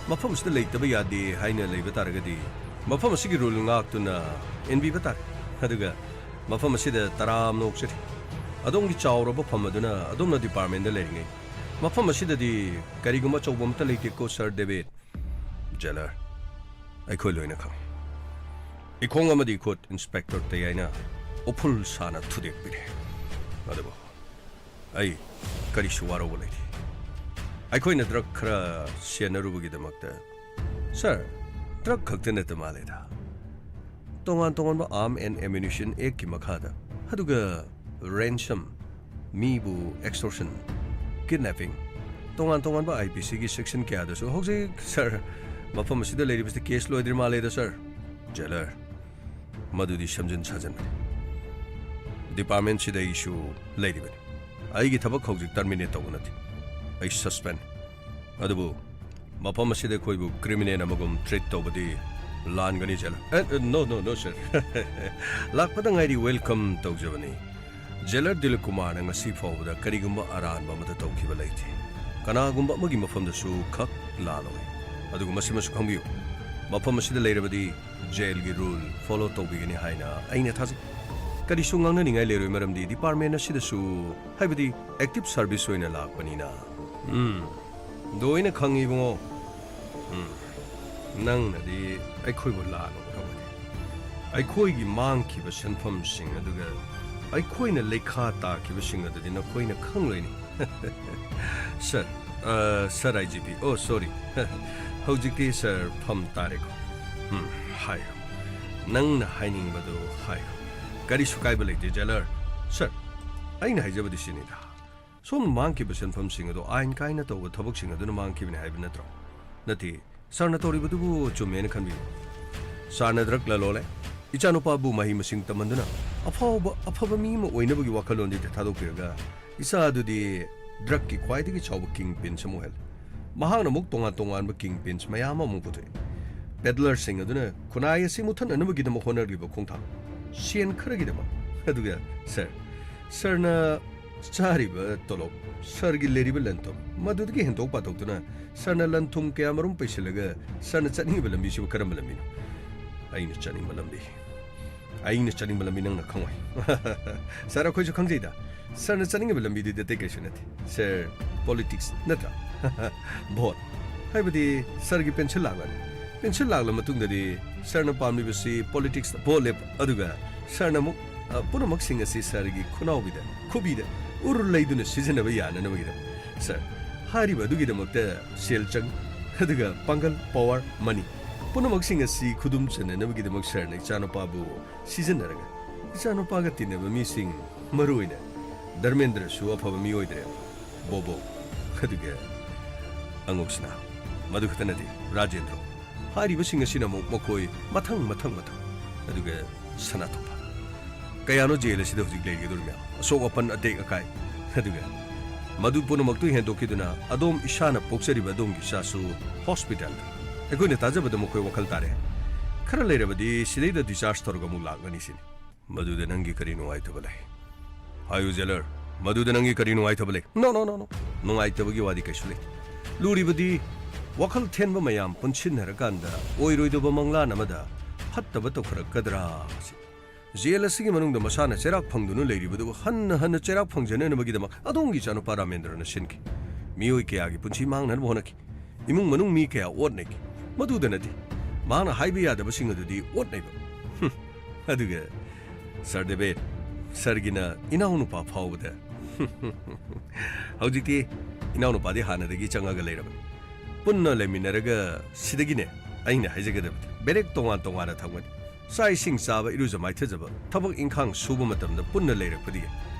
ꯃꯐꯝ ꯑꯁꯤꯗ ꯂꯩꯇꯕ ꯌꯥꯗꯦ ꯍꯥꯏꯅ ꯂꯩꯕ ꯇꯥꯔꯒꯗꯤ ꯃꯐꯝ ꯑꯁꯤꯒꯤ ꯔꯨꯜ ꯉꯥꯛꯇꯨꯅ ꯏꯟꯕꯤꯕ ꯇꯥꯔꯦ꯫ ꯑꯗꯨꯒ ꯃꯐꯝ ꯑꯁꯤꯗ ꯇꯔꯥꯝꯅ ꯑꯣꯛꯆꯔꯤ꯫ ꯑꯗꯣꯝꯒꯤ ꯆꯥꯎꯔꯕ ꯐꯝ ꯑꯗꯨꯅ ꯑꯗꯣꯝꯅ ꯗꯤꯄꯥꯔꯠꯃꯦꯟꯗ ꯂꯩꯔꯤꯉꯩ ꯃꯐꯝ ꯑꯁꯤꯗꯗꯤ ꯀꯔꯤꯒꯨꯝꯕ ꯑꯆꯧꯕ ꯑꯃꯠꯇ ꯂꯩꯇꯦꯀꯣ, ꯁꯥꯔ ꯗꯦꯕꯤꯠ꯫ ꯖꯦꯂꯔ, ꯑꯩꯈꯣꯏ ꯂꯣꯏꯅ ꯈꯪꯏ꯫ ꯏꯈꯣꯡ ꯑꯃꯗꯤ ꯏꯈꯨꯠ ꯏꯟꯁꯄꯦꯛꯇꯔ ꯇꯌꯥꯏꯅ ꯎꯐꯨꯜ ꯁꯥꯅ ꯊꯨꯗꯦꯛꯄꯤꯔꯦ꯫ ꯑꯗꯨꯕꯨ ꯑꯩ ꯀꯔꯤꯁꯨ ꯋꯥꯔꯧꯕ ꯂꯩꯇꯦ꯫ ꯑꯩꯈꯣꯏꯅ ꯗ꯭ꯔꯒ ꯈꯔ ꯁꯦꯟꯅꯔꯨꯕꯒꯤꯗꯃꯛꯇ, ꯁꯥꯔ, ꯗ꯭ꯔꯒ ꯈꯛꯇ ꯅꯠꯇ ꯃꯥꯜꯂꯦꯗ, ꯇꯣꯉꯥꯟ ꯇꯣꯉꯥꯟꯕ ꯑꯥꯔꯝ ꯑꯦꯟ ꯑꯦꯃꯨꯅꯤꯁꯟ ꯑꯦꯛꯀꯤ ꯃꯈꯥꯗ, ꯑꯗꯨꯒ ꯔꯦꯟꯁꯝ, ꯃꯤꯕꯨ ꯑꯦꯛꯁꯇꯣꯔꯁꯟ, ꯀꯤꯗꯅꯦꯄꯤꯡ, ꯇꯣꯉꯥꯟ ꯇꯣꯉꯥꯟꯕ ꯑꯥꯏ ꯄꯤ ꯁꯤꯒꯤ ꯁꯦꯛꯁꯟ ꯀꯌꯥꯗꯁꯨ ꯍꯧꯖꯤꯛ, ꯁꯥꯔ, ꯃꯐꯝ ꯑꯁꯤꯗ ꯂꯩꯔꯤꯕꯁꯤ ꯀꯦꯁ ꯂꯣꯏꯗ꯭ꯔꯤ ꯃꯥꯜꯂꯦꯗ, ꯁꯥꯔ꯫ ꯖꯦꯂꯔ, ꯃꯗꯨꯗꯤ ꯁꯦꯝꯖꯤꯟ ꯁꯥꯖꯤꯟꯕꯅꯤ꯫ ꯗꯤꯄꯥꯔꯠꯃꯦꯟꯁꯤꯗ ꯑꯩꯁꯨ ꯂꯩꯔꯤꯕꯅꯤ꯫ ꯑꯩꯒꯤ ꯊꯕꯛ ꯍꯧꯖꯤꯛ ꯇꯔꯃꯤꯅꯦꯠ ꯇꯧꯕ ꯅꯠꯇꯦ꯫ ꯑꯩ ꯁꯁꯄꯦꯟ꯫ ꯑꯗꯨꯕꯨ ꯃꯐꯝ ꯑꯁꯤꯗ ꯑꯩꯈꯣꯏꯕꯨ ꯀ꯭ꯔꯤꯃꯤꯅꯦꯜ ꯑꯃꯒꯨꯝ ꯇ꯭ꯔꯤꯠ ꯇꯧꯕꯗꯤ ꯂꯥꯟꯒꯅꯤ, ꯖꯦꯂꯔ꯫ ꯑꯦ, ꯅꯣ, ꯅꯣ, ꯅꯣ, ꯁꯥꯔ꯫ ꯂꯥꯛꯄꯗ ꯉꯥꯏꯔꯤ, ꯋꯦꯜꯀꯝ ꯇꯧꯖꯕꯅꯤ꯫ ꯖꯦꯂꯔ ꯗꯤꯂꯤꯞ ꯀꯨꯃꯥꯔꯅ ꯉꯁꯤ ꯐꯥꯎꯕꯗ ꯀꯔꯤꯒꯨꯝꯕ ꯑꯔꯥꯟꯕ ꯑꯃꯠꯇ ꯇꯧꯈꯤꯕ ꯂꯩꯇꯦ꯫ ꯀꯅꯥꯒꯨꯝꯕ ꯑꯃꯒꯤ ꯃꯐꯝꯗꯁꯨ ꯈꯛ ꯂꯥꯜꯂꯣꯏ꯫ ꯑꯗꯨꯒ ꯃꯁꯤꯃꯁꯨ ꯈꯪꯕꯤꯌꯨ, ꯃꯐꯝ ꯑꯁꯤꯗ ꯂꯩꯔꯕꯗꯤ ꯖꯦꯜꯒꯤ ꯔꯨꯜ ꯐꯣꯂꯣ ꯇꯧꯕꯤꯒꯅꯤ ꯍꯥꯏꯅ ꯑꯩꯅ ꯊꯥꯖꯩ꯫ ꯀꯔꯤꯁꯨ ꯉꯥꯡꯅꯅꯤꯡꯉꯥꯏ ꯂꯩꯔꯣꯏ, ꯃꯔꯝꯗꯤ ꯗꯤꯄꯥꯔꯠꯃꯦꯟ ꯑꯁꯤꯗꯁꯨ, ꯍꯥꯏꯕꯗꯤ ꯑꯦꯛꯇꯤꯚ ꯁꯔꯚꯤꯁ ꯑꯣꯏꯅ ꯂꯥꯛꯄꯅꯤꯅ꯫ ꯎꯝ, ꯂꯣꯏꯅ ꯈꯪꯉꯤ, ꯏꯕꯨꯡꯉꯣ꯫ ꯎꯝ, ꯅꯪꯅꯗꯤ ꯑꯩꯈꯣꯏꯕꯨ ꯂꯥꯟꯅ ꯎꯔꯝꯒꯅꯤ꯫ ꯑꯩꯈꯣꯏꯒꯤ ꯃꯥꯡꯈꯤꯕ ꯁꯦꯟꯐꯝꯁꯤꯡ ꯑꯗꯨꯒ ꯑꯩꯈꯣꯏꯅ ꯂꯩꯈꯥ ꯇꯥꯈꯤꯕꯁꯤꯡ ꯑꯗꯨꯗꯤ ꯅꯈꯣꯏꯅ ꯈꯪꯂꯣꯏꯅꯤ꯫ ꯁꯥꯔ, ꯑ, ꯁꯥꯔ ꯑꯥꯏ ꯖꯤ ꯄꯤ, ꯑꯣ, ꯁꯣꯔꯤ꯫ ꯍꯧꯖꯤꯛꯇꯤ ꯁꯥꯔ ꯐꯝ ꯇꯥꯔꯦꯀꯣ꯫ ꯎꯝ, ꯍꯥꯏꯌꯨ꯫ ꯅꯪꯅ ꯍꯥꯏꯅꯤꯡꯕꯗꯨ ꯍꯥꯏꯌꯨ꯫ ꯀꯔꯤꯁꯨ ꯀꯥꯏꯕ ꯂꯩꯇꯦ, ꯖꯦꯂꯔ꯫ ꯁꯥꯔ, ꯑꯩꯅ ꯍꯥꯏꯖꯕꯗꯤ ꯁꯤꯅꯤꯗ꯫ ꯁꯣꯝꯅ ꯃꯥꯡꯈꯤꯕ ꯁꯦꯟꯐꯝꯁꯤꯡ ꯑꯗꯨ ꯑꯥꯏꯟ ꯀꯥꯏꯅ ꯇꯧꯕ ꯊꯕꯛꯁꯤꯡ ꯑꯗꯨꯅ ꯃꯥꯡꯈꯤꯕꯅꯤ ꯍꯥꯏꯕ ꯅꯠꯇ꯭ꯔꯣ? ꯅꯠꯇꯦ, ꯁꯥꯔꯅ ꯇꯧꯔꯤꯕꯗꯨꯕꯨ ꯆꯨꯝꯃꯦꯅ ꯈꯟꯕꯤꯌꯨ꯫ ꯁꯥꯔꯅ ꯗ꯭ꯔꯒ ꯂꯂꯣꯜꯂꯦ, ꯏꯆꯥꯅꯨꯄꯥꯕꯨ ꯃꯍꯩ ꯃꯁꯤꯡ ꯇꯝꯍꯟꯗꯨꯅ ꯑꯐꯥꯎꯕ, ꯑꯐꯕ ꯃꯤ ꯑꯃ ꯑꯣꯏꯅꯕꯒꯤ ꯋꯥꯈꯜꯂꯣꯟꯗꯤ ꯊꯥꯗꯣꯛꯄꯤꯔꯒ, ꯏꯆꯥ ꯑꯗꯨꯗꯤ ꯗ꯭ꯔꯒꯀꯤ ꯈ꯭ꯋꯥꯏꯗꯒꯤ ꯆꯥꯎꯕ ꯀꯤꯡ ꯄꯤꯟꯁ ꯑꯃ ꯑꯣꯏꯍꯜꯂꯦ꯫ ꯃꯍꯥꯛꯅ ꯑꯃꯨꯛ ꯇꯣꯉꯥꯟ ꯇꯣꯉꯥꯟꯕ ꯀꯤꯡ ꯄꯤꯟꯁ ꯃꯌꯥꯝ ꯑꯃ ꯑꯃꯨꯛ ꯄꯨꯊꯣꯛꯏ꯫ ꯄꯦꯗꯂꯔꯁꯤꯡ ꯑꯗꯨꯅ ꯈꯨꯟꯅꯥꯏ ꯑꯁꯤ ꯃꯨꯠꯊꯠꯅꯅꯕꯒꯤꯗꯃꯛ ꯍꯣꯠꯅꯔꯤꯕ ꯈꯣꯡꯊꯥꯡ, ꯁꯦꯟ ꯈꯔꯒꯤꯗꯃꯛ꯫ ꯑꯗꯨꯒ ꯁꯥꯔ, ꯁꯥꯔꯅ ꯆꯥꯔꯤꯕ ꯇꯣꯂꯣꯞ, ꯁꯥꯔꯒꯤ ꯂꯩꯔꯤꯕ ꯂꯟ ꯊꯨꯝ, ꯃꯗꯨꯗꯒꯤ ꯍꯦꯟꯗꯣꯛ ꯄꯥꯊꯣꯛꯇꯨꯅ ꯁꯥꯔꯅ ꯂꯟ ꯊꯨꯝ ꯀꯌꯥꯃꯔꯨꯝ ꯄꯩꯁꯤꯜꯂꯒ ꯁꯥꯔꯅ ꯆꯠꯅꯤꯡꯉꯤꯕ ꯂꯝꯕꯤꯁꯤꯕꯨ ꯀꯔꯝꯕ ꯂꯝꯕꯤꯅꯣ? ꯑꯩꯅ ꯆꯠꯅꯤꯡꯕ ꯂꯝꯕꯤ, ꯑꯩꯅ ꯆꯠꯅꯤꯡꯕ ꯂꯝꯕꯤ ꯅꯪꯅ ꯈꯪꯉꯣꯏ꯫ ꯁꯥꯔ, ꯑꯩꯈꯣꯏꯁꯨ ꯈꯪꯖꯩꯗ꯫ ꯁꯥꯔꯅ ꯆꯠꯅꯤꯡꯉꯤꯕ ꯂꯝꯕꯤꯗꯨꯗꯤ ꯑꯇꯩ ꯀꯩꯁꯨ ꯅꯠꯇꯦ꯫ ꯁꯥꯔ, ꯄꯣꯂꯤꯇꯤꯛꯁ ꯅꯠꯇ꯭ꯔꯥ? ꯚꯣꯠ꯫ ꯍꯥꯏꯕꯗꯤ ꯁꯥꯔꯒꯤ ꯄꯦꯟꯁꯤꯜ ꯂꯥꯛꯂꯅꯤ꯫ ꯄꯦꯟꯁꯤꯜ ꯂꯥꯛꯂ ꯃꯇꯨꯡꯗꯗꯤ ꯁꯥꯔꯅ ꯄꯥꯝꯂꯤꯕꯁꯤ ꯄꯣꯂꯤꯇꯤꯛꯁꯇ ꯚꯣꯠ ꯂꯦꯞꯄ, ꯑꯗꯨꯒ ꯁꯥꯔꯅ ꯑꯃꯨꯛ, ꯑ, ꯄꯨꯝꯅꯃꯛꯁꯤꯡ ꯑꯁꯤ ꯁꯥꯔꯒꯤ ꯈꯨꯅꯥꯎꯕꯤꯗ, ꯈꯨꯕꯤꯗ ꯎꯔ ꯂꯩꯗꯨꯅ ꯁꯤꯖꯤꯟꯅꯕ ꯌꯥꯅꯅꯕꯒꯤꯗꯃꯛ꯫ ꯁꯥꯔ, ꯍꯥꯏꯔꯤꯕ ꯑꯗꯨꯒꯤꯗꯃꯛꯇ ꯁꯦꯜ ꯆꯪꯏ, ꯑꯗꯨꯒ ꯄꯥꯡꯒꯜ, ꯄꯋꯥꯔ, ꯃꯅꯤ, ꯄꯨꯝꯅꯃꯛꯁꯤꯡ ꯑꯁꯤ ꯈꯨꯗꯨꯝ ꯆꯟꯅꯅꯕꯒꯤꯗꯃꯛ ꯁꯥꯔꯅ ꯏꯆꯥꯅꯨꯄꯥꯕꯨ ꯁꯤꯖꯤꯟꯅꯔꯒ ꯏꯆꯥꯅꯨꯄꯥꯒ ꯇꯤꯟꯅꯕ ꯃꯤꯁꯤꯡ, ꯃꯔꯨꯑꯣꯏꯅ ꯙꯔꯃꯦꯟꯗ꯭ꯔꯁꯨ ꯑꯐꯕ ꯃꯤ ꯑꯣꯏꯗ꯭ꯔꯦ꯫ ꯕꯣꯕꯣ, ꯑꯗꯨꯒ ꯑꯉꯣꯛꯁꯅꯥ, ꯃꯗꯨ ꯈꯛꯇ ꯅꯠꯇꯦ, ꯔꯥꯖꯦꯟꯗ꯭ꯔꯣ, ꯍꯥꯏꯔꯤꯕꯁꯤꯡ ꯑꯁꯤꯅ ꯑꯃꯨꯛ ꯃꯈꯣꯏ ꯃꯊꯪ, ꯃꯊꯪ, ꯃꯊꯪ, ꯑꯗꯨꯒ ꯁꯅꯥꯇꯣꯝꯕ꯫ ꯀꯌꯥꯅꯣ ꯖꯦꯜ ꯑꯁꯤꯗ ꯍꯧꯖꯤꯛ ꯂꯩꯒꯗꯧꯔꯤꯕ ꯃꯌꯥꯝ? ꯑꯁꯣꯛ ꯑꯄꯟ, ꯑꯇꯦꯛ ꯑꯀꯥꯏ, ꯑꯗꯨꯒ ꯃꯗꯨ ꯄꯨꯝꯅꯃꯛꯇꯨ ꯍꯦꯟꯗꯣꯛꯈꯤꯗꯨꯅ ꯑꯗꯣꯝ ꯏꯁꯥꯅ ꯄꯣꯛꯆꯔꯤꯕ ꯑꯗꯣꯝꯒꯤ ꯏꯆꯥꯁꯨ ꯍꯣꯁꯄꯤꯇꯥꯜꯗ꯫ ꯑꯩꯈꯣꯏꯅ ꯇꯥꯖꯕꯗ ꯃꯈꯣꯏ ꯋꯥꯈꯜ ꯇꯥꯔꯦ꯫ ꯈꯔ ꯂꯩꯔꯕꯗꯤ ꯁꯤꯗꯩꯗ ꯗꯤꯁꯆꯥꯔꯖ ꯇꯧꯔꯒ ꯑꯃꯨꯛ ꯂꯥꯛꯂꯅꯤ ꯁꯤꯅꯤ꯫ ꯃꯗꯨꯗ ꯅꯪꯒꯤ ꯀꯔꯤ ꯅꯨꯡꯉꯥꯏꯇꯕ ꯂꯩ? ꯍꯥꯏꯌꯨ, ꯖꯦꯂꯔ, ꯃꯗꯨꯗ ꯅꯪꯒꯤ ꯀꯔꯤ ꯅꯨꯡꯉꯥꯏꯇꯕ ꯂꯩ? ꯅꯣ, ꯅꯣ, ꯅꯣ, ꯅꯣ꯫ ꯅꯨꯡꯉꯥꯏꯇꯕꯒꯤ ꯋꯥꯗꯤ ꯀꯩꯁꯨ ꯂꯩꯇꯦ꯫ ꯂꯨꯔꯤꯕꯗꯤ ꯋꯥꯈꯜ ꯊꯦꯟꯕ ꯃꯌꯥꯝ ꯄꯨꯟꯁꯤꯟꯅꯔꯀꯥꯟꯗ ꯑꯣꯏꯔꯣꯏꯗꯕ ꯃꯪꯂꯥꯟ ꯑꯃꯗ ꯐꯠꯇꯕ ꯇꯧꯈꯠꯂꯛꯀꯗ꯭ꯔꯥ ꯁꯤꯅꯤ꯫ ꯖꯦꯜ ꯑꯁꯤꯒꯤ ꯃꯅꯨꯡꯗ ꯃꯁꯥꯅ ꯆꯩꯔꯥꯛ ꯐꯪꯗꯨꯅ ꯂꯩꯔꯤꯕꯗꯨ ꯍꯟꯅ ꯍꯟꯅ ꯆꯩꯔꯥꯛ ꯐꯪꯖꯅꯅꯕꯒꯤꯗꯃꯛ ꯑꯗꯣꯝꯒꯤ ꯏꯆꯥꯅꯨꯄꯥ ꯔꯥꯃꯦꯟꯗ꯭ꯔꯅ ꯁꯤꯟꯈꯤ꯫ ꯃꯤꯑꯣꯏ ꯀꯌꯥꯒꯤ ꯄꯨꯟꯁꯤ ꯃꯥꯡꯅꯅꯕ ꯍꯣꯠꯅꯈꯤ꯫ ꯏꯃꯨꯡ ꯃꯅꯨꯡ ꯃꯤ ꯀꯌꯥ ꯑꯣꯠꯅꯈꯤ꯫ ꯃꯗꯨꯗ ꯅꯠꯇꯦ, ꯃꯍꯥꯛꯅ ꯍꯥꯏꯕ ꯌꯥꯗꯕꯁꯤꯡ ꯑꯗꯨꯗꯤ ꯑꯣꯠꯅꯩꯕ꯫ ꯍꯨꯝ꯫ ꯑꯗꯨꯒ ꯁꯥꯔ ꯗꯦꯕꯦꯠ, ꯁꯥꯔꯒꯤꯅ ꯏꯅꯥꯎꯅꯨꯄꯥ ꯐꯥꯎꯕꯗ꯫ ꯍꯧꯖꯤꯛꯇꯤ ꯏꯅꯥꯎꯅꯨꯄꯥꯗꯤ ꯍꯥꯟꯅꯗꯒꯤ ꯆꯪꯉꯒ ꯂꯩꯔꯕꯅꯤ꯫ ꯄꯨꯟꯅ ꯂꯩꯃꯤꯟꯅꯔꯒ ꯁꯤꯗꯒꯤꯅꯦ ꯑꯩꯅ ꯍꯥꯏꯖꯒꯗꯕꯗꯤ ꯕꯦꯔꯦꯛ ꯇꯣꯉꯥꯟ ꯇꯣꯉꯥꯟꯅ ꯊꯝꯒꯅꯤ꯫ ꯆꯥꯛ ꯏꯁꯤꯡ ꯆꯥꯕ, ꯏꯔꯨꯖ ꯃꯥꯏꯊꯖꯕ, ꯊꯕꯛ ꯏꯪꯈꯥꯡ ꯁꯨꯕ ꯃꯇꯝꯗ ꯄꯨꯟꯅ ꯂꯩꯔꯛꯄꯗꯒꯤ꯫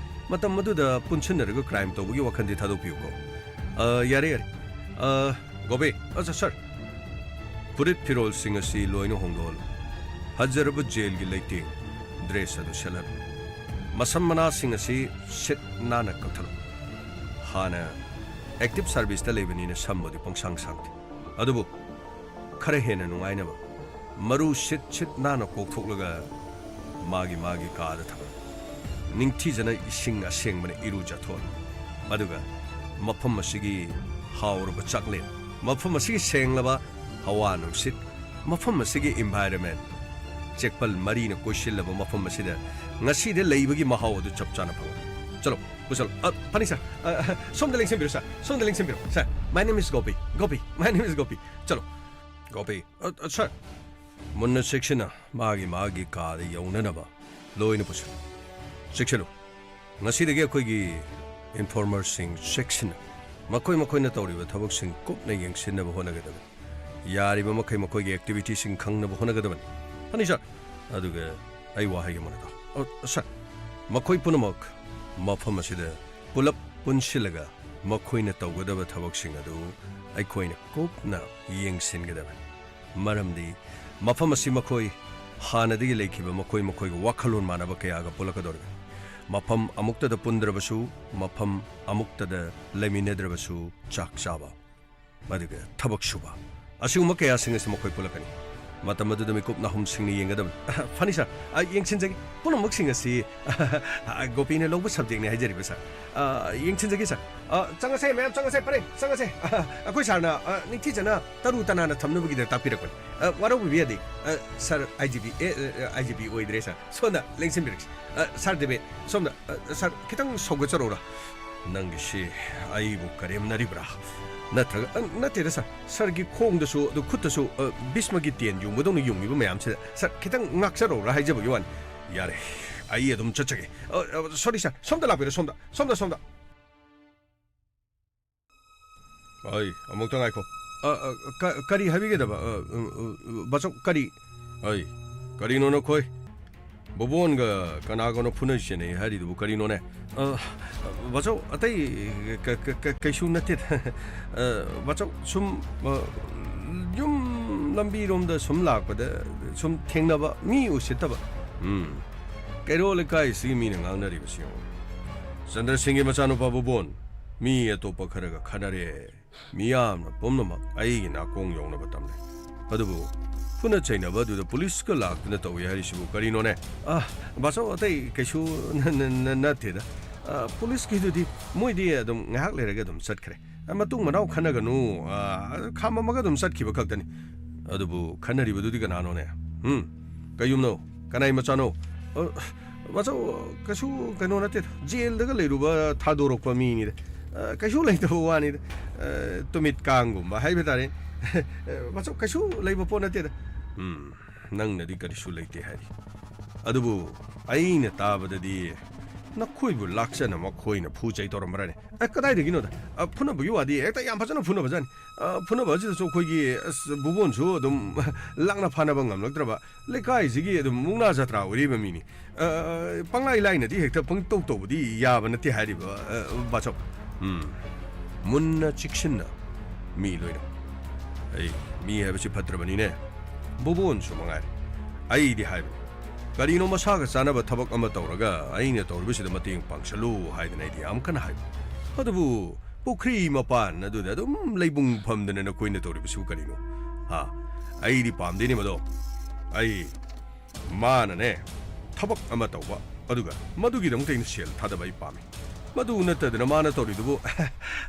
ꯃꯇꯝ ꯑꯗꯨꯗ ꯄꯨꯟꯁꯤꯟꯅꯔꯒ ꯀ꯭ꯔꯥꯏꯝ ꯇꯧꯕꯒꯤ ꯋꯥꯈꯜꯗꯤ ꯊꯥꯗꯣꯛꯄꯤꯌꯨꯀꯣ꯫ ꯑ, ꯌꯥꯔꯦ, ꯌꯥꯔꯦ꯫ ꯑ, ꯒꯣꯕꯦ, ꯑ, ꯁꯥꯔ, ꯐꯨꯔꯤꯠ ꯐꯤꯔꯣꯜꯁꯤꯡ ꯑꯁꯤ ꯂꯣꯏꯅ ꯍꯣꯡꯗꯣꯛꯍꯜꯂꯨ꯫ ꯐꯖꯔꯕ ꯖꯦꯜꯒꯤ ꯂꯩꯇꯦꯡ, ꯗ꯭ꯔꯦꯁ ꯑꯗꯨ ꯁꯦꯠꯍꯜꯂꯨ꯫ ꯃꯁꯝ ꯃꯅꯥꯁꯤꯡ ꯑꯁꯤ ꯁꯤꯠ ꯅꯥꯟꯅ ꯀꯛꯊꯠꯂꯨ꯫ ꯍꯥꯟꯅ ꯑꯦꯛꯇꯤꯚ ꯁꯥꯔꯚꯤꯁꯇ ꯂꯩꯕꯅꯤꯅ ꯁꯝꯕꯨꯗꯤ ꯄꯪꯁꯥꯡ ꯁꯥꯡꯗꯦ꯫ ꯑꯗꯨꯕꯨ ꯈꯔ ꯍꯦꯟꯅ ꯅꯨꯡꯉꯥꯏꯅꯕ ꯃꯔꯨ ꯁꯤꯠ ꯁꯤꯠ ꯅꯥꯟꯅ ꯀꯣꯛꯊꯣꯛꯂꯒ ꯃꯥꯒꯤ ꯃꯥꯒꯤ ꯀꯥꯗ ꯊꯝꯃꯤ꯫ ꯅꯤꯡꯊꯤꯖꯅ ꯏꯁꯤꯡ ꯑꯁꯦꯡꯕꯅ ꯏꯔꯨꯖꯊꯣꯛꯏ꯫ ꯑꯗꯨꯒ ꯃꯐꯝ ꯑꯁꯤꯒꯤ ꯍꯥꯎꯔꯕ ꯆꯥꯛꯂꯦꯟ, ꯃꯐꯝ ꯑꯁꯤꯒꯤ ꯁꯦꯡꯂꯕ ꯍꯋꯥ ꯅꯨꯡꯁꯤꯠ, ꯃꯐꯝ ꯑꯁꯤꯒꯤ environment, ꯆꯦꯛꯄꯜ ꯃꯔꯤꯅ ꯀꯣꯏꯁꯤꯜꯂꯕ ꯃꯐꯝ ꯑꯁꯤꯗ ꯉꯁꯤꯗ ꯂꯩꯕꯒꯤ ꯃꯍꯥꯎ ꯑꯗꯨ ꯆꯞ ꯆꯥꯅ ꯐꯪꯉꯤ꯫ ꯆꯂꯣ, ꯄꯨꯁꯜꯂꯣ꯫ ꯑ, ꯐꯅꯤ ꯁꯥꯔ꯫ ꯑ, ꯑ, ꯁꯣꯝꯗ ꯂꯦꯡꯁꯤꯟꯕꯤꯔꯣ ꯁꯥꯔ, ꯁꯣꯝꯗ ꯂꯦꯡꯁꯤꯟꯕꯤꯔꯣ ꯁꯥꯔ꯫ My name is Gopi. Gopi, my name is Gopi. ꯆꯂꯣ꯫ ꯒꯣꯄꯤ꯫ ꯑ, ꯑ, ꯁꯥꯔ꯫ ꯃꯨꯟꯅ ꯆꯦꯛꯁꯤꯟꯅ ꯃꯥꯒꯤ ꯃꯥꯒꯤ ꯀꯥꯗ ꯌꯧꯅꯅꯕ ꯂꯣꯏꯅ ꯄꯨꯁꯤꯜꯂꯨ꯫ ꯆꯦꯛꯁꯤꯜꯂꯨ꯫ ꯉꯁꯤꯗꯒꯤ ꯑꯩꯈꯣꯏꯒꯤ informerꯁꯤꯡ ꯆꯦꯛꯁꯤꯟꯅ ꯃꯈꯣꯏ ꯃꯈꯣꯏꯅ ꯇꯧꯔꯤꯕ ꯊꯕꯛꯁꯤꯡ ꯀꯨꯞꯅ ꯌꯦꯡꯁꯤꯟꯅꯕ ꯍꯣꯠꯅꯒꯗꯕꯅꯤ꯫ ꯌꯥꯔꯤꯕ ꯃꯈꯩ ꯃꯈꯣꯏꯒꯤ activityꯁꯤꯡ ꯈꯪꯅꯕ ꯍꯣꯠꯅꯒꯗꯕꯅꯤ꯫ ꯐꯅꯤ ꯁꯥꯔ꯫ ꯑꯗꯨꯒ ꯑꯩ ꯋꯥꯍꯩ ꯑꯃꯅ ꯇꯥꯎ꯫ ꯑ, ꯁꯥꯔ, ꯃꯈꯣꯏ ꯄꯨꯝꯅꯃꯛ ꯃꯐꯝ ꯑꯁꯤꯗ ꯄꯨꯂꯞ ꯄꯨꯟꯁꯤꯜꯂꯒ ꯃꯈꯣꯏꯅ ꯇꯧꯒꯗꯕ ꯊꯕꯛꯁꯤꯡ ꯑꯗꯨ ꯑꯩꯈꯣꯏꯅ ꯀꯨꯞꯅ ꯌꯦꯡꯁꯤꯟꯒꯗꯕꯅꯤ꯫ ꯃꯔꯝꯗꯤ ꯃꯐꯝ ꯑꯁꯤ ꯃꯈꯣꯏ ꯍꯥꯟꯅꯗꯒꯤ ꯂꯩꯈꯤꯕ ꯃꯈꯣꯏ ꯃꯈꯣꯏꯒ ꯋꯥꯈꯜꯂꯣꯟ ꯃꯥꯟꯅꯕ ꯀꯌꯥꯒ ꯄꯨꯜꯂꯛꯀꯗꯧꯔꯤꯕꯅꯤ꯫ ꯃꯐꯝ ꯑꯃꯨꯛꯇꯗ ꯄꯨꯟꯗ꯭ꯔꯕꯁꯨ, ꯃꯐꯝ ꯑꯃꯨꯛꯇꯗ ꯂꯩꯃꯤꯟꯅꯗ꯭ꯔꯕꯁꯨ, ꯆꯥꯛ ꯆꯥꯕ, ꯑꯗꯨꯒ ꯊꯕꯛ ꯁꯨꯕ, ꯑꯁꯤꯒꯨꯝꯕ ꯀꯌꯥꯁꯤꯡ ꯑꯁꯤ ꯃꯈꯣꯏ ꯄꯨꯜꯂꯛꯀꯅꯤ꯫ ꯃꯇꯝ ꯑꯗꯨꯗ ꯃꯤꯀꯨꯞ ꯅꯥꯍꯨꯝꯁꯤꯡꯅ ꯌꯦꯡꯒꯗꯕꯅꯤ꯫ ꯐꯅꯤ ꯁꯥꯔ, ꯑ, ꯌꯦꯡꯁꯤꯟꯖꯒꯦ꯫ ꯄꯨꯝꯅꯃꯛꯁꯤꯡ ꯑꯁꯤ ꯒꯣꯄꯤꯅ ꯂꯧꯕ subjectꯅꯤ ꯍꯥꯏꯖꯔꯤꯕ ꯁꯥꯔ꯫ ꯑ, ꯌꯦꯡꯁꯤꯟꯖꯒꯦ ꯁꯥꯔ꯫ ꯑ, ꯆꯪꯉꯁꯦ ꯃꯌꯥꯝ, ꯆꯪꯉꯁꯦ, ꯄꯔꯦꯡ ꯆꯪꯉꯁꯦ꯫ ꯑ, ꯑꯩꯈꯣꯏ ꯁꯥꯔꯅ, ꯑ, ꯅꯤꯡꯊꯤꯖꯅ ꯇꯔꯨ ꯇꯅꯥꯟꯅ ꯊꯝꯅꯕꯒꯤꯗꯃꯛ ꯇꯥꯛꯄꯤꯔꯛꯄꯅꯤ꯫ ꯑ, ꯋꯥꯔꯧꯕꯤꯕ ꯌꯥꯗꯦ꯫ ꯑ, ꯁꯥꯔ, ꯑꯥꯏ ꯖꯤ ꯄꯤ, ꯑꯦ, ꯑ, ꯑꯥꯏ ꯖꯤ ꯄꯤ ꯑꯣꯏꯗ꯭ꯔꯦ ꯁꯥꯔ꯫ ꯁꯣꯝꯗ ꯂꯦꯡꯁꯤꯟꯕꯤꯔꯛꯁꯤ꯫ ꯑ, ꯁꯥꯔ ꯗꯦꯕꯤꯠ, ꯁꯣꯝꯗ꯫ ꯑ, ꯁꯥꯔ, ꯈꯤꯇꯪ ꯁꯧꯒꯠꯆꯔꯛꯎꯔꯥ? ꯅꯪꯒꯤꯁꯤ ꯑꯩꯕꯨ ꯀꯔꯦꯝꯅꯔꯤꯕ꯭ꯔꯥ? ꯅꯠꯇ꯭ꯔꯒ, ꯑ, ꯅꯠꯇꯦꯗ ꯁꯥꯔ, ꯁꯥꯔꯒꯤ ꯈꯣꯡꯗꯁꯨ, ꯑꯗꯨ ꯈꯨꯠꯇꯁꯨ, ꯑ, ꯚꯤꯁꯃꯒꯤ ꯇꯦꯟ ꯌꯨꯡꯕꯗꯧꯅ ꯌꯨꯡꯉꯤꯕ ꯃꯌꯥꯝꯁꯤꯗ, ꯁꯥꯔ, ꯈꯤꯇꯪ ꯉꯥꯛꯆꯔꯛꯎꯔꯥ ꯍꯥꯏꯖꯕꯒꯤ ꯋꯥꯅꯤ꯫ ꯌꯥꯔꯦ, ꯑꯩ ꯑꯗꯨꯝ ꯆꯠꯆꯒꯦ꯫ ꯑ, ꯑ, sorry ꯁꯥꯔ, ꯁꯣꯝꯗ ꯂꯥꯛꯄꯤꯔꯣ, ꯁꯣꯝꯗ, ꯁꯣꯝꯗ, ꯁꯣꯝꯗ꯫ ꯑꯩ ꯑꯃꯨꯛꯇ ꯉꯥꯏꯈꯣ꯫ ꯑ, ꯑ, ꯀ-, ꯀꯔꯤ ꯍꯥꯏꯕꯤꯒꯗꯕ? ꯑ, ꯑ, ꯑ, ꯕꯥꯆꯧ, ꯀꯔꯤ? ꯑꯩ, ꯀꯔꯤꯅꯣ ꯅꯈꯣꯏ? ꯕꯣꯕꯣꯟꯒ ꯀꯅꯥꯒꯅꯣ ꯐꯨꯅꯩ ꯆꯦꯟꯅꯩ ꯍꯥꯏꯔꯤꯗꯨꯕꯨ ꯀꯔꯤꯅꯣꯅꯦ? ꯑ, ꯕꯥꯆꯧ, ꯑꯇꯩ ꯀ-, ꯀ-, ꯀ-, ꯀꯩꯁꯨ ꯅꯠꯇꯦꯗ꯫ ꯑ, ꯕꯥꯆꯧ, ꯁꯨꯝ, ꯑ, ꯌꯨꯝ ꯂꯝꯕꯤꯔꯣꯝꯗ ꯁꯨꯝ ꯂꯥꯛꯄꯗ ꯁꯨꯝ ꯊꯦꯡꯅꯕ ꯃꯤ ꯎꯁꯤꯠꯇꯕ꯫ ꯎꯝ꯫ ꯀꯩꯔꯣꯜ ꯂꯩꯀꯥꯏꯁꯤꯒꯤ ꯃꯤꯅ ꯉꯥꯡꯅꯔꯤꯕꯁꯤ ꯌꯦꯡꯉꯨ꯫ ꯆꯟꯗ꯭ꯔ ꯁꯤꯡꯒꯤ ꯃꯆꯥꯅꯨꯄꯥ ꯕꯣꯕꯣꯟ ꯃꯤ ꯑꯇꯣꯞꯄ ꯈꯔꯒ ꯈꯠꯅꯔꯦ꯫ ꯃꯤꯌꯥꯝꯅ ꯄꯨꯝꯅꯃꯛ ꯑꯩꯒꯤ ꯅꯥꯀꯣꯡ ꯌꯧꯅꯕ ꯇꯝꯂꯦ꯫ ꯑꯗꯨꯕꯨ ꯐꯨꯅ ꯆꯩꯅꯕ ꯑꯗꯨꯗ ꯄꯨꯂꯤꯁꯀ ꯂꯥꯛꯇꯅ ꯇꯧꯏ ꯍꯥꯏꯔꯤꯁꯤꯕꯨ ꯀꯔꯤꯅꯣꯅꯦ? ꯑ, ꯕꯥꯆꯧ, ꯑꯇꯩ ꯀꯩꯁꯨ ꯅ-, ꯅ-, ꯅ-, ꯅꯠꯇꯦꯗ꯫ ꯑ, ꯄꯨꯂꯤꯁꯀꯤꯗꯨꯗꯤ ꯃꯣꯏꯗꯤ ꯑꯗꯨꯝ ꯉꯥꯏꯍꯥꯛ ꯂꯩꯔꯒ ꯑꯗꯨꯝ ꯆꯠꯈ꯭ꯔꯦ꯫ ꯑ, ꯃꯇꯨꯡ ꯃꯅꯥꯎ ꯈꯟꯅꯒꯅꯨ, ꯑ, ꯈꯥꯝꯃꯝꯃꯒ ꯑꯗꯨꯝ ꯆꯠꯈꯤꯕ ꯈꯛꯇꯅꯤ꯫ ꯑꯗꯨꯕꯨ ꯈꯟꯅꯔꯤꯕꯗꯨꯗꯤ ꯀꯅꯥꯅꯣꯅꯦ? ꯎꯝ? ꯀꯩ ꯌꯨꯝꯅꯣ? ꯀꯅꯥꯏ ꯃꯆꯥꯅꯣ? ꯑ, ꯕꯥꯆꯧ, ꯀꯩꯁꯨ ꯀꯩꯅꯣ ꯅꯠꯇꯦꯗ꯫ ꯖꯦꯜꯗꯒ ꯂꯩꯔꯨꯕ ꯊꯥꯗꯣꯔꯛꯄ ꯃꯤꯅꯤꯗ꯫ ꯑ, ꯀꯩꯁꯨ ꯂꯩꯇꯕ ꯋꯥꯅꯤꯗ꯫ ꯑ, ꯇꯨꯃꯤꯠ ꯀꯥꯡꯒꯨꯝꯕ ꯍꯥꯏꯕ ꯇꯥꯔꯦ꯫ ꯑ, ꯕꯥꯆꯧ, ꯀꯩꯁꯨ ꯂꯩꯕ ꯄꯣꯠ ꯅꯠꯇꯦꯗ꯫ ꯎꯝ, ꯅꯪꯅꯗꯤ ꯀꯔꯤꯁꯨ ꯂꯩꯇꯦ ꯍꯥꯏꯔꯤ꯫ ꯑꯗꯨꯕꯨ ꯑꯩꯅ ꯇꯥꯕꯗꯗꯤ ꯅꯈꯣꯏꯕꯨ ꯂꯥꯛꯆꯅ ꯃꯈꯣꯏꯅ ꯐꯨ ꯆꯩ ꯇꯧꯔꯝꯕ꯭ꯔꯅꯦ? ꯑꯦ, ꯀꯗꯥꯏꯗꯒꯤꯅꯣꯗ? ꯑ, ꯐꯨꯅꯕꯒꯤ ꯋꯥꯗꯤ ꯍꯦꯛꯇ ꯌꯥꯝ ꯐꯖꯅ ꯐꯨꯅꯕꯖꯥꯠꯅꯤ꯫ ꯑ, ꯐꯨꯅꯕ ꯑꯁꯤꯗꯁꯨ ꯑꯩꯈꯣꯏꯒꯤ, ꯑꯁ, ꯕꯨꯕꯣꯟꯁꯨ ꯑꯗꯨꯝ ꯂꯥꯛꯅ ꯐꯥꯅꯕ ꯉꯝꯂꯛꯇ꯭ꯔꯕ, ꯂꯩꯀꯥꯏꯁꯤꯒꯤ ꯑꯗꯨꯝ ꯃꯨꯛꯅꯥ ꯖꯇ꯭ꯔꯥ ꯑꯣꯏꯔꯤꯕ ꯃꯤꯅꯤ꯫ ꯑ, ꯄꯪꯂꯥꯏ ꯂꯥꯏꯅꯗꯤ ꯍꯦꯛꯇ ꯄꯪꯇꯧ ꯇꯧꯕꯗꯤ ꯌꯥꯕ ꯅꯠꯇꯦ ꯍꯥꯏꯔꯤꯕ, ꯑ, ꯕꯥꯆꯧ꯫ ꯎꯝ꯫ ꯃꯨꯟꯅ ꯆꯤꯛꯁꯤꯟꯅ ꯃꯤ ꯂꯣꯏꯅ꯫ ꯑꯩ ꯃꯤ ꯍꯥꯏꯕꯁꯤ ꯐꯠꯇ꯭ꯔꯕꯅꯤꯅꯦ꯫ ꯕꯨꯕꯣꯟꯁꯨ ꯃꯉꯥꯏꯔꯦ꯫ ꯑꯩꯗꯤ ꯍꯥꯏꯕꯅꯤ, ꯀꯔꯤꯅꯣ ꯃꯁꯥꯒ ꯆꯥꯅꯕ ꯊꯕꯛ ꯑꯃ ꯇꯧꯔꯒ ꯑꯩꯅ ꯇꯧꯔꯤꯕꯁꯤꯗ ꯃꯇꯦꯡ ꯄꯥꯡꯁꯜꯂꯨ ꯍꯥꯏꯗꯅ ꯑꯩꯗꯤ ꯌꯥꯝ ꯀꯟꯅ ꯍꯥꯏꯕꯅꯤ꯫ ꯑꯗꯨꯕꯨ ꯄꯨꯈ꯭ꯔꯤ ꯃꯄꯥꯟ ꯑꯗꯨꯗ ꯑꯗꯨꯝ ꯂꯩꯕꯨꯡ ꯐꯝꯗꯅ ꯅꯈꯣꯏꯅ ꯇꯧꯔꯤꯕꯁꯤꯕꯨ ꯀꯔꯤꯅꯣ? ꯍꯥ? ꯑꯩꯗꯤ ꯄꯥꯝꯗꯦꯅꯦ ꯃꯗꯣ꯫ ꯑꯩ ꯃꯥꯅꯅꯦ, ꯊꯕꯛ ꯑꯃ ꯇꯧꯕ, ꯑꯗꯨꯒ ꯃꯗꯨꯒꯤꯗꯃꯛꯇ ꯑꯩꯅ ꯁꯦꯜ ꯊꯥꯗꯕ ꯑꯩ ꯄꯥꯝꯃꯤ꯫ ꯃꯗꯨ ꯅꯠꯇꯗꯅ ꯃꯥꯅ ꯇꯧꯔꯤꯗꯨꯕꯨ,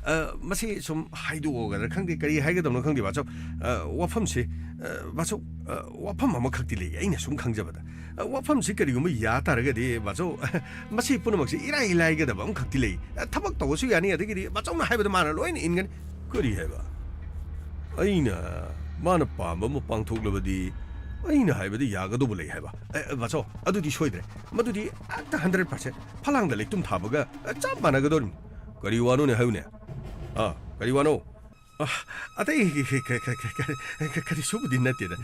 ꯑ, ꯃꯁꯤ ꯁꯨꯝ ꯍꯥꯏꯗꯣꯛꯑꯒꯗ꯭ꯔꯥ ꯈꯪꯗꯦ, ꯀꯔꯤ ꯍꯥꯏꯒꯗꯕꯅꯣ ꯈꯪꯗꯦ, ꯕꯥꯆꯧ꯫ ꯑ, ꯋꯥꯐꯝꯁꯦ, ꯑ, ꯕꯥꯆꯧ, ꯑ, ꯋꯥꯐꯝ ꯑꯃꯈꯛꯇꯤ ꯂꯩ, ꯑꯩꯅ ꯁꯨꯝ ꯈꯪꯖꯕꯗ꯫ ꯑ, ꯋꯥꯐꯝꯁꯤ ꯀꯔꯤꯒꯨꯝꯕ ꯌꯥ ꯇꯥꯔꯒꯗꯤ, ꯕꯥꯆꯧ, ꯃꯁꯤ ꯄꯨꯝꯅꯃꯛꯁꯤ ꯏꯔꯥꯏ ꯂꯥꯏꯒꯗꯕ ꯑꯃꯈꯛꯇꯤ ꯂꯩ꯫ ꯑ, ꯊꯕꯛ ꯇꯧꯕꯁꯨ ꯌꯥꯅꯤ, ꯑꯗꯒꯤꯗꯤ ꯕꯥꯆꯧꯅ ꯍꯥꯏꯕꯗ ꯃꯥꯅ ꯂꯣꯏꯅ ꯏꯟꯒꯅꯤ꯫ ꯀꯔꯤ ꯍꯥꯏꯕ? ꯑꯩꯅ ꯃꯥꯅ ꯄꯥꯝꯕ ꯑꯃ ꯄꯥꯡꯊꯣꯛꯂꯕꯗꯤ ꯑꯩꯅ ꯍꯥꯏꯕꯗ ꯌꯥꯒꯗꯧꯕ ꯂꯩ ꯍꯥꯏꯕ? ꯑꯦ, ꯑꯦ, ꯕꯥꯆꯧ, ꯑꯗꯨꯗꯤ ꯁꯣꯏꯗ꯭ꯔꯦ꯫ ꯃꯗꯨꯗꯤ ꯍꯦꯛꯇ ꯍꯟꯗ꯭ꯔꯦꯠ ꯄꯥꯔꯁꯦꯟ ꯐꯂꯥꯡꯗ ꯂꯩꯇꯨꯝ ꯊꯥꯕꯒ ꯆꯞ ꯃꯥꯟꯅꯒꯗꯧꯔꯤꯕꯅꯤ꯫ ꯀꯔꯤ ꯋꯥꯅꯣꯅꯦ ꯍꯥꯏꯌꯨꯅꯦ? ꯑꯥ, ꯀꯔꯤ ꯋꯥꯅꯣ? ꯑ, ꯑꯇꯩ ꯀ-, ꯀ-, ꯀ-, ꯀ-, ꯀ-, ꯀꯔꯤꯁꯨꯕꯨꯗꯤ ꯅꯠꯇꯦꯗ꯫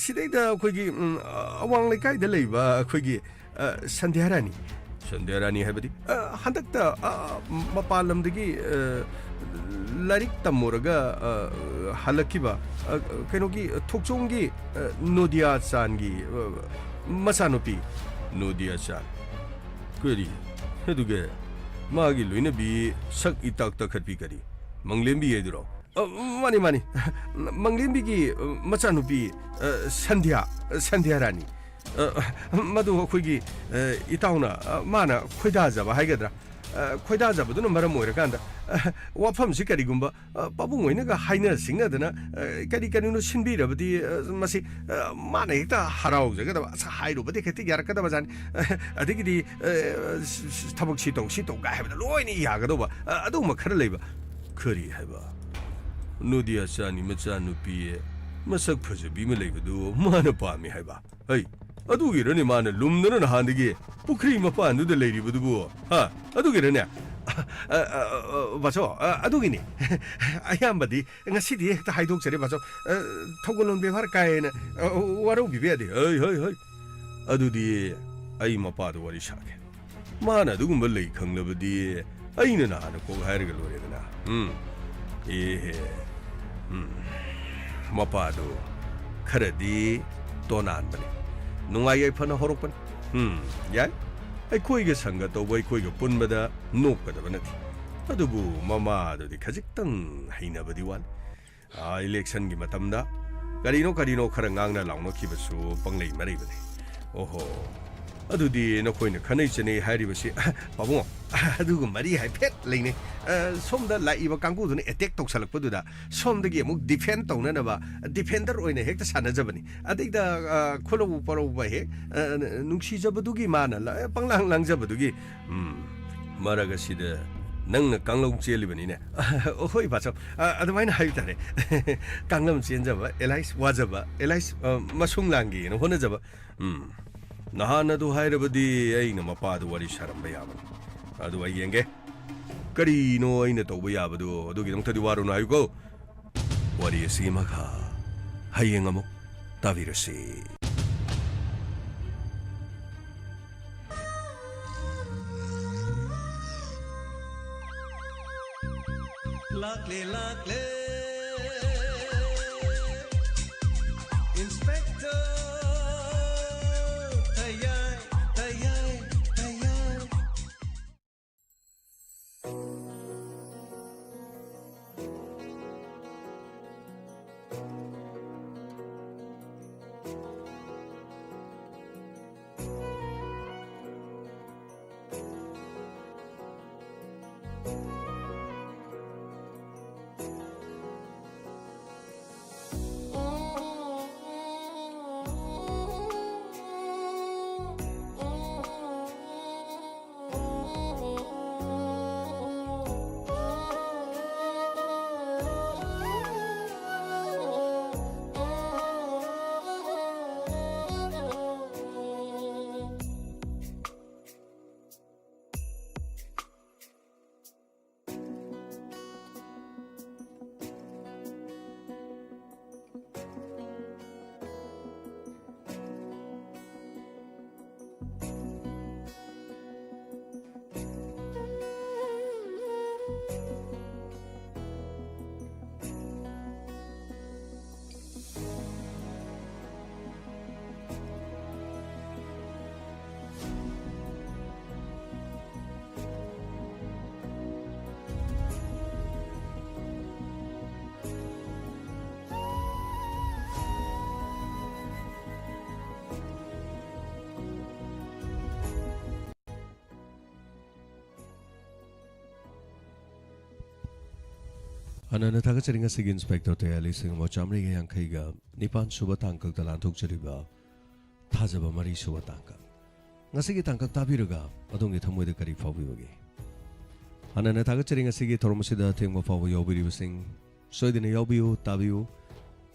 ꯁꯤꯗꯩꯗ ꯑꯩꯈꯣꯏꯒꯤ, ꯎꯝ, ꯑꯋꯥꯡ ꯂꯩꯀꯥꯏꯗ ꯂꯩꯕ ꯑꯩꯈꯣꯏꯒꯤ, ꯑ, ꯁꯟꯙ꯭ꯌꯥ ꯔꯥꯅꯤ꯫ ꯁꯟꯙ꯭ꯌꯥ ꯔꯥꯅꯤ ꯍꯥꯏꯕꯗꯤ, ꯑ, ꯍꯟꯗꯛꯇ, ꯑ, ꯃꯄꯥꯟ ꯂꯝꯗꯒꯤ, ꯑ, ꯂꯥꯏꯔꯤꯛ ꯇꯝꯃꯨꯔꯒ, ꯑ, ꯍꯜꯂꯛꯈꯤꯕ, ꯑ, ꯀꯩꯅꯣꯒꯤ, ꯊꯣꯛꯆꯣꯝꯒꯤ, ꯑ, ꯅꯣꯗꯤꯌꯥ ꯆꯥꯟꯒꯤ, ꯑ, ꯃꯆꯥꯅꯨꯄꯤ꯫ ꯅꯣꯗꯤꯌꯥ ꯆꯥꯟ꯫ ꯀꯔꯤ? ꯑꯗꯨꯒ ꯃꯥꯒꯤ ꯂꯣꯏꯅꯕꯤ ꯁꯛ ꯏꯇꯥꯛ ꯇꯥꯈꯠꯄꯤ ꯀꯔꯤ? ꯃꯪꯂꯦꯝꯕꯤ ꯍꯥꯏꯗꯨꯔꯣ? ꯑ, ꯃꯥꯅꯤ, ꯃꯥꯅꯤ꯫ ꯃꯪꯂꯦꯝꯕꯤꯒꯤ, ꯑ, ꯃꯆꯥꯅꯨꯄꯤ, ꯑ, ꯁꯟꯙ꯭ꯌꯥ, ꯁꯟꯙ꯭ꯌꯥ ꯔꯥꯅꯤ꯫ ꯑ, ꯃꯗꯨ ꯑꯩꯈꯣꯏꯒꯤ, ꯑ, ꯏꯇꯥꯎꯅ, ꯑ, ꯃꯥꯅ ꯈꯣꯏꯗꯥꯖꯕ ꯍꯥꯏꯒꯗ꯭ꯔꯥ? ꯑ, ꯈꯣꯏꯗꯥꯖꯕꯗꯨꯅ ꯃꯔꯝ ꯑꯣꯏꯔꯀꯥꯟꯗ, ꯑ, ꯋꯥꯐꯝꯁꯤ ꯀꯔꯤꯒꯨꯝꯕ, ꯑ, ꯄꯥꯕꯨꯡ ꯍꯣꯏꯅꯒ ꯍꯥꯏꯅ ꯁꯤꯡꯅꯗꯅ, ꯑ, ꯀꯔꯤ ꯀꯔꯤꯅꯣ ꯁꯤꯟꯕꯤꯔꯕꯗꯤ, ꯑ, ꯃꯁꯤ, ꯑ, ꯃꯥꯅ ꯍꯦꯛꯇ ꯍꯔꯥꯎꯖꯒꯗꯕ, ꯑꯁ, ꯍꯥꯏꯔꯨꯕꯗꯤ ꯍꯦꯛꯇ ꯌꯥꯔꯛꯀꯗꯕ ꯖꯥꯠꯅꯤ꯫ ꯑ, ꯑꯗꯒꯤꯗꯤ, ꯑ, ꯁ-, ꯁ-, ꯊꯕꯛꯁꯤ ꯇꯧꯁꯤ ꯇꯧ ꯀꯥꯏ ꯍꯥꯏꯕꯗ ꯂꯣꯏꯅ ꯌꯥꯒꯗꯧꯕ, ꯑ, ꯑꯗꯨꯒꯨꯝꯕ ꯈꯔ ꯂꯩꯕ꯫ ꯀꯔꯤ ꯍꯥꯏꯕ? ꯅꯣꯗꯤꯌꯥ ꯆꯥꯅꯤ ꯃꯆꯥꯅꯨꯄꯤ ꯃꯁꯛ ꯐꯖꯕꯤ ꯑꯃ ꯂꯩꯕꯗꯨ ꯃꯥꯅ ꯄꯥꯝꯃꯤ ꯍꯥꯏꯕ? ꯍꯩ, ꯑꯗꯨꯒꯤꯔꯅꯦ ꯃꯥꯅ ꯂꯨꯝꯗꯅ ꯅꯍꯥꯟꯗꯒꯤ ꯄꯨꯈ꯭ꯔꯤ ꯃꯄꯥꯟꯗꯨꯗ ꯂꯩꯔꯤꯕꯗꯨꯕꯨ? ꯍꯥ? ꯑꯗꯨꯒꯤꯔꯅꯦ? ꯑ, ꯑ, ꯑ, ꯑ, ꯕꯥꯆꯧ, ꯑ, ꯑꯗꯨꯒꯤꯅꯤ꯫ ꯑꯌꯥꯝꯕꯗꯤ ꯉꯁꯤꯗꯤ ꯍꯦꯛꯇ ꯍꯥꯏꯗꯣꯛꯆꯔꯦ, ꯕꯥꯆꯧ꯫ ꯑ, ꯊꯧꯒꯜꯂꯣꯟ ꯕꯦꯕꯥꯔ ꯀꯥꯏꯅ, ꯑ, ꯋꯥꯔꯧꯕꯤꯕ ꯌꯥꯗꯦ꯫ ꯍꯩ, ꯍꯩ, ꯍꯩ꯫ ꯑꯗꯨꯗꯤ ꯑꯩ ꯃꯄꯥꯗ ꯋꯥꯔꯤ ꯁꯥꯒꯦ꯫ ꯃꯥꯅ ꯑꯗꯨꯒꯨꯝꯕ ꯂꯩ ꯈꯪꯂꯕꯗꯤ ꯑꯩꯅ ꯅꯍꯥꯟꯅ ꯀꯣꯛ ꯍꯥꯏꯔꯒ ꯂꯣꯏꯔꯦꯗꯅ꯫ ꯎꯝ꯫ ꯏꯍꯦ꯫ ꯎꯝ꯫ ꯃꯄꯥꯗꯨ ꯈꯔꯗꯤ ꯇꯣꯅꯥꯟꯕꯅꯤ꯫ ꯅꯨꯡꯉꯥꯏ ꯌꯥꯏꯐꯅ ꯍꯧꯔꯛꯄꯅꯤ꯫ ꯎꯝ, ꯌꯥꯏ꯫ ꯑꯩꯈꯣꯏꯒ ꯁꯪꯒ ꯇꯧꯕ, ꯑꯩꯈꯣꯏꯒ ꯄꯨꯟꯕꯗ ꯅꯣꯛꯀꯗꯕ ꯅꯠꯇꯦ꯫ ꯑꯗꯨꯕꯨ ꯃꯃꯥꯗꯨꯗꯤ ꯈꯖꯤꯛꯇꯪ ꯍꯩꯅꯕꯗꯤ ꯋꯥꯠꯂꯤ꯫ ꯑꯥ, ꯏꯂꯦꯛꯁꯟꯒꯤ ꯃꯇꯝꯗ ꯀꯔꯤꯅꯣ ꯀꯔꯤꯅꯣ ꯈꯔ ꯉꯥꯡꯅ ꯂꯥꯎꯅꯈꯤꯕꯁꯨ ꯄꯪꯂꯩ ꯃꯔꯩꯕꯅꯤ꯫ ꯑꯣꯍꯣ, ꯑꯗꯨꯗꯤ ꯅꯈꯣꯏꯅ ꯈꯟꯅꯩ ꯆꯩꯅꯩ ꯍꯥꯏꯔꯤꯕꯁꯤ, ꯄꯥꯕꯨꯡ, ꯑꯗꯨꯒꯨꯝꯕ ꯃꯔꯤ ꯍꯥꯏꯐꯦꯠ ꯂꯩꯅꯩ꯫ ꯑ, ꯁꯣꯝꯗ ꯂꯥꯛꯏꯕ ꯀꯥꯡꯕꯨꯗꯨꯅ ꯑꯦꯇꯦꯛ ꯇꯧꯁꯜꯂꯛꯄꯗꯨꯗ ꯁꯣꯝꯗꯒꯤ ꯑꯃꯨꯛ ꯗꯤꯐꯦꯟ ꯇꯧꯅꯅꯕ ꯗꯤꯐꯦꯟꯗꯔ ꯑꯣꯏꯅ ꯍꯦꯛꯇ ꯁꯥꯟꯅꯖꯕꯅꯤ꯫ ꯑꯗꯩꯗ, ꯑ, ꯈꯨꯂꯧ ꯄꯂꯧꯕ ꯍꯦꯛ, ꯑ, ꯅꯨꯡꯁꯤꯖꯕꯗꯨꯒꯤ ꯃꯥꯅ ꯂ-, ꯄꯪꯂꯥꯡ ꯂꯥꯡꯖꯕꯗꯨꯒꯤ, ꯎꯝ, ꯃꯔꯛ ꯑꯁꯤꯗ ꯅꯪꯅ ꯀꯥꯡꯂꯧ ꯆꯦꯜꯂꯤꯕꯅꯤꯅꯦ꯫ ꯍꯣꯏ, ꯕꯥꯆꯧ꯫ ꯑ, ꯑꯗꯨꯃꯥꯏꯅ ꯍꯥꯏꯕ ꯇꯥꯔꯦ꯫ ꯀꯥꯡꯂꯝ ꯆꯦꯟꯖꯕ, ꯑꯦꯂꯥꯏꯁ ꯋꯥꯖꯕ, ꯑꯦꯂꯥꯏꯁ, ꯑ, ꯃꯁꯨꯡ ꯂꯥꯡꯒꯦꯅ ꯍꯣꯠꯅꯖꯕ꯫ ꯎꯝ꯫ ꯅꯍꯥꯟ ꯑꯗꯨ ꯍꯥꯏꯔꯕꯗꯤ ꯑꯩꯅ ꯃꯄꯥꯗꯨ ꯋꯥꯔꯤ ꯁꯥꯔꯝꯕ ꯌꯥꯕꯅꯤ꯫ ꯑꯗꯨ ꯑꯩ ꯌꯦꯡꯒꯦ꯫ ꯀꯔꯤꯅꯣ ꯑꯩꯅ ꯇꯧꯕ ꯌꯥꯕꯗꯨ? ꯑꯗꯨꯒꯤꯗꯃꯛꯇꯗꯤ ꯋꯥꯔꯨꯅꯨ ꯍꯥꯏꯌꯨꯀꯣ꯫ ꯋꯥꯔꯤ ꯑꯁꯤ ꯃꯈꯥ ꯍꯌꯦꯡ ꯑꯃꯨꯛ ꯇꯥꯕꯤꯔꯁꯤ꯫ ꯂꯥꯛꯂꯦ, ꯂꯥꯛꯂꯦ, Inspector ꯇꯌꯥꯏ, ꯇꯌꯥꯏ, ꯇꯌꯥꯏ꯫ ꯍꯥꯟꯅ ꯊꯥꯒꯠꯆꯔꯤ, ꯉꯁꯤꯒꯤ ꯏꯟꯁꯄꯦꯛꯇꯔ ꯇꯌꯥ ꯂꯤꯁꯤꯡ ꯑꯃ ꯆꯥꯃꯔꯤꯒ ꯌꯥꯡꯈꯩꯒ ꯅꯤꯄꯥꯟ ꯁꯨꯕ ꯇꯥꯡꯀꯛꯇ ꯂꯥꯟꯊꯣꯛꯆꯔꯤꯕ ꯊꯥꯖꯕ ꯃꯔꯤ ꯁꯨꯕ ꯇꯥꯡꯀꯛ꯫ ꯉꯁꯤꯒꯤ ꯇꯥꯡꯀꯛ ꯇꯥꯕꯤꯔꯒ ꯑꯗꯣꯝꯒꯤ ꯊꯃꯣꯏꯗ ꯀꯔꯤ ꯐꯥꯎꯕꯤꯕꯒꯦ? ꯍꯥꯟꯅ ꯊꯥꯒꯠꯆꯔꯤ, ꯉꯁꯤꯒꯤ ꯊꯧꯔꯝ ꯑꯁꯤꯗ ꯑꯊꯦꯡꯕ ꯐꯥꯎꯕ ꯌꯥꯎꯕꯤꯔꯤꯕꯁꯤꯡ ꯁꯣꯏꯗꯅ ꯌꯥꯎꯕꯤꯌꯨ, ꯇꯥꯕꯤꯌꯨ꯫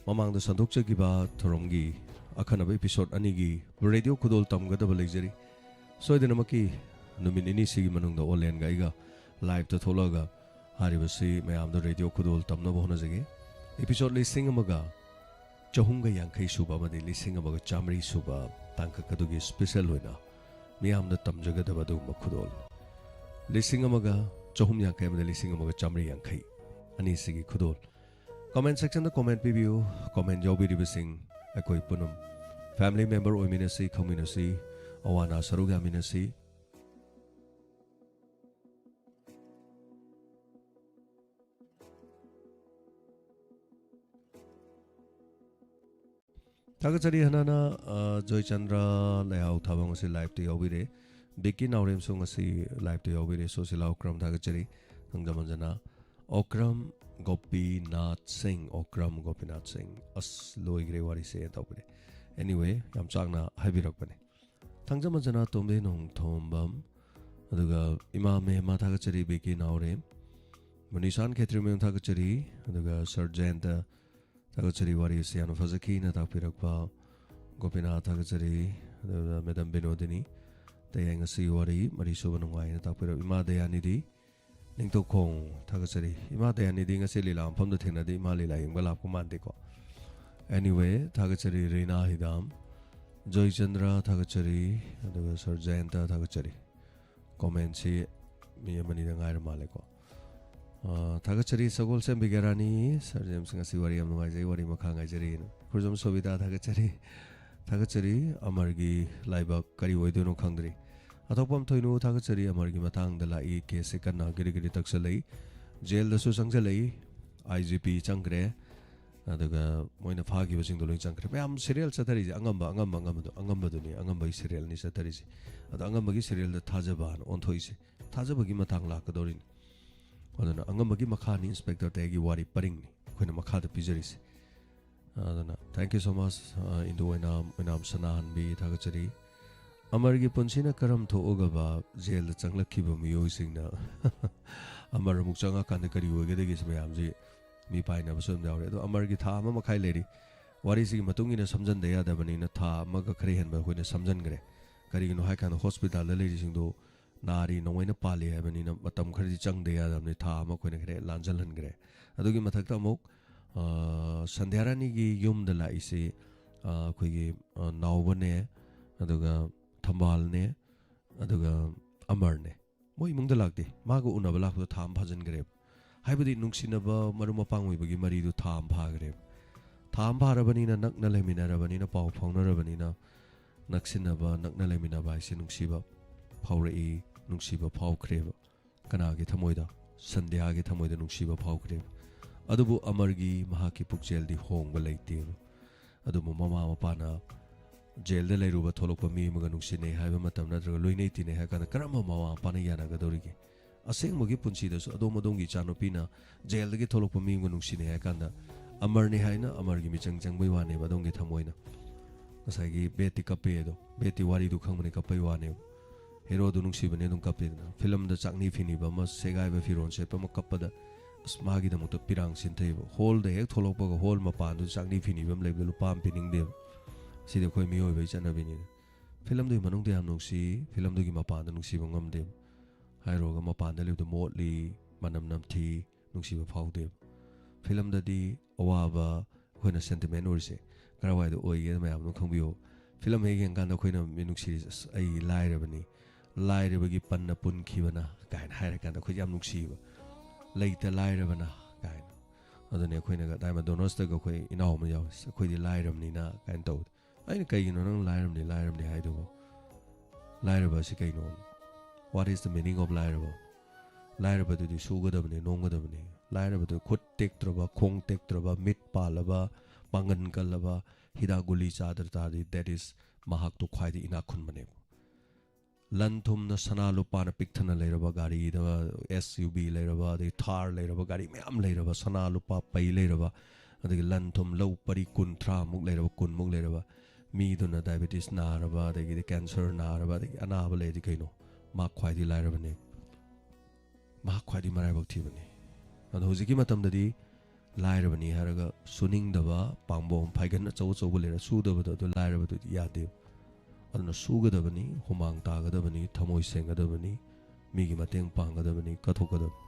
ꯃꯃꯥꯡꯗ ꯁꯟꯗꯣꯛꯆꯈꯤꯕ ꯊꯧꯔꯝꯒꯤ ꯑꯈꯟꯅꯕ episode ꯑꯅꯤꯒꯤ ꯔꯦꯗꯤꯑꯣ ꯈꯨꯗꯣꯜ ꯇꯝꯒꯗꯕ ꯂꯩꯖꯔꯤ꯫ ꯁꯣꯏꯗꯅꯃꯛꯀꯤ ꯅꯨꯃꯤꯠ ꯅꯤꯅꯤꯁꯤꯒꯤ ꯃꯅꯨꯡꯗ ꯑꯣꯂꯦꯟꯒ ꯑꯩꯒ liveꯇ ꯊꯣꯛꯂꯛꯑꯒ ꯍꯥꯏꯔꯤꯕꯁꯤ ꯃꯌꯥꯝꯗ ꯔꯦꯗꯤꯑꯣ ꯈꯨꯗꯣꯜ ꯇꯝꯅꯕ ꯍꯣꯠꯅꯖꯒꯦ꯫ Episode ꯂꯤꯁꯤꯡ ꯑꯃꯒ ꯆꯍꯨꯝꯒ ꯌꯥꯡꯈꯩ ꯁꯨꯕ ꯑꯃꯗꯤ ꯂꯤꯁꯤꯡ ꯑꯃꯒ ꯆꯥꯃꯔꯤ ꯁꯨꯕ ꯇꯥꯡꯀꯛ ꯑꯗꯨꯒꯤ special ꯑꯣꯏꯅ ꯃꯤꯌꯥꯝꯗ ꯇꯝꯖꯒꯗꯕ ꯑꯗꯨꯒꯨꯝꯕ ꯈꯨꯗꯣꯜ꯫ ꯂꯤꯁꯤꯡ ꯑꯃꯒ ꯆꯍꯨꯝ ꯌꯥꯡꯈꯩ ꯑꯃꯗꯤ ꯂꯤꯁꯤꯡ ꯑꯃꯒ ꯆꯥꯃꯔꯤ ꯌꯥꯡꯈꯩ ꯑꯅꯤꯁꯤꯒꯤ ꯈꯨꯗꯣꯜ꯫ Comment sectionꯗ comment ꯄꯤꯕꯤꯌꯨ꯫ Comment ꯌꯥꯎꯕꯤꯔꯤꯕꯁꯤꯡ ꯑꯩꯈꯣꯏ ꯄꯨꯝꯅꯃꯛ family member ꯑꯣꯏꯃꯤꯟꯅꯁꯤ, ꯈꯪꯃꯤꯟꯅꯁꯤ, ꯑꯋꯥ ꯑꯅꯥ ꯁꯔꯨꯛ ꯌꯥꯃꯤꯟꯅꯁꯤ꯫ ꯊꯥꯒꯠꯆꯔꯤ꯫ ꯍꯅꯥꯅ, ꯑ, ꯖꯣꯏꯆꯟꯗ꯭ꯔ ꯂꯩꯍꯥꯎ ꯊꯥꯕ ꯉꯁꯤ liveꯇ ꯌꯥꯎꯕꯤꯔꯦ꯫ ꯕꯤꯀꯤ ꯅꯥꯎꯔꯦꯝꯁꯨ ꯉꯁꯤ ꯂꯥꯏꯞꯇ ꯌꯥꯎꯕꯤꯔꯦ꯫ ꯁꯣꯁꯤꯂꯥ ꯑꯣꯀ꯭ꯔꯝ ꯊꯥꯒꯠꯆꯔꯤ꯫ ꯊꯥꯡꯖꯃꯟꯖꯅ ꯑꯣꯀ꯭ꯔꯝ ꯒꯣꯄꯤꯅꯥꯊ ꯁꯤꯡ, ꯑꯣꯀ꯭ꯔꯝ ꯒꯣꯄꯤꯅꯥꯊ ꯁꯤꯡ꯫ ꯑꯁ, ꯂꯣꯏꯈ꯭ꯔꯦ ꯋꯥꯔꯤꯁꯦ ꯇꯧꯕꯅꯦ꯫ Anyway, ꯌꯥꯝ ꯆꯥꯛꯅ ꯍꯥꯏꯕꯤꯔꯛꯄꯅꯦ꯫ ꯊꯥꯡꯖꯃꯟꯖꯅ ꯇꯣꯝꯕꯤ ꯅꯣꯡꯊꯣꯝꯕꯝ, ꯑꯗꯨꯒ ꯏꯃꯥ ꯃꯦꯍꯃꯥ ꯊꯥꯒꯠꯆꯔꯤ, ꯕꯤꯀꯤ ꯅꯥꯎꯔꯦꯝ, ꯃꯅꯤꯁꯥꯟ ꯈꯦꯇ꯭ꯔꯤꯃꯌꯨꯝ ꯊꯥꯒꯠꯆꯔꯤ, ꯑꯗꯨꯒ ꯁꯔ ꯖꯌꯟꯇ ꯊꯥꯒꯠꯆꯔꯤ, ꯋꯥꯔꯤ ꯑꯁꯤ ꯌꯥꯝꯅ ꯐꯖꯈꯤꯅ ꯇꯥꯛꯄꯤꯔꯛꯄ꯫ ꯒꯣꯄꯤꯅꯥꯊ ꯊꯥꯒꯠꯆꯔꯤ, ꯑꯗꯨꯒ ꯃꯦꯗꯝ ꯕꯤꯅꯣꯗꯤꯅꯤ꯫ ꯑꯇꯩ ꯑꯩ ꯉꯁꯤ ꯋꯥꯔꯤ ꯃꯔꯤ ꯁꯨꯕ ꯅꯨꯡꯉꯥꯏꯅ ꯇꯥꯛꯄꯤꯔꯛꯄ ꯏꯃꯥ ꯗꯌꯥꯅꯤꯗꯤ ꯅꯤꯡꯊꯧꯈꯣꯡ ꯊꯥꯒꯠꯆꯔꯤ꯫ ꯏꯃꯥ ꯗꯌꯥꯅꯤꯗꯤ ꯉꯁꯤ ꯂꯤꯂꯥ ꯃꯐꯝꯗ ꯊꯦꯡꯅꯗꯦ, ꯏꯃꯥ ꯂꯤꯂꯥ ꯌꯦꯡꯕ ꯂꯥꯛꯄ ꯃꯥꯟꯗꯦꯀꯣ꯫ Anyway, ꯊꯥꯒꯠꯆꯔꯤ ꯔꯤꯅꯥ ꯍꯤꯗꯥꯝ, ꯖꯣꯏꯆꯟꯗ꯭ꯔ ꯊꯥꯒꯠꯆꯔꯤ, ꯑꯗꯨꯒ ꯁꯔ ꯖꯌꯟꯇ ꯊꯥꯒꯠꯆꯔꯤ꯫ ꯀꯣꯃꯦꯟꯁꯤ ꯃꯤ ꯑꯃꯅꯤꯗ ꯉꯥꯏꯔ ꯃꯥꯜꯂꯦꯀꯣ꯫ ꯑ, ꯊꯥꯒꯠꯆꯔꯤ ꯁꯒꯣꯜꯁꯦꯝꯕꯤ ꯒꯦꯔꯥꯅꯤ, ꯁꯔ ꯖꯦꯝꯁ ꯉꯁꯤ ꯋꯥꯔꯤ ꯌꯥꯝ ꯅꯨꯡꯉꯥꯏꯖꯩ, ꯋꯥꯔꯤ ꯃꯈꯥ ꯉꯥꯏꯖꯔꯤ꯫ ꯈꯨꯔꯖꯝ ꯁꯣꯕꯤꯗꯥ ꯊꯥꯒꯠꯆꯔꯤ, ꯊꯥꯒꯠꯆꯔꯤ꯫ ꯑꯃꯔꯒꯤ ꯂꯥꯏꯕꯛ ꯀꯔꯤ ꯑꯣꯏꯗꯣꯏꯅꯣ ꯈꯪꯗ꯭ꯔꯤ꯫ ꯑꯊꯣꯛꯄꯝ ꯊꯣꯏꯅꯨ ꯊꯥꯒꯠꯆꯔꯤ, ꯑꯃꯔꯒꯤ ꯃꯇꯥꯡꯗ ꯂꯥꯛꯏ, ꯀꯦꯁꯁꯦ ꯀꯟꯅ ꯒꯤꯔꯤ ꯒꯤꯔꯤ ꯇꯛꯁꯜꯂꯛꯏ, ꯖꯦꯜꯗꯁꯨ ꯆꯪꯁꯤꯜꯂꯛꯏ, ꯑꯥꯏ ꯖꯤ ꯄꯤ ꯆꯪꯈ꯭ꯔꯦ, ꯑꯗꯨꯒ ꯃꯣꯏꯅ ꯐꯥꯈꯤꯕꯁꯤꯡꯗꯣ ꯂꯣꯏ ꯆꯪꯈ꯭ꯔꯦ꯫ ꯃꯌꯥꯝ ꯁꯤꯔꯤꯌꯦꯜ ꯆꯠꯊꯔꯤꯁꯦ ꯑꯉꯝꯕ, ꯑꯉꯝꯕ, ꯑꯉꯝꯕꯗꯣ, ꯑꯉꯝꯕꯗꯨꯅꯤ, ꯑꯉꯝꯕꯒꯤ ꯁꯤꯔꯤꯌꯦꯜꯅꯤ ꯆꯠꯊꯔꯤꯁꯦ꯫ ꯑꯗꯣ ꯑꯉꯝꯕꯒꯤ ꯁꯤꯔꯤꯌꯦꯜꯗ ꯊꯥꯖꯕ ꯍꯥꯏꯅ ꯑꯣꯟꯊꯣꯛꯏꯁꯦ꯫ ꯊꯥꯖꯕꯒꯤ ꯃꯇꯥꯡ ꯂꯥꯛꯀꯗꯧꯔꯤꯅꯤ꯫ ꯑꯗꯨꯅ ꯑꯉꯝꯕꯒꯤ ꯃꯈꯥꯅꯤ ꯏꯟꯁꯄꯦꯛꯇꯔ ꯇꯌꯥꯏꯒꯤ ꯋꯥꯔꯤ ꯄꯔꯤꯡꯅꯤ ꯑꯩꯈꯣꯏꯅ ꯃꯈꯥꯗ ꯄꯤꯖꯔꯤꯁꯦ꯫ ꯑꯗꯨꯅ thank you so much, ꯑ, ꯏꯟꯗꯨ ꯑꯣꯏꯅꯥꯝ, ꯑꯣꯏꯅꯥꯝ ꯁꯅꯥꯍꯟꯕꯤ ꯊꯥꯒꯠꯆꯔꯤ꯫ ꯑꯃꯔꯒꯤ ꯄꯨꯟꯁꯤꯅ ꯀꯔꯝ ꯊꯣꯛꯑꯒꯕ ꯖꯦꯜꯗ ꯆꯪꯂꯛꯈꯤꯕ ꯃꯤꯑꯣꯏꯁꯤꯡꯅ ꯑꯃꯔ ꯑꯃꯨꯛ ꯆꯪꯉꯀꯥꯟꯗ ꯀꯔꯤ ꯑꯣꯏꯒꯗꯒꯦ ꯁꯤ ꯃꯌꯥꯝꯁꯤ ꯃꯤ ꯄꯥꯏꯅꯕꯁꯨ ꯑꯗꯨꯝ ꯌꯥꯎꯔꯦ꯫ ꯑꯗꯣ ꯑꯃꯔꯒꯤ ꯊꯥ ꯑꯃ ꯃꯈꯥꯏ ꯂꯩꯔꯤ꯫ ꯋꯥꯔꯤꯁꯤꯒꯤ ꯃꯇꯨꯡ ꯏꯟꯅ ꯁꯝꯖꯟꯗ ꯌꯥꯗꯕꯅꯤꯅ ꯊꯥ ꯑꯃꯒ ꯈꯔ ꯍꯦꯟꯕ ꯑꯩꯈꯣꯏꯅ ꯁꯝꯖꯟꯈ꯭ꯔꯦ꯫ ꯀꯔꯤꯒꯤꯅꯣ ꯍꯥꯏꯀꯥꯟꯗ ꯍꯣꯁꯄꯤꯇꯥꯜꯗ ꯂꯩꯔꯤꯁꯤꯡꯗꯣ ꯅꯥꯔꯤ ꯅꯣꯡꯃꯩꯅ ꯄꯥꯜꯂꯤ ꯍꯥꯏꯕꯅꯤꯅ ꯃꯇꯝ ꯈꯔꯗꯤ ꯆꯪꯗ ꯌꯥꯗꯕꯅꯤ꯫ ꯊꯥ ꯑꯃ ꯑꯩꯈꯣꯏꯅ ꯈꯔ ꯂꯥꯟꯖꯜꯍꯟꯈ꯭ꯔꯦ꯫ ꯑꯗꯨꯒꯤ ꯃꯊꯛꯇ ꯑꯃꯨꯛ, ꯑ, ꯁꯟꯙ꯭ꯌꯥꯔꯥꯅꯤꯒꯤ ꯌꯨꯝꯗ ꯂꯥꯛꯏꯁꯤ, ꯑ, ꯑꯩꯈꯣꯏꯒꯤ, ꯑ, ꯅꯥꯎꯕꯅꯦ, ꯑꯗꯨꯒ ꯊꯝꯕꯥꯜꯅꯦ, ꯑꯗꯨꯒ ꯑꯃꯔꯅꯦ꯫ ꯃꯣꯏ ꯏꯃꯨꯡꯗ ꯂꯥꯛꯇꯦ꯫ ꯃꯥꯒ ꯎꯅꯕ ꯂꯥꯛꯄꯗꯣ ꯊꯥ ꯑꯃ ꯐꯥꯖꯤꯟꯈ꯭ꯔꯦꯕ꯫ ꯍꯥꯏꯕꯗꯤ ꯅꯨꯡꯁꯤꯅꯕ ꯃꯔꯨꯞ ꯃꯄꯥꯡ ꯑꯣꯏꯕꯒꯤ ꯃꯔꯤꯗꯨ ꯊꯥ ꯑꯃ ꯐꯥꯈ꯭ꯔꯦꯕ꯫ ꯊꯥ ꯑꯃ ꯐꯥꯔꯕꯅꯤꯅ ꯅꯛꯅ ꯂꯩꯃꯤꯟꯅꯔꯕꯅꯤꯅ, ꯄꯥꯎ ꯐꯥꯎꯅꯔꯕꯅꯤꯅ, ꯅꯛꯁꯤꯟꯅꯕ, ꯅꯛꯅ ꯂꯩꯃꯤꯟꯅꯕ ꯍꯥꯏꯁꯦ ꯅꯨꯡꯁꯤꯕ ꯐꯥꯎꯔꯛꯏ, ꯅꯨꯡꯁꯤꯕ ꯐꯥꯎꯈ꯭ꯔꯦꯕ꯫ ꯀꯅꯥꯒꯤ ꯊꯃꯣꯏꯗ? ꯁꯟꯙ꯭ꯌꯥꯒꯤ ꯊꯃꯣꯏꯗ ꯅꯨꯡꯁꯤꯕ ꯐꯥꯎꯈ꯭ꯔꯦꯕ꯫ ꯑꯗꯨꯕꯨ ꯑꯃꯔꯒꯤ, ꯃꯍꯥꯛꯀꯤ ꯄꯨꯛꯆꯦꯜꯗꯤ ꯍꯣꯡꯕ ꯂꯩꯇꯦꯕ꯫ ꯑꯗꯨꯕꯨ ꯃꯃꯥ ꯃꯄꯥꯅ ꯖꯦꯜꯗ ꯂꯩꯔꯨꯕ ꯊꯣꯛꯂꯛꯄ ꯃꯤ ꯑꯃꯒ ꯅꯨꯡꯁꯤꯅꯩ ꯍꯥꯏꯕ ꯃꯇꯝ ꯅꯠꯇ꯭ꯔꯒ ꯂꯣꯏꯅꯩ ꯇꯤꯟꯅꯩ ꯍꯥꯏ ꯀꯥꯟꯗ ꯀꯔꯝꯕ ꯃꯃꯥ ꯃꯄꯥꯅ ꯌꯥꯅꯒꯗꯧꯔꯤꯒꯦ? ꯑꯁꯦꯡꯕꯒꯤ ꯄꯨꯟꯁꯤꯗꯁꯨ ꯑꯗꯣꯝ ꯑꯗꯣꯝꯒꯤ ꯏꯆꯥꯅꯨꯄꯤꯅ ꯖꯦꯜꯗꯒꯤ ꯊꯣꯛꯂꯛꯄ ꯃꯤ ꯑꯃꯒ ꯅꯨꯡꯁꯤꯅꯩ ꯍꯥꯏ ꯀꯥꯟꯗ ꯑꯃꯔꯅꯤ ꯍꯥꯏꯅ ꯑꯃꯔꯒꯤ ꯃꯤꯆꯪ ꯆꯪꯕꯩ ꯋꯥꯅꯦꯕ, ꯑꯗꯣꯝꯒꯤ ꯊꯃꯣꯏꯅ꯫ ꯉꯁꯥꯏꯒꯤ ꯕꯦꯠꯇꯤ ꯀꯞꯄꯦ ꯑꯗꯣ, ꯕꯦꯠꯇꯤ ꯋꯥꯔꯤꯗꯨ ꯈꯪꯕꯅꯤ, ꯀꯞꯄꯩ ꯋꯥꯅꯦꯕ꯫ ꯍꯦꯔꯣꯗꯨ ꯅꯨꯡꯁꯤꯕꯅꯦ, ꯑꯗꯨꯝ ꯀꯞꯄꯦꯗꯅ꯫ ꯐꯤꯂꯝꯗ ꯆꯥꯛꯅꯤ ꯐꯤꯅꯤꯕ ꯑꯃ, ꯁꯦꯒꯥꯏꯕ ꯐꯤꯔꯣꯜ ꯁꯦꯠꯄ ꯑꯃ ꯀꯞꯄꯗ ꯑꯁ ꯃꯥꯒꯤꯗꯃꯛꯇ ꯄꯤꯔꯥꯡ ꯁꯤꯟꯊꯩꯕ꯫ ꯍꯣꯜꯗ ꯍꯦꯛ ꯊꯣꯛꯂꯛꯄꯒ ꯍꯣꯜ ꯃꯄꯥꯟꯗꯨꯗ ꯆꯥꯛꯅꯤ ꯐꯤꯅꯤꯕ ꯑꯃ ꯂꯩꯕꯗ ꯂꯨꯄꯥ ꯑꯃ ꯄꯤꯅꯤꯡꯗꯦꯕ꯫ ꯁꯤꯗꯤ ꯑꯩꯈꯣꯏ ꯃꯤꯑꯣꯏꯕꯒꯤ ꯆꯠꯅꯕꯤꯅꯤꯅ꯫ ꯐꯤꯂꯝꯗꯨꯒꯤ ꯃꯅꯨꯡꯗ ꯌꯥꯝ ꯅꯨꯡꯁꯤ, ꯐꯤꯂꯝꯗꯨꯒꯤ ꯃꯄꯥꯟꯗ ꯅꯨꯡꯁꯤꯕ ꯉꯝꯗꯦꯕ꯫ ꯍꯥꯏꯔꯨꯔꯒ ꯃꯄꯥꯟꯗ ꯂꯩꯕꯗꯣ ꯃꯣꯠꯂꯤ, ꯃꯅꯝ ꯅꯝꯊꯤ, ꯅꯨꯡꯁꯤꯕ ꯐꯥꯎꯗꯦꯕ꯫ ꯐꯤꯂꯝꯗꯗꯤ ꯑꯋꯥꯕ, ꯑꯩꯈꯣꯏꯅ ꯁꯦꯟꯇꯤꯃꯦꯟ ꯑꯣꯏꯔꯤꯁꯦ ꯀꯔꯥꯏꯋꯥꯏꯗ ꯑꯣꯏꯒꯦꯅ ꯃꯌꯥꯝ ꯑꯗꯨꯝ ꯈꯪꯕꯤꯌꯣ꯫ ꯐꯤꯂꯝ ꯍꯦꯛ ꯌꯦꯡꯀꯥꯟꯗ ꯑꯩꯈꯣꯏꯅ ꯃꯤ ꯅꯨꯡꯁꯤꯔꯤꯁꯦ, "ꯑꯁ, ꯑꯩ ꯂꯥꯏꯔꯕꯅꯤ, ꯂꯥꯏꯔꯕꯒꯤ ꯄꯟꯅ ꯄꯨꯟꯈꯤꯕꯅ" ꯀꯥꯏꯅ ꯍꯥꯏꯔꯀꯥꯟꯗ ꯑꯩꯈꯣꯏ ꯌꯥꯝ ꯅꯨꯡꯁꯤꯕ꯫ "ꯂꯩꯇ ꯂꯥꯏꯔꯕꯅ" ꯀꯥꯏꯅ꯫ ꯑꯗꯨꯅꯦ ꯑꯩꯈꯣꯏꯅꯒ ꯗꯥꯏꯃꯟ ꯗꯣꯅꯔꯁꯇꯒ ꯑꯩꯈꯣꯏ ꯏꯅꯥꯎ ꯑꯃ ꯌꯥꯎꯋꯦ, "ꯑꯁ, ꯑꯩꯈꯣꯏꯗꯤ ꯂꯥꯏꯔꯕꯅꯤꯅ" ꯀꯥꯏꯅ ꯇꯧꯕꯗꯣ꯫ ꯑꯩꯅ, "ꯀꯩꯒꯤꯅꯣ ꯅꯪ ꯂꯥꯏꯔꯕꯅꯤ, ꯂꯥꯏꯔꯕꯅꯤ ꯍꯥꯏꯗꯨꯕꯣ? ꯂꯥꯏꯔꯕ ꯑꯁꯤ ꯀꯩꯅꯣ? What is the meaning of ꯂꯥꯏꯔꯕ?" ꯂꯥꯏꯔꯕꯗꯨꯗꯤ ꯁꯨꯒꯗꯕꯅꯤ, ꯅꯣꯝꯒꯗꯕꯅꯤ꯫ ꯂꯥꯏꯔꯕꯗꯨ ꯈꯨꯠ ꯇꯦꯛꯇ꯭ꯔꯕ, ꯈꯣꯡ ꯇꯦꯛꯇ꯭ꯔꯕ, ꯃꯤꯠ ꯄꯥꯜꯂꯕ, ꯄꯥꯡꯒꯟ ꯀꯜꯂꯕ, ꯍꯤꯗꯥꯛ ꯒꯨꯂꯤ ꯆꯥꯗ꯭ꯔ ꯇꯥꯔꯗꯤ, that is, ꯃꯍꯥꯛꯇꯣ ꯈ꯭ꯋꯥꯏꯗꯒꯤ ꯏꯅꯥꯛ ꯈꯨꯟꯕꯅꯦꯕ꯫ ꯂꯟ ꯊꯨꯝꯅ ꯁꯅꯥ ꯂꯨꯄꯥꯅ ꯄꯤꯛ ꯊꯟꯅ ꯂꯩꯔꯕ, ꯒꯥꯔꯤꯗ ꯑꯦꯁ ꯌꯨ ꯚꯤ ꯂꯩꯔꯕ, ꯑꯗꯩ ꯊꯥꯔ ꯂꯩꯔꯕ, ꯒꯥꯔꯤ ꯃꯌꯥꯝ ꯂꯩꯔꯕ, ꯁꯅꯥ ꯂꯨꯄꯥ ꯄꯩ ꯂꯩꯔꯕ, ꯑꯗꯒꯤ ꯂꯟ ꯊꯨꯝ ꯂꯧ ꯄꯔꯤ ꯀꯨꯟꯊ꯭ꯔꯥꯃꯨꯛ ꯂꯩꯔꯕ, ꯀꯨꯟꯃꯨꯛ ꯂꯩꯔꯕ, ꯃꯤꯗꯨꯅ ꯗꯥꯏꯕꯦꯇꯤꯁ ꯅꯥꯔꯕ, ꯑꯗꯒꯤꯗꯤ ꯀꯦꯟꯁꯔ ꯅꯥꯔꯕ, ꯑꯗꯒꯤ ꯑꯅꯥꯕ ꯂꯩꯔꯗꯤ ꯀꯩꯅꯣ? ꯃꯥ ꯈ꯭ꯋꯥꯏꯗꯒꯤ ꯂꯥꯏꯔꯕꯅꯦ꯫ ꯃꯍꯥꯛ ꯈ꯭ꯋꯥꯏꯗꯒꯤ ꯃꯔꯥꯏꯕꯛ ꯊꯤꯕꯅꯤ꯫ ꯑꯗꯣ ꯍꯧꯖꯤꯛꯀꯤ ꯃꯇꯝꯗꯗꯤ ꯂꯥꯏꯔꯕꯅꯤ ꯍꯥꯏꯔꯒ ꯁꯨꯅꯤꯡꯗꯕ, ꯄꯥꯝꯕꯣꯝ ꯐꯥꯏꯒꯟ ꯑꯆꯧ ꯑꯆꯧꯕ ꯂꯩꯔ ꯁꯨꯗꯕꯗꯣ, ꯑꯗꯨ ꯂꯥꯏꯔꯕꯗꯨꯗꯤ ꯌꯥꯗꯦ꯫ ꯑꯗꯨꯅ ꯁꯨꯒꯗꯕꯅꯤ, ꯍꯨꯃꯥꯡ ꯇꯥꯒꯗꯕꯅꯤ, ꯊꯃꯣꯏ ꯁꯦꯡꯒꯗꯕꯅꯤ, ꯃꯤꯒꯤ ꯃꯇꯦꯡ ꯄꯥꯡꯒꯗꯕꯅꯤ, ꯀꯠꯊꯣꯛꯀꯗꯕꯅꯤ꯫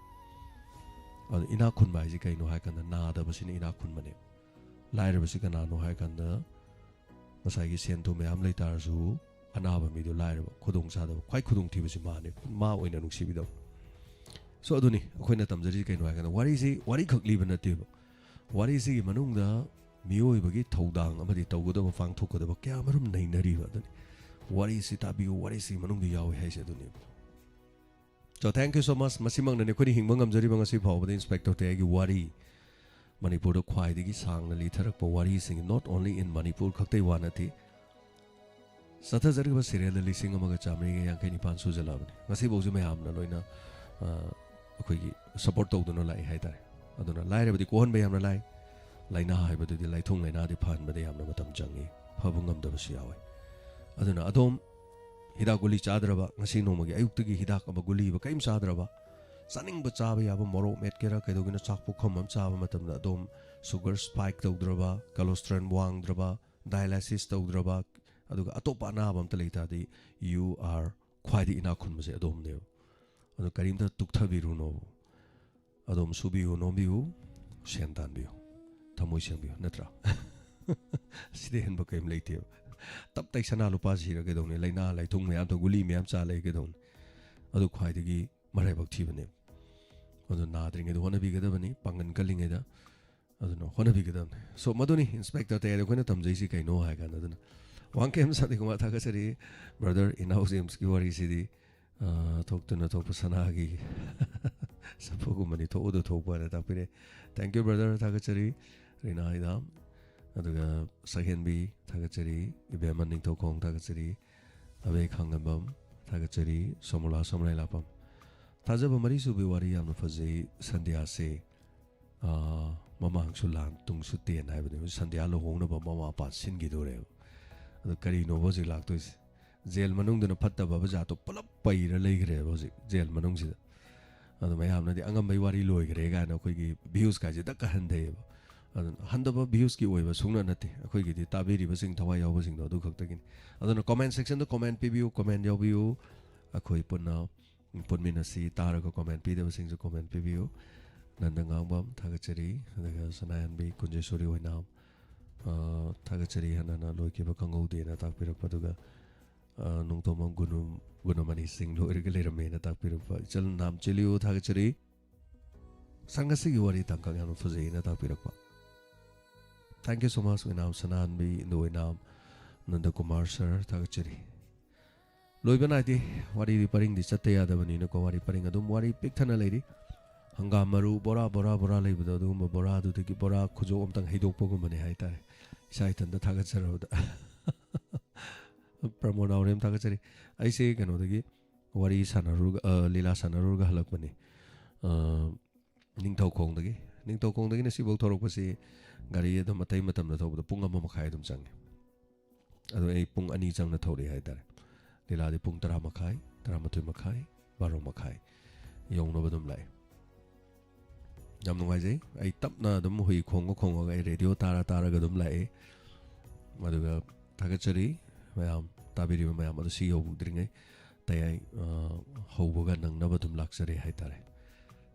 ꯑꯗꯣ ꯏꯅꯥꯛ ꯈꯨꯟꯕ ꯍꯥꯏꯁꯦ ꯀꯩꯅꯣ ꯍꯥꯏ ꯀꯥꯟꯗ ꯅꯥꯗꯕꯁꯤꯅ ꯏꯅꯥꯛ ꯈꯨꯟꯕꯅꯦ꯫ ꯂꯥꯏꯔꯕꯁꯤ ꯀꯅꯥꯅꯣ ꯍꯥꯏ ꯀꯥꯟꯗ ꯉꯁꯥꯏꯒꯤ ꯁꯦꯟ ꯊꯨꯝ ꯃꯌꯥꯝ ꯂꯩ ꯇꯥꯔꯁꯨ ꯑꯅꯥꯕ ꯃꯤꯗꯣ ꯂꯥꯏꯔꯕ, ꯈꯨꯗꯣꯡ ꯆꯥꯗꯕ, ꯈ꯭ꯋꯥꯏ ꯈꯨꯗꯣꯡꯊꯤꯕꯁꯤ ꯃꯥꯅꯦ, ꯃꯥ ꯑꯣꯏꯅ ꯅꯨꯡꯁꯤꯕꯤꯗꯕ꯫ ꯁꯣ ꯑꯗꯨꯅꯤ ꯑꯩꯈꯣꯏꯅ ꯇꯝꯖꯔꯤꯁꯤ ꯀꯩꯅꯣ ꯍꯥꯏ ꯀꯥꯟꯗ ꯋꯥꯔꯤꯁꯤ ꯋꯥꯔꯤꯈꯛ ꯂꯤꯕ ꯅꯠꯇꯦꯕ꯫ ꯋꯥꯔꯤꯁꯤꯒꯤ ꯃꯅꯨꯡꯗ ꯃꯤꯑꯣꯏꯕꯒꯤ ꯊꯧꯗꯥꯡ ꯑꯃꯗꯤ ꯇꯧꯒꯗꯕ, ꯄꯥꯡꯊꯣꯛꯀꯗꯕ ꯀꯌꯥ ꯃꯔꯨꯝ ꯅꯩꯅꯔꯤꯕ ꯑꯗꯨꯅꯤ꯫ ꯋꯥꯔꯤꯁꯤ ꯇꯥꯕꯤꯌꯨ, ꯋꯥꯔꯤꯁꯤꯒꯤ ꯃꯅꯨꯡꯗ ꯌꯥꯎꯏ ꯍꯥꯏꯁꯦ ꯑꯗꯨꯅꯦꯕ꯫ So thank you so much꯫ ꯃꯁꯤꯃꯛꯅꯅꯤ ꯑꯩꯈꯣꯏꯅ ꯍꯤꯡꯕ ꯉꯝꯖꯔꯤꯕ ꯉꯁꯤ ꯐꯥꯎꯕꯗ ꯏꯟꯁꯄꯦꯛꯇꯔ ꯇꯌꯥꯏꯒꯤ ꯋꯥꯔꯤ꯫ ꯃꯅꯤꯄꯨꯔꯗ ꯈ꯭ꯋꯥꯏꯗꯒꯤ ꯁꯥꯡꯅ ꯂꯤꯊꯔꯛꯄ ꯋꯥꯔꯤꯁꯤꯡ, not only in ꯃꯅꯤꯄꯨꯔ ꯈꯛꯇꯒꯤ ꯋꯥ ꯅꯠꯇꯦ, ꯆꯠꯊꯖꯔꯤꯕ ꯁꯦꯔꯦꯜꯗ ꯂꯤꯁꯤꯡ ꯑꯃꯒ ꯆꯥꯃꯔꯤꯒ ꯌꯥꯡꯈꯩ ꯅꯤꯄꯥꯟ ꯁꯨꯖꯜꯂꯛꯑꯕꯅꯤ꯫ ꯉꯁꯤꯐꯥꯎꯁꯤ ꯃꯌꯥꯝꯅ ꯂꯣꯏꯅ, ꯑ, ꯑꯩꯈꯣꯏꯒꯤ support ꯇꯧꯗꯨꯅ ꯂꯥꯛꯏ ꯍꯥꯏꯇꯥꯔꯦ꯫ ꯑꯗꯨꯅ ꯂꯥꯏꯔꯕꯗꯤ ꯀꯣꯛꯍꯟꯕ ꯌꯥꯝꯅ ꯂꯥꯏ, ꯂꯥꯏꯅꯥ ꯍꯥꯏꯕꯗꯨꯗꯤ ꯂꯥꯏꯊꯨꯡ ꯂꯥꯏꯅꯥꯗꯤ ꯐꯍꯟꯕꯗ ꯌꯥꯝꯅ ꯃꯇꯝ ꯆꯪꯉꯤ, ꯐꯕ ꯉꯝꯗꯕꯁꯨ ꯌꯥꯎꯋꯤ꯫ ꯑꯗꯨꯅ ꯑꯗꯣꯝ ꯍꯤꯗꯥꯛ ꯒꯨꯂꯤ ꯆꯥꯗ꯭ꯔꯕ, ꯉꯁꯤ ꯅꯣꯡꯃꯒꯤ ꯑꯌꯨꯛꯇꯒꯤ ꯍꯤꯗꯥꯛ ꯑꯃ ꯒꯨꯂꯤ ꯑꯃ ꯀꯔꯤꯝ ꯆꯥꯗ꯭ꯔꯕ, ꯆꯥꯅꯤꯡꯕ ꯆꯥꯕ ꯌꯥꯕ, ꯃꯣꯔꯣꯛ ꯃꯦꯠꯀꯦꯔꯥ ꯀꯩꯗꯧꯒꯦꯅ ꯆꯥꯛ ꯄꯨꯈꯝ ꯑꯃ ꯆꯥꯕ ꯃꯇꯝꯗ ꯑꯗꯣꯝ sugar spike ꯇꯧꯗ꯭ꯔꯕ, cholesterol ꯋꯥꯡꯗ꯭ꯔꯕ, dialysis ꯇꯧꯗ꯭ꯔꯕ, ꯑꯗꯨꯒ ꯑꯇꯣꯞꯄ ꯑꯅꯥꯕ ꯑꯝꯇ ꯂꯩꯇꯥꯔꯗꯤ, you are ꯈ꯭ꯋꯥꯏꯗꯒꯤ ꯏꯅꯥꯛ ꯈꯨꯟꯕꯁꯦ ꯑꯗꯣꯝꯅꯦꯕ꯫ ꯑꯗꯣ ꯀꯔꯤꯝꯇ ꯇꯨꯛꯊꯕꯤꯔꯨꯅꯣ꯫ ꯑꯗꯣꯝ ꯁꯨꯕꯤꯌꯨ, ꯅꯣꯝꯕꯤꯌꯨ, ꯁꯦꯟ ꯇꯥꯟꯕꯤꯌꯨ, ꯊꯃꯣꯏ ꯁꯦꯡꯕꯤꯌꯨ, ꯅꯠꯇ꯭ꯔꯥ? ꯁꯤꯗ ꯍꯦꯟꯕ ꯀꯔꯤꯝ ꯂꯩꯇꯦꯕ꯫ ꯇꯞ ꯇꯥꯏ ꯁꯅꯥ ꯂꯨꯄꯥ ꯁꯤꯔ ꯀꯩꯗꯧꯅꯤ? ꯂꯥꯏꯅꯥ ꯂꯥꯏꯊꯨꯡ ꯃꯌꯥꯝꯗꯣ, ꯒꯨꯂꯤ ꯃꯌꯥꯝ ꯆꯥ ꯂꯩ ꯀꯩꯗꯧꯅꯤ? ꯑꯗꯨ ꯈ꯭ꯋꯥꯏꯗꯒꯤ ꯃꯔꯥꯏꯕꯛ ꯊꯤꯕꯅꯦꯕ꯫ ꯑꯗꯨ ꯅꯥꯗ꯭ꯔꯤꯉꯩꯗ ꯍꯣꯠꯅꯕꯤꯒꯗꯕꯅꯤ, ꯄꯥꯡꯒꯟ ꯀꯜꯂꯤꯉꯩꯗ꯫ ꯑꯗꯨꯅ ꯍꯣꯠꯅꯕꯤꯒꯗꯕꯅꯤ꯫ So, ꯃꯗꯨꯅꯤ ꯏꯟꯁꯄꯦꯛꯇꯔ ꯇꯌꯥꯏꯗ ꯑꯩꯈꯣꯏꯅ ꯇꯝꯖꯩꯁꯤ ꯀꯩꯅꯣ ꯍꯥꯏ ꯀꯥꯟꯗ꯫ ꯑꯗꯨꯅ ꯋꯥꯡꯈꯦꯝ ꯁꯥꯟꯇꯤꯀꯨꯃꯥꯔ, ꯊꯥꯒꯠꯆꯔꯤ꯫ ꯕ꯭ꯔꯗꯔ ꯏꯅꯥꯎ ꯖꯦꯝꯁꯀꯤ ꯋꯥꯔꯤꯁꯤꯗꯤ, ꯑ, ꯊꯣꯛꯇꯨꯅ ꯊꯣꯛꯄ ꯁꯅꯥꯒꯤ ꯁꯥꯐꯨꯒꯨꯝꯕꯅꯤ, ꯊꯣꯛꯎꯗ ꯊꯣꯛꯄ ꯍꯥꯏꯅ ꯇꯥꯛꯄꯤꯔꯦ꯫ Thank you, brother, ꯊꯥꯒꯠꯆꯔꯤ꯫ ꯔꯤꯅꯥ ꯍꯤꯗꯥꯝ, ꯑꯗꯨꯒ ꯁꯛꯍꯦꯟꯕꯤ, ꯊꯥꯒꯠꯆꯔꯤ꯫ ꯏꯕꯦꯝꯃ ꯅꯤꯡꯊꯧꯈꯣꯡ, ꯊꯥꯒꯠꯆꯔꯤ꯫ ꯑꯕꯦ ꯈꯥꯡꯉꯝꯕꯝ, ꯊꯥꯒꯠꯆꯔꯤ꯫ ꯁꯣꯃꯣꯂꯥ ꯁꯣꯝꯂꯥꯏ ꯂꯥꯛꯄꯝ, ꯊꯥꯖꯕ ꯃꯔꯤꯁꯨꯕꯤ ꯋꯥꯔꯤ ꯌꯥꯝꯅ ꯐꯖꯩ꯫ ꯁꯟꯗ꯭ꯌꯥꯁꯦ, ꯑꯥ, ꯃꯃꯥꯡꯁꯨ ꯂꯥꯟ, ꯇꯨꯡꯁꯨ ꯇꯦꯟ ꯍꯥꯏꯕꯅꯦꯕ꯫ ꯁꯟꯗ꯭ꯌꯥ ꯂꯨꯍꯣꯡꯅꯕ ꯃꯃꯥ ꯃꯄꯥ ꯁꯤꯟꯈꯤꯗꯣꯔꯦꯕ꯫ ꯑꯗꯣ ꯀꯔꯤꯅꯣꯕ ꯍꯧꯖꯤꯛ ꯂꯥꯛꯇꯣꯏꯁꯦ? ꯖꯦꯜ ꯃꯅꯨꯡꯗꯨꯅ ꯐꯠꯇꯕ ꯖꯥꯠꯇꯣ ꯄꯨꯂꯞ ꯄꯩꯔ ꯂꯩꯈ꯭ꯔꯦꯕ ꯍꯧꯖꯤꯛ ꯖꯦꯜ ꯃꯅꯨꯡꯁꯤꯗ꯫ ꯑꯗꯣ ꯃꯌꯥꯝꯅꯗꯤ "ꯑꯉꯝꯕꯩ ꯋꯥꯔꯤ ꯂꯣꯏꯈ꯭ꯔꯦ" ꯀꯥꯏꯅ ꯑꯩꯈꯣꯏꯒꯤ views ꯀꯥꯏꯁꯦ ꯗꯛꯀ ꯍꯟꯊꯩꯌꯦꯕ꯫ ꯑꯗꯨꯅ ꯍꯟꯊꯕ viewsꯀꯤ ꯑꯣꯏꯕ ꯁꯨꯡꯅ ꯅꯠꯇꯦ, ꯑꯩꯈꯣꯏꯒꯤꯗꯤ ꯇꯥꯕꯤꯔꯤꯕꯁꯤꯡ, ꯊꯋꯥꯏ ꯌꯥꯎꯕꯁꯤꯡꯗꯣ ꯑꯗꯨ ꯈꯛꯇꯒꯤꯅꯤ꯫ ꯑꯗꯨꯅ comment sectionꯗ comment ꯄꯤꯕꯤꯌꯨ, comment ꯌꯥꯎꯕꯤꯌꯨ꯫ ꯑꯩꯈꯣꯏ ꯄꯨꯟꯅ ꯄꯨꯟꯃꯤꯟꯅꯁꯤ, ꯇꯥꯔꯒ comment ꯄꯤꯗꯕꯁꯤꯡꯁꯨ comment ꯄꯤꯕꯤꯌꯨ꯫ ꯅꯟꯗ ꯉꯥꯡꯕꯝ, ꯊꯥꯒꯠꯆꯔꯤ꯫ ꯑꯗꯨꯒ ꯁꯅꯥꯍꯟꯕꯤ ꯀꯨꯟꯖꯦꯁꯣꯔꯤ ꯑꯣꯏꯅꯥꯝ, ꯑ, ꯊꯥꯒꯠꯆꯔꯤ, ꯍꯟꯅ ꯍꯟꯅ ꯂꯣꯏꯈꯤꯕ ꯈꯪꯍꯧꯗꯦꯅ ꯇꯥꯛꯄꯤꯔꯛꯄ꯫ ꯑꯗꯨꯒ, ꯑ, ꯅꯣꯡꯊꯣꯝꯕꯝ ꯒꯨꯅꯨ-, ꯒꯨꯅꯃꯅꯤ ꯁꯤꯡ ꯂꯣꯏꯔꯒ ꯂꯩꯔꯝꯃꯦꯅ ꯇꯥꯛꯄꯤꯔꯛꯄ꯫ ꯏꯆꯜ ꯅꯥꯝ ꯆꯦꯂꯤꯌꯨ, ꯊꯥꯒꯠꯆꯔꯤ꯫ ꯁꯪ ꯑꯁꯤꯒꯤ ꯋꯥꯔꯤ ꯇꯥꯡꯀꯛ ꯌꯥꯝꯅ ꯐꯖꯩꯅ ꯇꯥꯛꯄꯤꯔꯛꯄ꯫ Thank you so much, Oinam ꯁꯅꯥꯍꯟꯕꯤ, ꯏꯟꯗꯨ Oinam, ꯅꯟꯗꯀꯨꯃꯥꯔ sir, ꯊꯥꯒꯠꯆꯔꯤ꯫ ꯂꯣꯏꯕ ꯅꯥꯏꯗꯦ꯫ ꯋꯥꯔꯤꯗꯤ ꯄꯔꯤꯡꯗꯤ ꯆꯠꯇ ꯌꯥꯗꯕꯅꯤꯅꯀꯣ, ꯋꯥꯔꯤ ꯄꯔꯤꯡ ꯑꯗꯨꯝ ꯋꯥꯔꯤ ꯄꯤꯛ ꯊꯟꯅ ꯂꯩꯔꯤ꯫ ꯍꯪꯒꯥꯝ ꯃꯔꯨ ꯕꯣꯔꯥ, ꯕꯣꯔꯥ, ꯕꯣꯔꯥ ꯂꯩꯕꯗꯣ, ꯑꯗꯨꯒꯨꯝꯕ ꯕꯣꯔꯥꯗꯨꯗꯒꯤ ꯕꯣꯔꯥ ꯈꯨꯖꯣꯞ ꯑꯝꯇꯪ ꯍꯩꯗꯣꯛꯄꯒꯨꯝꯕꯅꯦ ꯍꯥꯏꯇꯥꯔꯦ, ꯏꯁꯥ ꯏꯊꯟꯇ ꯊꯥꯒꯠꯆꯔꯕꯗ꯫ ꯄ꯭ꯔꯃꯣꯗ ꯅꯥꯎꯔꯦꯝ, ꯊꯥꯒꯠꯆꯔꯤ꯫ ꯑꯩꯁꯦ ꯀꯩꯅꯣꯗꯒꯤ ꯋꯥꯔꯤ ꯁꯥꯟꯅꯔꯨꯔꯒ, ꯑ, ꯂꯤꯂꯥ ꯁꯥꯟꯅꯔꯨꯔꯒ ꯍꯜꯂꯛꯄꯅꯤ꯫ ꯑ, ꯅꯤꯡꯊꯧꯈꯣꯡꯗꯒꯤ, ꯅꯤꯡꯊꯧꯈꯣꯡꯗꯒꯤꯅ ꯁꯤꯐꯧ ꯊꯧꯔꯛꯄꯁꯤ ꯒꯥꯔꯤ ꯑꯗꯨꯝ ꯑꯇꯩ ꯃꯇꯝꯗ ꯊꯧꯕꯗ ꯄꯨꯡ ꯑꯃ ꯃꯈꯥꯏ ꯑꯗꯨꯝ ꯆꯪꯉꯤ꯫ ꯑꯗꯣ ꯑꯩ ꯄꯨꯡ ꯑꯅꯤ ꯆꯪꯅ ꯊꯧꯔꯛꯑꯦ ꯍꯥꯏꯇꯥꯔꯦ꯫ ꯂꯤꯂꯥꯗꯤ ꯄꯨꯡ ꯇꯔꯥ ꯃꯈꯥꯏ, ꯇꯔꯥꯃꯥꯊꯣꯏ ꯃꯈꯥꯏ, ꯕꯥꯔꯣ ꯃꯈꯥꯏ ꯌꯧꯅꯕ ꯑꯗꯨꯝ ꯂꯥꯛꯑꯦ꯫ ꯌꯥꯝ ꯅꯨꯡꯉꯥꯏꯖꯩ꯫ ꯑꯩ ꯇꯞꯅ ꯑꯗꯨꯝ ꯍꯨꯏ ꯈꯣꯡꯉ ꯈꯣꯡꯉꯒ ꯑꯩ ꯔꯦꯗꯤꯑꯣ ꯇꯥꯔ ꯇꯥꯔꯒ ꯑꯗꯨꯝ ꯂꯥꯛꯑꯦ꯫ ꯑꯗꯨꯒ ꯊꯥꯒꯠꯆꯔꯤ ꯃꯌꯥꯝ, ꯇꯥꯕꯤꯔꯤꯕ ꯃꯌꯥꯝ ꯑꯗꯨ ꯁꯤ ꯌꯧꯗ꯭ꯔꯤꯉꯩ ꯇꯌꯥꯏ, ꯑ, ꯍꯧꯕꯒ ꯅꯪꯅꯕ ꯑꯗꯨꯝ ꯂꯥꯛꯆꯔꯦ ꯍꯥꯏꯇꯥꯔꯦ꯫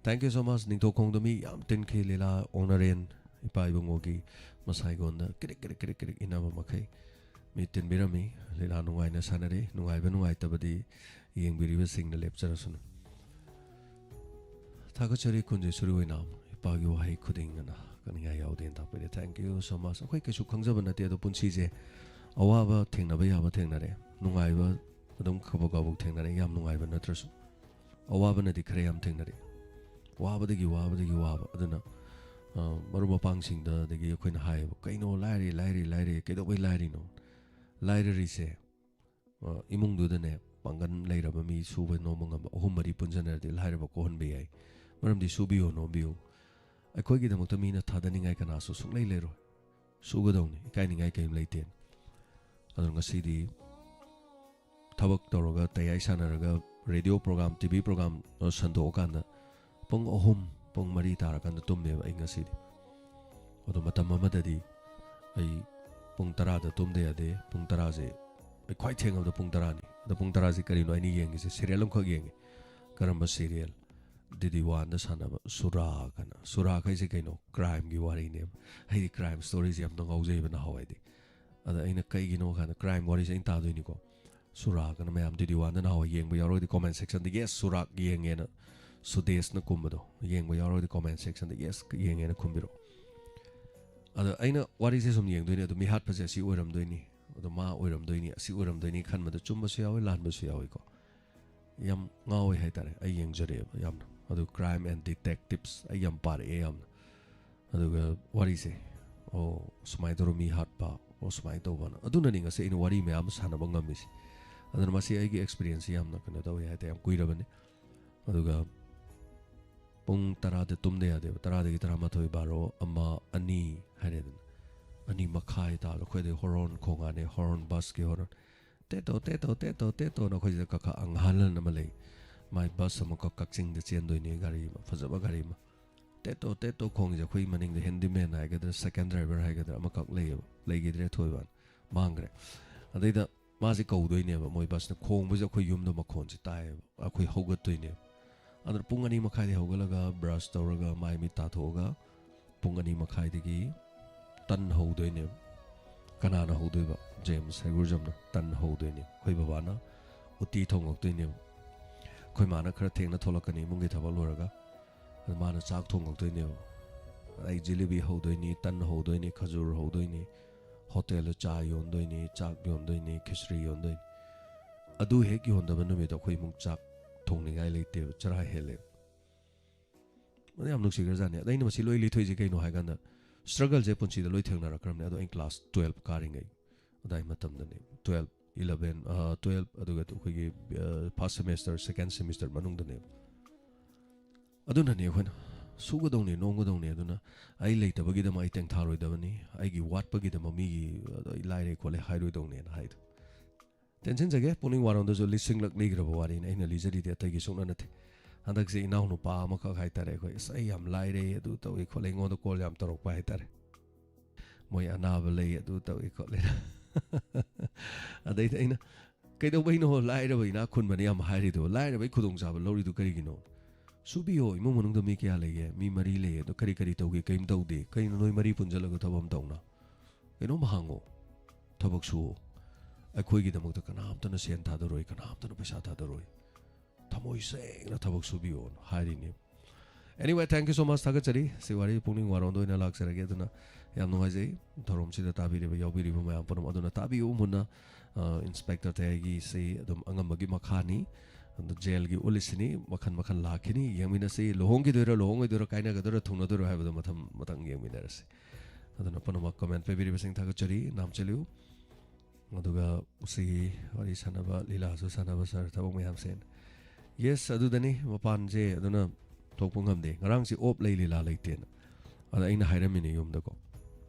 Thank you so much꯫ ꯅꯤꯡꯊꯧꯈꯣꯡꯗ ꯃꯤ ꯌꯥꯝ ꯇꯤꯟꯈꯤ꯫ ꯂꯤꯂꯥ ꯑꯣꯛꯅꯔꯦꯟ, ꯏꯄꯥ ꯏꯕꯨꯡꯉꯣꯒꯤ ꯃꯁꯥꯏꯒꯣꯟꯗ ꯀꯤꯔꯤꯛ ꯀꯤꯔꯤꯛ ꯀꯤꯔꯤꯛ ꯀꯤꯔꯤꯛ ꯏꯟꯅꯕ ꯃꯈꯩ ꯃꯤ ꯇꯤꯟꯕꯤꯔꯝꯃꯤ꯫ ꯂꯤꯂꯥ ꯅꯨꯡꯉꯥꯏꯅ ꯁꯥꯟꯅꯔꯤ꯫ ꯅꯨꯡꯉꯥꯏꯕ ꯅꯨꯡꯉꯥꯏꯇꯕꯗꯤ ꯌꯦꯡꯕꯤꯔꯤꯕꯁꯤꯡꯅ ꯂꯦꯞꯆꯔꯁꯅꯨ꯫ ꯊꯥꯒꯠꯆꯔꯤ ꯈꯨꯟꯖꯦ ꯁꯨꯔꯨ ꯑꯣꯏꯅ ꯏꯄꯥꯒꯤ ꯋꯥꯍꯩ ꯈꯨꯗꯤꯡ ꯑꯅ ꯀꯛꯅꯤꯡꯉꯥꯏ ꯌꯥꯎꯗꯦꯅ ꯇꯥꯛꯄꯤꯔꯦ꯫ Thank you so much꯫ ꯑꯩꯈꯣꯏ ꯀꯩꯁꯨ ꯈꯪꯖꯕ ꯅꯠꯇꯦ, ꯑꯗꯣ ꯄꯨꯟꯁꯤꯁꯦ ꯑꯋꯥꯕ ꯊꯦꯡꯅꯕ ꯌꯥꯕ ꯊꯦꯡꯅꯔꯦ, ꯅꯨꯡꯉꯥꯏꯕ ꯑꯗꯨꯝ ꯀꯕꯛ ꯀꯕꯛ ꯊꯦꯡꯅꯔꯦ, ꯌꯥꯝ ꯅꯨꯡꯉꯥꯏꯕ ꯅꯠꯇ꯭ꯔꯁꯨ꯫ ꯑꯋꯥꯕꯅꯗꯤ ꯈꯔ ꯌꯥꯝ ꯊꯦꯡꯅꯔꯦ, ꯋꯥꯕꯗꯒꯤ ꯋꯥꯕꯗꯒꯤ ꯋꯥꯕ꯫ ꯑꯗꯨꯅ, ꯑ, ꯃꯔꯨꯞ ꯃꯄꯥꯡꯁꯤꯡꯗ ꯑꯗꯒꯤ ꯑꯩꯈꯣꯏꯅ ꯍꯥꯏꯌꯦꯕ, "ꯀꯩꯅꯣ ꯂꯥꯏꯔꯤ, ꯂꯥꯏꯔꯤ, ꯂꯥꯏꯔꯤ, ꯀꯩꯗꯧꯕꯩ ꯂꯥꯏꯔꯤꯅꯣ?" ꯂꯥꯏꯔꯔꯤꯁꯦ, ꯑ, ꯏꯃꯨꯡꯗꯨꯗꯅꯦ ꯄꯥꯡꯒꯜ ꯂꯩꯔꯕ ꯃꯤ, ꯁꯨꯕ ꯅꯣꯝꯕ ꯉꯝꯕ ꯑꯍꯨꯝ ꯃꯔꯤ ꯄꯨꯟꯁꯤꯟꯅꯔꯗꯤ ꯂꯥꯏꯔꯕ ꯀꯣꯛꯍꯟꯕ ꯌꯥꯏ꯫ ꯃꯔꯝꯗꯤ ꯁꯨꯕꯤꯌꯣ ꯅꯣꯝꯕꯤꯌꯣ꯫ ꯑꯩꯈꯣꯏꯒꯤꯗꯃꯛꯇ ꯃꯤꯅ ꯊꯥꯗꯅꯤꯡꯉꯥꯏ ꯀꯅꯥꯁꯨ ꯁꯨꯡꯂꯩ ꯂꯩꯔꯣꯏ꯫ ꯁꯨꯒꯗꯧꯅꯤ, ꯏꯀꯥꯏꯅꯤꯡꯉꯥꯏ ꯀꯔꯤꯝ ꯂꯩꯇꯦ꯫ ꯑꯗꯨꯅ ꯉꯁꯤꯗꯤ ꯊꯕꯛ ꯇꯧꯔꯒ, ꯇꯌꯥꯏ ꯁꯥꯟꯅꯔꯒ, radio programme, T V programme, ꯑ, ꯁꯟꯗꯣꯛꯑꯀꯥꯟꯗ ꯄꯨꯡ ꯑꯍꯨꯝ, ꯄꯨꯡ ꯃꯔꯤ ꯇꯥꯔꯀꯥꯟꯗ ꯇꯨꯝꯃꯦꯕ ꯑꯩ ꯉꯁꯤꯗꯤ꯫ ꯑꯗꯣ ꯃꯇꯝ ꯑꯃꯗꯗꯤ ꯑꯩ ꯄꯨꯡ ꯇꯔꯥꯗ ꯇꯨꯝꯗ ꯌꯥꯗꯦ꯫ ꯄꯨꯡ ꯇꯔꯥꯁꯦ ꯑꯩ ꯈ꯭ꯋꯥꯏ ꯊꯦꯡꯉꯕꯗ ꯄꯨꯡ ꯇꯔꯥꯅꯤ꯫ ꯑꯗꯣ ꯄꯨꯡ ꯇꯔꯥꯁꯦ ꯀꯔꯤꯅꯣ ꯑꯩꯅ ꯌꯦꯡꯉꯤꯁꯦ? ꯁꯤꯔꯤꯌꯦꯜ ꯑꯃꯈꯛ ꯌꯦꯡꯉꯤ꯫ ꯀꯔꯝꯕ ꯁꯤꯔꯤꯌꯦꯜ? ꯗꯤ ꯗꯤ ꯋꯥꯟꯗ ꯁꯥꯟꯅꯕ ꯁꯨꯔꯥꯈ ꯍꯥꯏꯅ꯫ ꯁꯨꯔꯥꯈ ꯍꯥꯏꯁꯦ ꯀꯩꯅꯣ? ꯀ꯭ꯔꯥꯏꯝꯒꯤ ꯋꯥꯔꯤꯅꯦꯕ꯫ ꯑꯩꯗꯤ ꯀ꯭ꯔꯥꯏꯝ ꯁ꯭ꯇꯣꯔꯤꯁꯦ ꯌꯥꯝꯅ ꯉꯥꯎꯖꯩꯕ ꯅꯍꯥꯟꯋꯥꯏꯗꯤ꯫ ꯑꯗ ꯑꯩꯅ ꯀꯩꯒꯤꯅꯣ ꯍꯥꯏꯅ ꯀ꯭ꯔꯥꯏꯝ ꯋꯥꯔꯤꯁꯦ ꯑꯩꯅ ꯇꯥꯗꯣꯏꯅꯤꯀꯣ꯫ ꯁꯨꯔꯥꯈ ꯍꯥꯏꯅ ꯃꯌꯥꯝ ꯗꯤ ꯗꯤ ꯋꯥꯟꯗ ꯅꯍꯥꯟꯋꯥꯏ ꯌꯦꯡꯕ ꯌꯥꯎꯔꯒꯗꯤ comment sectionꯗ "Yes, ꯁꯨꯔꯥꯈ ꯌꯦꯡꯉꯦꯅ", ꯁꯨꯗꯦꯁꯅ ꯀꯨꯝꯕꯗꯣ ꯌꯦꯡꯕ ꯌꯥꯎꯔꯒꯗꯤ comment sectionꯗ "Yes" ꯌꯦꯡꯉꯦꯅ ꯈꯨꯝꯕꯤꯔꯛꯑꯣ꯫ ꯑꯗ ꯑꯩꯅ ꯋꯥꯔꯤꯁꯦ ꯁꯨꯝ ꯌꯦꯡꯗꯣꯏꯅꯤ, ꯑꯗꯣ ꯃꯤꯍꯥꯠꯄꯁꯦ ꯑꯁꯤ ꯑꯣꯏꯔꯝꯗꯣꯏꯅꯤ, ꯑꯗꯣ ꯃꯥ ꯑꯣꯏꯔꯝꯗꯣꯏꯅꯤ, ꯑꯁꯤ ꯑꯣꯏꯔꯝꯗꯣꯏꯅꯤ ꯈꯟꯕꯗ ꯆꯨꯝꯕꯁꯨ ꯌꯥꯎꯋꯤ, ꯂꯥꯟꯕꯁꯨ ꯌꯥꯎꯋꯤꯀꯣ꯫ ꯌꯥꯝ ꯉꯥꯎꯋꯦ ꯍꯥꯏꯇꯥꯔꯦ꯫ ꯑꯩ ꯌꯦꯡꯖꯔꯛꯑꯦꯕ ꯌꯥꯝꯅ꯫ ꯑꯗꯨ Crime and Detectives ꯑꯩ ꯌꯥꯝ ꯄꯥꯔꯛꯑꯦ ꯌꯥꯝꯅ꯫ ꯑꯗꯨꯒ ꯋꯥꯔꯤꯁꯦ, ꯑꯣ, ꯁꯨꯃꯥꯏꯅ ꯇꯧꯔ ꯃꯤ ꯍꯥꯠꯄ, ꯑꯣ, ꯁꯨꯃꯥꯏꯅ ꯇꯧꯕꯅ꯫ ꯑꯗꯨꯅꯅꯤ ꯉꯁꯤ ꯑꯩꯅ ꯋꯥꯔꯤ ꯃꯌꯥꯝ ꯑꯃ ꯁꯥꯟꯅꯕ ꯉꯝꯃꯤꯁꯦ꯫ ꯑꯗꯨꯅ ꯃꯁꯤ ꯑꯩꯒꯤ experience ꯁꯤ ꯌꯥꯝꯅ ꯀꯩꯅꯣ ꯇꯧꯋꯦ ꯍꯥꯏꯇꯥꯔꯦ, ꯌꯥꯝ ꯀꯨꯏꯔꯕꯅꯤ꯫ ꯑꯗꯨꯒ ꯄꯨꯡ ꯇꯔꯥꯗ ꯇꯨꯝꯗ ꯌꯥꯗꯦꯕ꯫ ꯇꯔꯥꯗꯒꯤ ꯇꯔꯥꯃꯥꯊꯣꯏ, ꯕꯥꯔꯣ, ꯑꯃ, ꯑꯅꯤ ꯍꯥꯏꯔꯦꯗꯅ꯫ ꯑꯅꯤ ꯃꯈꯥꯏ ꯇꯥꯕꯗ ꯑꯩꯈꯣꯏꯗꯩ horn ꯈꯣꯡꯉꯛꯑꯅꯤ, horn, bus ꯀꯤ horn꯫ "ꯇꯦꯠꯇꯣ, ꯇꯦꯠꯇꯣ, ꯇꯦꯠꯇꯣ, ꯇꯦꯠꯇꯣꯅ" ꯑꯩꯈꯣꯏꯁꯤꯗ ꯀꯛ ꯀꯛ ꯑꯪꯍꯥꯂꯟ ꯑꯃ ꯂꯩ꯫ ꯃꯥꯏ bus ꯑꯃꯈꯛ ꯀꯛꯆꯤꯡꯗ ꯆꯦꯟꯗꯣꯏꯅꯤ, ꯒꯥꯔꯤ ꯑꯃ, ꯐꯖꯕ ꯒꯥꯔꯤ ꯑꯃ꯫ "ꯇꯦꯠꯇꯣ, ꯇꯦꯠꯇꯣ" ꯈꯣꯡꯉꯤꯁꯦ ꯑꯩꯈꯣꯏ ꯃꯅꯤꯡꯗ handyman ꯍꯥꯏꯒꯗ꯭ꯔꯥ, second driver ꯍꯥꯏꯒꯗ꯭ꯔꯥ, ꯑꯃꯈꯛ ꯂꯩꯌꯦꯕ꯫ ꯂꯩꯈꯤꯗ꯭ꯔꯦ, ꯊꯣꯏꯕ ꯃꯥꯡꯈ꯭ꯔꯦ꯫ ꯑꯗꯩꯗ ꯃꯥꯁꯦ ꯀꯧꯗꯣꯏꯅꯦꯕ, ꯃꯣꯏ bus ꯅ ꯈꯣꯡꯕꯁꯦ ꯑꯩꯈꯣꯏ ꯌꯨꯝꯗ ꯃꯈꯣꯟꯁꯦ ꯇꯥꯏꯌꯦꯕ, ꯑꯩꯈꯣꯏ ꯍꯧꯒꯠꯇꯣꯏꯅꯦꯕ꯫ ꯑꯗꯨꯅ ꯄꯨꯡ ꯑꯅꯤ ꯃꯈꯥꯏꯗ ꯍꯧꯒꯠꯂꯒ brush ꯇꯧꯔꯒ ꯃꯥꯏ ꯃꯤꯠ ꯇꯥꯊꯣꯛꯑꯒ ꯄꯨꯡ ꯑꯅꯤ ꯃꯈꯥꯏꯗꯒꯤ ꯇꯟ ꯍꯧꯗꯣꯏꯅꯦꯕ꯫ ꯀꯅꯥꯅ ꯍꯧꯗꯣꯏꯕ? ꯖꯦꯝꯁ ꯍꯩꯒꯨꯔꯖꯝꯅ ꯇꯟ ꯍꯧꯗꯣꯏꯅꯦ꯫ ꯑꯩꯈꯣꯏ ꯕꯕꯥꯅ ꯎꯇꯤ ꯊꯣꯡꯉꯛꯇꯣꯏꯅꯦꯕ꯫ ꯑꯩꯈꯣꯏ ꯃꯥꯅ ꯈꯔ ꯊꯦꯡꯅ ꯊꯣꯛꯂꯛꯀꯅꯤ ꯏꯃꯨꯡꯒꯤ ꯊꯕꯛ ꯂꯣꯏꯔꯒ꯫ ꯑꯗ ꯃꯥꯅ ꯆꯥꯛ ꯊꯣꯡꯉꯛꯇꯣꯏꯅꯦꯕ꯫ ꯑꯩ ꯖꯤꯂꯤꯕꯤ ꯍꯧꯗꯣꯏꯅꯤ, ꯇꯟ ꯍꯧꯗꯣꯏꯅꯤ, ꯈꯖꯨꯔ ꯍꯧꯗꯣꯏꯅꯤ, hotel ꯗ ꯆꯥ ꯌꯣꯟꯗꯣꯏꯅꯤ, ꯆꯥꯛ ꯌꯣꯟꯗꯣꯏꯅꯤ, ꯈꯤꯆ꯭ꯔꯤ ꯌꯣꯟꯗꯣꯏꯅꯤ꯫ ꯑꯗꯨ ꯍꯦꯛ ꯌꯣꯟꯗꯕ ꯅꯨꯃꯤꯠꯇꯣ ꯑꯩꯈꯣꯏ ꯏꯃꯨꯡ ꯆꯥꯛ ꯊꯣꯡꯅꯤꯡꯉꯥꯏ ꯂꯩꯇꯦꯕ, ꯆꯔꯥ ꯍꯦꯜꯂꯦꯕ꯫ ꯑꯗꯨ ꯌꯥꯝ ꯅꯨꯡꯁꯤꯈ꯭ꯔꯖꯥꯠꯅꯤ꯫ ꯑꯗ ꯑꯩꯅ ꯃꯁꯤ ꯂꯣꯏ ꯂꯤꯊꯣꯏꯁꯦ ꯀꯩꯅꯣ ꯍꯥꯏ ꯀꯥꯟꯗ, struggle ꯁꯦ ꯄꯨꯟꯁꯤꯗ ꯂꯣꯏ ꯊꯦꯡꯅꯔꯛꯈ꯭ꯔꯕꯅꯦ꯫ ꯑꯗꯣ ꯑꯩꯅ class twelve ꯀꯥꯔꯤꯉꯩ ꯑꯗꯥꯏ ꯃꯇꯝꯗꯅꯦ, twelve, eleven, ꯑ, twelve, ꯑꯗꯨꯒ ꯑꯩꯈꯣꯏꯒꯤ, ꯑ, first semester, second semester ꯃꯅꯨꯡꯗꯅꯦꯕ꯫ ꯑꯗꯨꯅꯅꯦ ꯑꯩꯈꯣꯏꯅ ꯁꯨꯒꯗꯧꯅꯤ, ꯅꯣꯝꯒꯗꯧꯅꯤ꯫ ꯑꯗꯨꯅ ꯑꯩ ꯂꯩꯇꯕꯒꯤꯗꯃꯛ ꯑꯩ ꯇꯦꯡꯊꯥꯔꯣꯏꯗꯕꯅꯤ, ꯑꯩꯒꯤ ꯋꯥꯠꯄꯒꯤꯗꯃꯛ ꯃꯤꯒꯤ, ꯑꯗꯣ "ꯑꯩ ꯂꯥꯏꯔꯦ ꯈꯣꯠꯂꯦ" ꯍꯥꯏꯔꯣꯏꯗꯧꯅꯦꯅ ꯍꯥꯏꯗꯣ꯫ ꯇꯦꯟꯁꯤꯟꯖꯒꯦ, ꯄꯨꯛꯅꯤꯡ ꯋꯥꯔꯣꯝꯗꯁꯨ ꯂꯤꯁꯤꯡꯂꯛ ꯂꯤꯈ꯭ꯔꯕ ꯋꯥꯔꯤꯅꯤ, ꯑꯩꯅ ꯂꯤꯖꯔꯤꯗꯤ ꯑꯇꯩꯒꯤ ꯁꯨꯡꯅ ꯅꯠꯇꯦ꯫ ꯍꯟꯗꯛꯁꯦ ꯏꯅꯥꯎꯅꯨꯄꯥ ꯑꯃꯈꯛ ꯍꯥꯏꯇꯥꯔꯦ, ꯑꯩꯈꯣꯏ, "ꯑꯁ, ꯑꯩ ꯌꯥꯝ ꯂꯥꯏꯔꯦ, ꯑꯗꯨ ꯇꯧꯏ ꯈꯣꯠꯂꯦ", ꯑꯩꯉꯣꯟꯗ call ꯌꯥꯝ ꯇꯧꯔꯛꯄ ꯍꯥꯏꯇꯥꯔꯦ꯫ "ꯃꯣꯏ ꯑꯅꯥꯕ ꯂꯩ, ꯑꯗꯨ ꯇꯧꯏ ꯈꯣꯠꯂꯦ"꯫ ꯑꯗꯩꯗꯤ ꯑꯩꯅ, "ꯀꯩꯗꯧꯕꯩꯅꯣ ꯂꯥꯏꯔꯕ ꯏꯅꯥꯛ ꯈꯨꯟꯕꯅ ꯌꯥꯝ ꯍꯥꯏꯔꯤꯗꯨꯕꯣ? ꯂꯥꯏꯔꯕꯒꯤ ꯈꯨꯗꯣꯡꯆꯥꯕ ꯂꯧꯔꯤꯗꯨ ꯀꯔꯤꯒꯤꯅꯣ? ꯁꯨꯕꯤꯌꯣ, ꯏꯃꯨꯡ ꯃꯅꯨꯡꯗ ꯃꯤ ꯀꯌꯥ ꯂꯩꯒꯦ? ꯃꯤ ꯃꯔꯤ ꯂꯩꯌꯦ, ꯑꯗꯣ ꯀꯔꯤ ꯀꯔꯤ ꯇꯧꯒꯦ? ꯀꯔꯤꯝ ꯇꯧꯗꯦ꯫ ꯀꯩꯅꯣ ꯅꯣꯏ ꯃꯔꯤ ꯄꯨꯟꯁꯤꯜꯂꯒ ꯊꯕꯛ ꯑꯃ ꯇꯧꯅ? ꯀꯩꯅꯣꯝ ꯍꯥꯡꯉꯣ, ꯊꯕꯛ ꯁꯨꯋꯣ꯫ ꯑꯩꯈꯣꯏꯒꯤꯗꯃꯛꯇ ꯀꯅꯥꯝꯇꯅ ꯁꯦꯟ ꯊꯥꯗꯔꯣꯏ, ꯀꯅꯥꯝꯇꯅ ꯄꯩꯁꯥ ꯊꯥꯗꯔꯣꯏ꯫ ꯊꯃꯣꯏ ꯁꯦꯡꯅ ꯊꯕꯛ ꯁꯨꯕꯤꯌꯣꯅ" ꯍꯥꯏꯔꯤꯅꯤ꯫ Anyway, thank you so much, ꯊꯥꯒꯠꯆꯔꯤ꯫ ꯁꯤ ꯋꯥꯔꯤ ꯄꯨꯛꯅꯤꯡ ꯋꯥꯔꯣꯝꯗ ꯑꯣꯏꯅ ꯂꯥꯛꯆꯔꯒꯦ꯫ ꯑꯗꯨꯅ ꯌꯥꯝ ꯅꯨꯡꯉꯥꯏꯖꯩ ꯊꯧꯔꯝꯁꯤꯗ ꯇꯥꯕꯤꯔꯤꯕ, ꯌꯥꯎꯕꯤꯔꯤꯕ ꯃꯌꯥꯝ ꯄꯨꯝꯅꯃꯛ꯫ ꯑꯗꯨꯅ ꯇꯥꯕꯤꯌꯨ ꯃꯨꯟꯅ꯫ ꯑ, Inspector ꯇꯌꯥꯏꯒꯤꯁꯤ ꯑꯗꯨꯝ ꯑꯉꯝꯕꯒꯤ ꯃꯈꯥꯅꯤ꯫ ꯑꯗꯨ ꯖꯦꯜꯒꯤ ꯎꯂꯤꯁꯤꯅꯤ, ꯃꯈꯟ ꯃꯈꯟ ꯂꯥꯛꯈꯤꯅꯤ꯫ ꯌꯦꯡꯃꯤꯟꯅꯁꯤ, ꯂꯨꯍꯣꯡꯈꯤꯗꯣꯏꯔꯥ, ꯂꯨꯍꯣꯡꯉꯣꯏꯗꯣꯏꯔꯥ, ꯀꯥꯏꯅꯒꯗꯣꯏꯔꯥ, ꯊꯨꯡꯅꯗꯣꯏꯔꯥ ꯍꯥꯏꯕꯗꯣ ꯃꯊꯪ ꯃꯊꯪ ꯌꯦꯡꯃꯤꯟꯅꯔꯁꯤ꯫ ꯑꯗꯨꯅ ꯄꯨꯝꯅꯃꯛ comment ꯄꯤꯕꯤꯔꯤꯕꯁꯤꯡ ꯊꯥꯒꯠꯆꯔꯤ, ꯅꯥꯝ ꯆꯦꯜꯂꯤꯌꯨ꯫ ꯑꯗꯨꯒ ꯁꯤꯒꯤ ꯋꯥꯔꯤ ꯁꯥꯟꯅꯕ, ꯂꯤꯂꯥꯁꯨ ꯁꯥꯟꯅꯕ ꯁꯥꯔ, ꯊꯕꯛ ꯃꯌꯥꯝꯁꯦ꯫ Yes, ꯑꯗꯨꯗꯅꯤ ꯃꯄꯥꯟꯁꯦ, ꯑꯗꯨꯅ ꯊꯣꯛꯄ ꯉꯝꯗꯦ꯫ ꯉꯔꯥꯡꯁꯤ off ꯂꯩ, ꯂꯤꯂꯥ ꯂꯩꯇꯦꯅ꯫ ꯑꯗ ꯑꯩꯅ ꯍꯥꯏꯔꯝꯃꯤꯅꯦ ꯌꯨꯝꯗꯀꯣ,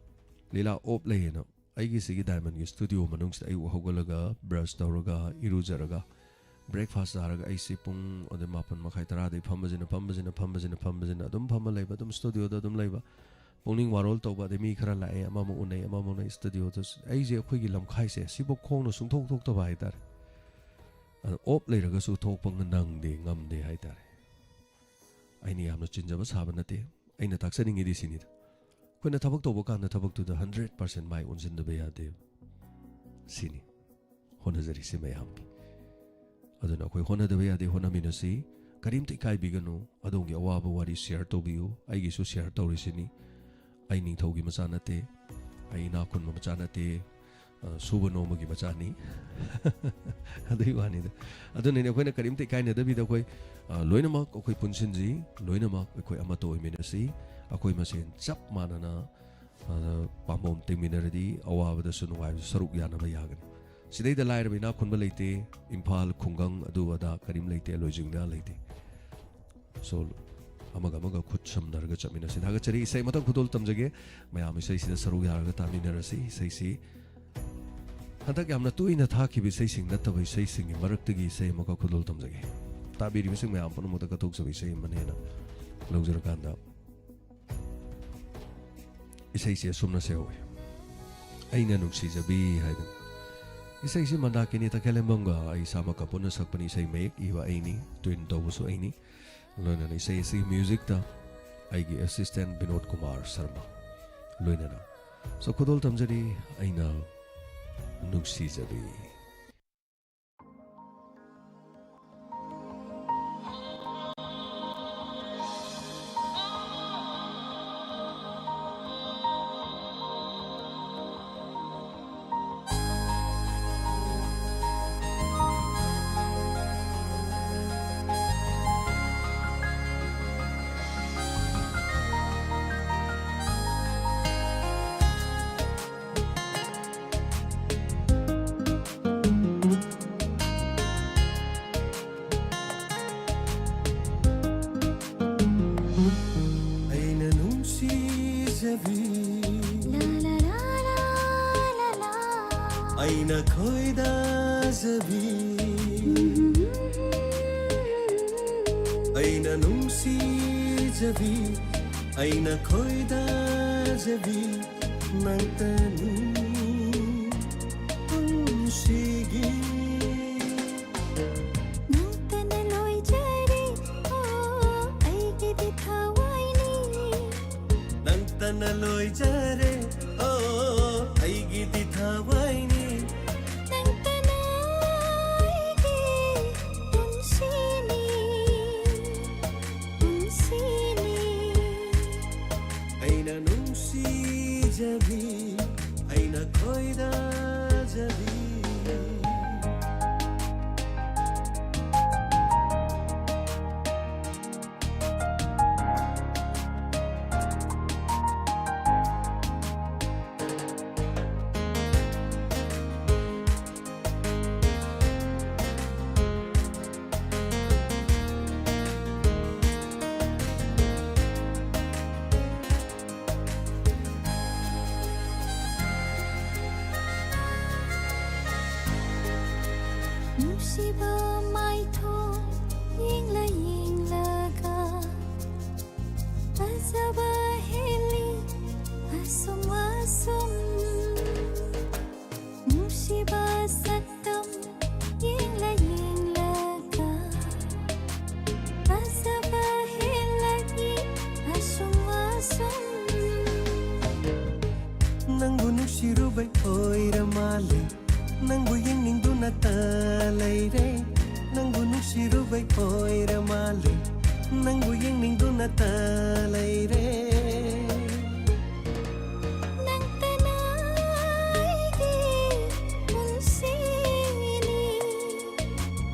"ꯂꯤꯂꯥ off ꯂꯩꯌꯦꯅ꯫ ꯑꯩꯒꯤ ꯁꯤꯒꯤ Diamondꯒꯤ studio ꯃꯅꯨꯡꯁꯤꯗ ꯑꯌꯨꯛ ꯍꯧꯒꯠꯂꯒ brush ꯇꯧꯔꯒ, ꯏꯔꯨꯖꯔꯒ, breakfast ꯆꯥꯔꯒ ꯑꯩꯁꯤ ꯄꯨꯡ ꯑꯗꯩ ꯃꯥꯄꯟ ꯃꯈꯥꯏ, ꯇꯔꯥꯗꯩ ꯐꯝꯕꯁꯤꯅ, ꯐꯝꯕꯁꯤꯅ, ꯐꯝꯕꯁꯤꯅ, ꯐꯝꯕꯁꯤꯅ ꯑꯗꯨꯝ ꯐꯝꯃ ꯂꯩꯕ, ꯑꯗꯨꯝ studioꯗ ꯑꯗꯨꯝ ꯂꯩꯕ꯫ ꯄꯨꯛꯅꯤꯡ ꯋꯥꯔꯣꯜ ꯇꯧꯕ, ꯑꯗꯩ ꯃꯤ ꯈꯔ ꯂꯥꯛꯑꯦ, ꯑꯃꯃꯨꯛ ꯎꯅꯩ, ꯑꯃꯃꯨꯛ ꯎꯅꯩ, studioꯗ ꯑꯩꯁꯦ ꯑꯩꯈꯣꯏꯒꯤ ꯂꯝꯈꯥꯏꯁꯦ ꯁꯤꯐꯥꯎ ꯈꯣꯡꯅ ꯁꯨꯡꯊꯣꯛ ꯊꯣꯛꯇꯕ ꯍꯥꯏꯇꯥꯔꯦ꯫ ꯑꯗꯣ off ꯂꯩꯔꯒꯁꯨ ꯊꯣꯛꯄ ꯅꯪꯗꯦ, ꯉꯝꯗꯦ ꯍꯥꯏꯇꯥꯔꯦ꯫ ꯑꯩꯅ ꯌꯥꯝꯅ ꯆꯤꯟꯖꯕ ꯁꯥꯕ ꯅꯠꯇꯦ꯫ ꯑꯩꯅ ꯇꯥꯛꯆꯅꯤꯡꯉꯤꯗꯤ ꯁꯤꯅꯤꯗ, ꯑꯩꯈꯣꯏꯅ ꯊꯕꯛ ꯇꯧꯕ ꯀꯥꯟꯗ ꯊꯕꯛꯇꯨꯗ hundred percent ꯃꯥꯏ ꯑꯣꯟꯁꯤꯟꯗꯕ ꯌꯥꯗꯦ꯫ ꯁꯤꯅꯤ꯫ ꯍꯣꯠꯅꯖꯔꯤꯁꯤ ꯃꯌꯥꯝꯒꯤ꯫ ꯑꯗꯨꯅ ꯑꯩꯈꯣꯏ ꯍꯣꯠꯅꯗꯕ ꯌꯥꯗꯦ, ꯍꯣꯠꯅꯃꯤꯟꯅꯁꯤ꯫ ꯀꯔꯤꯝꯇ ꯏꯀꯥꯏꯕꯤꯒꯅꯨ꯫ ꯑꯗꯣꯝꯒꯤ ꯑꯋꯥꯕ ꯋꯥꯔꯤ share ꯇꯧꯕꯤꯌꯨ, ꯑꯩꯒꯤꯁꯨ share ꯇꯧꯔꯤꯁꯤꯅꯤ꯫ ꯑꯩ ꯅꯤꯡꯊꯧꯒꯤ ꯃꯆꯥ ꯅꯠꯇꯦ, ꯑꯩ ꯏꯅꯥꯛ ꯈꯨꯟꯕ ꯃꯆꯥ ꯅꯠꯇꯦ, ꯑ, ꯁꯨꯕ ꯅꯣꯝꯕꯒꯤ ꯃꯆꯥꯅꯤ꯫ ꯑꯗꯨꯒꯤ ꯋꯥꯅꯤꯗ꯫ ꯑꯗꯨꯅꯅꯦ ꯑꯩꯈꯣꯏꯅ ꯀꯔꯤꯝꯇ ꯏꯀꯥꯏꯅꯗꯕꯤꯗ ꯑꯩꯈꯣꯏ, ꯑ, ꯂꯣꯏꯅꯃꯛ ꯑꯩꯈꯣꯏ ꯄꯨꯟꯁꯤꯟꯁꯤ, ꯂꯣꯏꯅꯃꯛ ꯑꯩꯈꯣꯏ ꯑꯃꯠꯇ ꯑꯣꯏꯃꯤꯟꯅꯁꯤ꯫ ꯑꯩꯈꯣꯏ ꯃꯁꯦꯟ ꯆꯞ ꯃꯥꯟꯅꯅ, ꯑ, ꯄꯥꯝꯕꯣꯝ ꯇꯤꯡꯃꯤꯟꯅꯔꯗꯤ ꯑꯋꯥꯕꯗꯁꯨ ꯅꯨꯡꯉꯥꯏꯕꯁꯨ ꯁꯔꯨꯛ ꯌꯥꯅꯕ ꯌꯥꯒꯅꯤ꯫ ꯁꯤꯗꯩꯗ ꯂꯥꯏꯔꯕ ꯏꯅꯥꯛ ꯈꯨꯟꯕ ꯂꯩꯇꯦ, ꯏꯝꯐꯥꯜ, ꯈꯨꯡꯒꯪ, ꯑꯗꯨ ꯑꯗꯥ ꯀꯔꯤꯝ ꯂꯩꯇꯦ, ꯂꯣꯏꯖꯤꯡꯗ ꯂꯩꯇꯦ꯫ So, ꯑꯃꯒ ꯑꯃꯒ ꯈꯨꯠ ꯁꯝꯅꯔꯒ ꯆꯠꯃꯤꯟꯅꯁꯤ꯫ ꯊꯥꯒꯠꯆꯔꯤ꯫ ꯏꯁꯩ ꯑꯃꯇꯪ ꯈꯨꯗꯣꯜ ꯇꯝꯖꯒꯦ꯫ ꯃꯌꯥꯝ ꯏꯁꯩꯁꯤꯗ ꯁꯔꯨꯛ ꯌꯥꯔꯒ ꯇꯥꯃꯤꯟꯅꯔꯁꯤ꯫ ꯏꯁꯩꯁꯤ ꯍꯟꯗꯛ ꯌꯥꯝꯅ ꯇꯣꯏꯅ ꯊꯥꯈꯤꯕ ꯏꯁꯩꯁꯤꯡ ꯅꯠꯇꯕ ꯏꯁꯩꯁꯤꯡꯒꯤ ꯃꯔꯛꯇꯒꯤ ꯏꯁꯩ ꯑꯃꯈꯛ ꯈꯨꯗꯣꯜ ꯇꯝꯖꯒꯦ꯫ ꯇꯥꯕꯤꯔꯤꯕꯁꯤꯡ ꯃꯌꯥꯝ ꯄꯨꯝꯅꯃꯛꯇ ꯀꯠꯊꯣꯛꯆꯕ ꯏꯁꯩ ꯑꯃꯅꯦꯅ ꯂꯧꯖꯔꯀꯥꯟꯗ, ꯏꯁꯩꯁꯦ ꯑꯁꯨꯝꯅ ꯁꯦꯝꯍꯧꯋꯤ, "ꯑꯩꯅ ꯅꯨꯡꯁꯤꯖꯕꯤ" ꯍꯥꯏꯗꯅ꯫ ꯏꯁꯩꯁꯤ ꯃꯟꯗꯥꯀꯤꯅꯤ ꯇꯈꯦꯜꯂꯦꯝꯕꯝꯒ ꯑꯩ ꯏꯁꯥꯃꯛꯀ ꯄꯨꯟꯅ ꯁꯛꯄꯅꯤ꯫ ꯏꯁꯩ ꯃꯌꯦꯛ ꯏꯕ ꯑꯩꯅꯤ, tune ꯇꯧꯕꯁꯨ ꯑꯩꯅꯤ꯫ ꯂꯣꯏꯅꯅ ꯏꯁꯩ ꯑꯁꯤꯒꯤ musicꯇ ꯑꯩꯒꯤ assistant ꯕꯤꯅꯣꯗ ꯀꯨꯃꯥꯔ ꯁꯔꯃ ꯂꯣꯏꯅꯅ꯫ So, ꯈꯨꯗꯣꯜ ꯇꯝꯖꯔꯤ, "ꯑꯩꯅ ꯅꯨꯡꯁꯤꯖꯕꯤ"꯫ ꯑꯩꯅ ꯅꯨꯡꯁꯤꯖꯕꯤ, ꯑꯩꯅ ꯈꯣꯏꯗꯥꯖꯕꯤ, ꯑꯩꯅ ꯅꯨꯡꯁꯤꯖꯕꯤ, ꯑꯩꯅ ꯈꯣꯏꯗꯥꯖꯕꯤ, ꯅꯪꯇꯅꯤ ꯄꯨꯟꯁꯤꯒꯤ꯫ ꯅꯪꯇꯅ ꯂꯣꯏꯖꯔꯦ, ꯑꯣ, ꯑꯩꯒꯤꯗꯤ ꯊꯋꯥꯏꯅꯤ꯫ ꯅꯪꯇꯅ ꯂꯣꯏꯖꯔꯦ, ꯑꯣ, ꯑꯩꯒꯤꯗꯤ ꯊꯋꯥꯏꯅꯤ꯫ ꯅꯪꯇꯅ ꯑꯩꯒꯤ ꯄꯨꯟꯁꯤꯅꯤ, ꯄꯨꯟꯁꯤꯅꯤ꯫ ꯑꯩꯅ ꯅꯨꯡꯁꯤꯖꯕꯤ, ꯑꯩꯅ ꯈꯣꯏꯗꯥꯖꯕꯤ꯫ ꯅꯨꯡꯁꯤꯕ ꯃꯥꯏꯊꯣꯡ ꯌꯦꯡꯂ ꯌꯦꯡꯂꯒ ꯐꯖꯕ ꯍꯦꯜꯂꯤ ꯑꯁꯨꯝ ꯑꯁꯨꯝ꯫ ꯅꯨꯡꯁꯤꯕ ꯁꯛꯇꯝ ꯌꯦꯡꯂ ꯌꯦꯡꯂꯒ ꯐꯖꯕ ꯍꯦꯜꯂꯛꯏ ꯑꯁꯨꯝ ꯑꯁꯨꯝ꯫ ꯅꯪꯕꯨ ꯅꯨꯡꯁꯤꯔꯨꯕꯩ ꯑꯣꯏꯔ ꯃꯥꯜꯂꯦ, ꯅꯪꯕꯨ ꯌꯦꯡꯅꯤꯡꯗꯨꯅꯇ ꯂꯩꯔꯦ꯫ ꯅꯪꯕꯨ ꯅꯨꯡꯁꯤꯔꯨꯕꯩ ꯑꯣꯏꯔ ꯃꯥꯜꯂꯦ, ꯅꯪꯕꯨ ꯌꯦꯡꯅꯤꯡꯗꯨꯅꯇ ꯂꯩꯔꯦ꯫ ꯅꯪꯇꯅ ꯑꯩꯒꯤ ꯄꯨꯟꯁꯤꯅꯤ,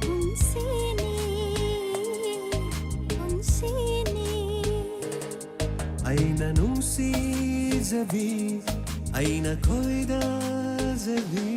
ꯄꯨꯟꯁꯤꯅꯤ, ꯄꯨꯟꯁꯤꯅꯤ꯫ ꯑꯩꯅ ꯅꯨꯡꯁꯤꯖꯕꯤ, ꯑꯩꯅ ꯈꯣꯏꯗꯥꯖꯕꯤ꯫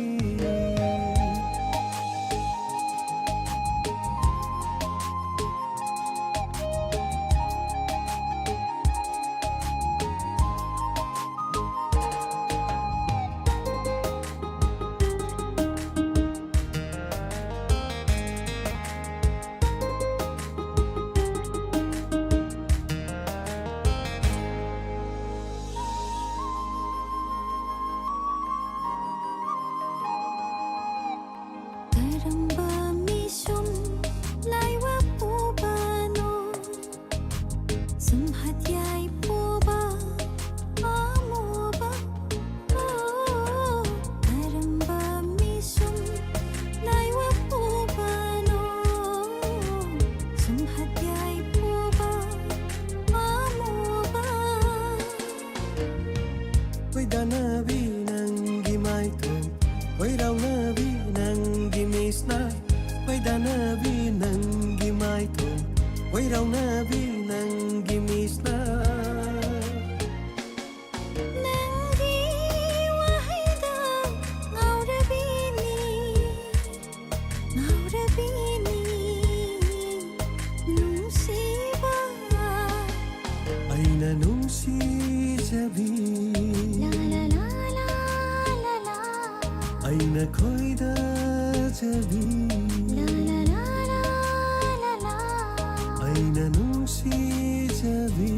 ꯇꯧꯅꯕꯤ ꯅꯪꯒꯤ ꯃꯤꯁꯅ ꯅꯪꯒꯤ ꯋꯥꯍꯩꯗ ꯉꯥꯎꯔꯕꯤꯅꯤ, ꯉꯥꯎꯔꯕꯤꯅꯤ ꯅꯨꯡꯁꯤꯕ꯫ ꯑꯩꯅ ꯅꯨꯡꯁꯤꯖꯕꯤ, ꯂꯥ, ꯂꯥ, ꯂꯥ, ꯂꯥ, ꯂꯥ, ꯂꯥ꯫ ꯑꯩꯅ ꯈꯣꯏꯗꯥꯖꯕꯤ, ꯂꯥ, ꯂꯥ, ꯂꯥ, ꯂꯥ, ꯂꯥ, ꯂꯥ꯫ ꯑꯩꯅ ꯅꯨꯡꯁꯤꯖꯕꯤ,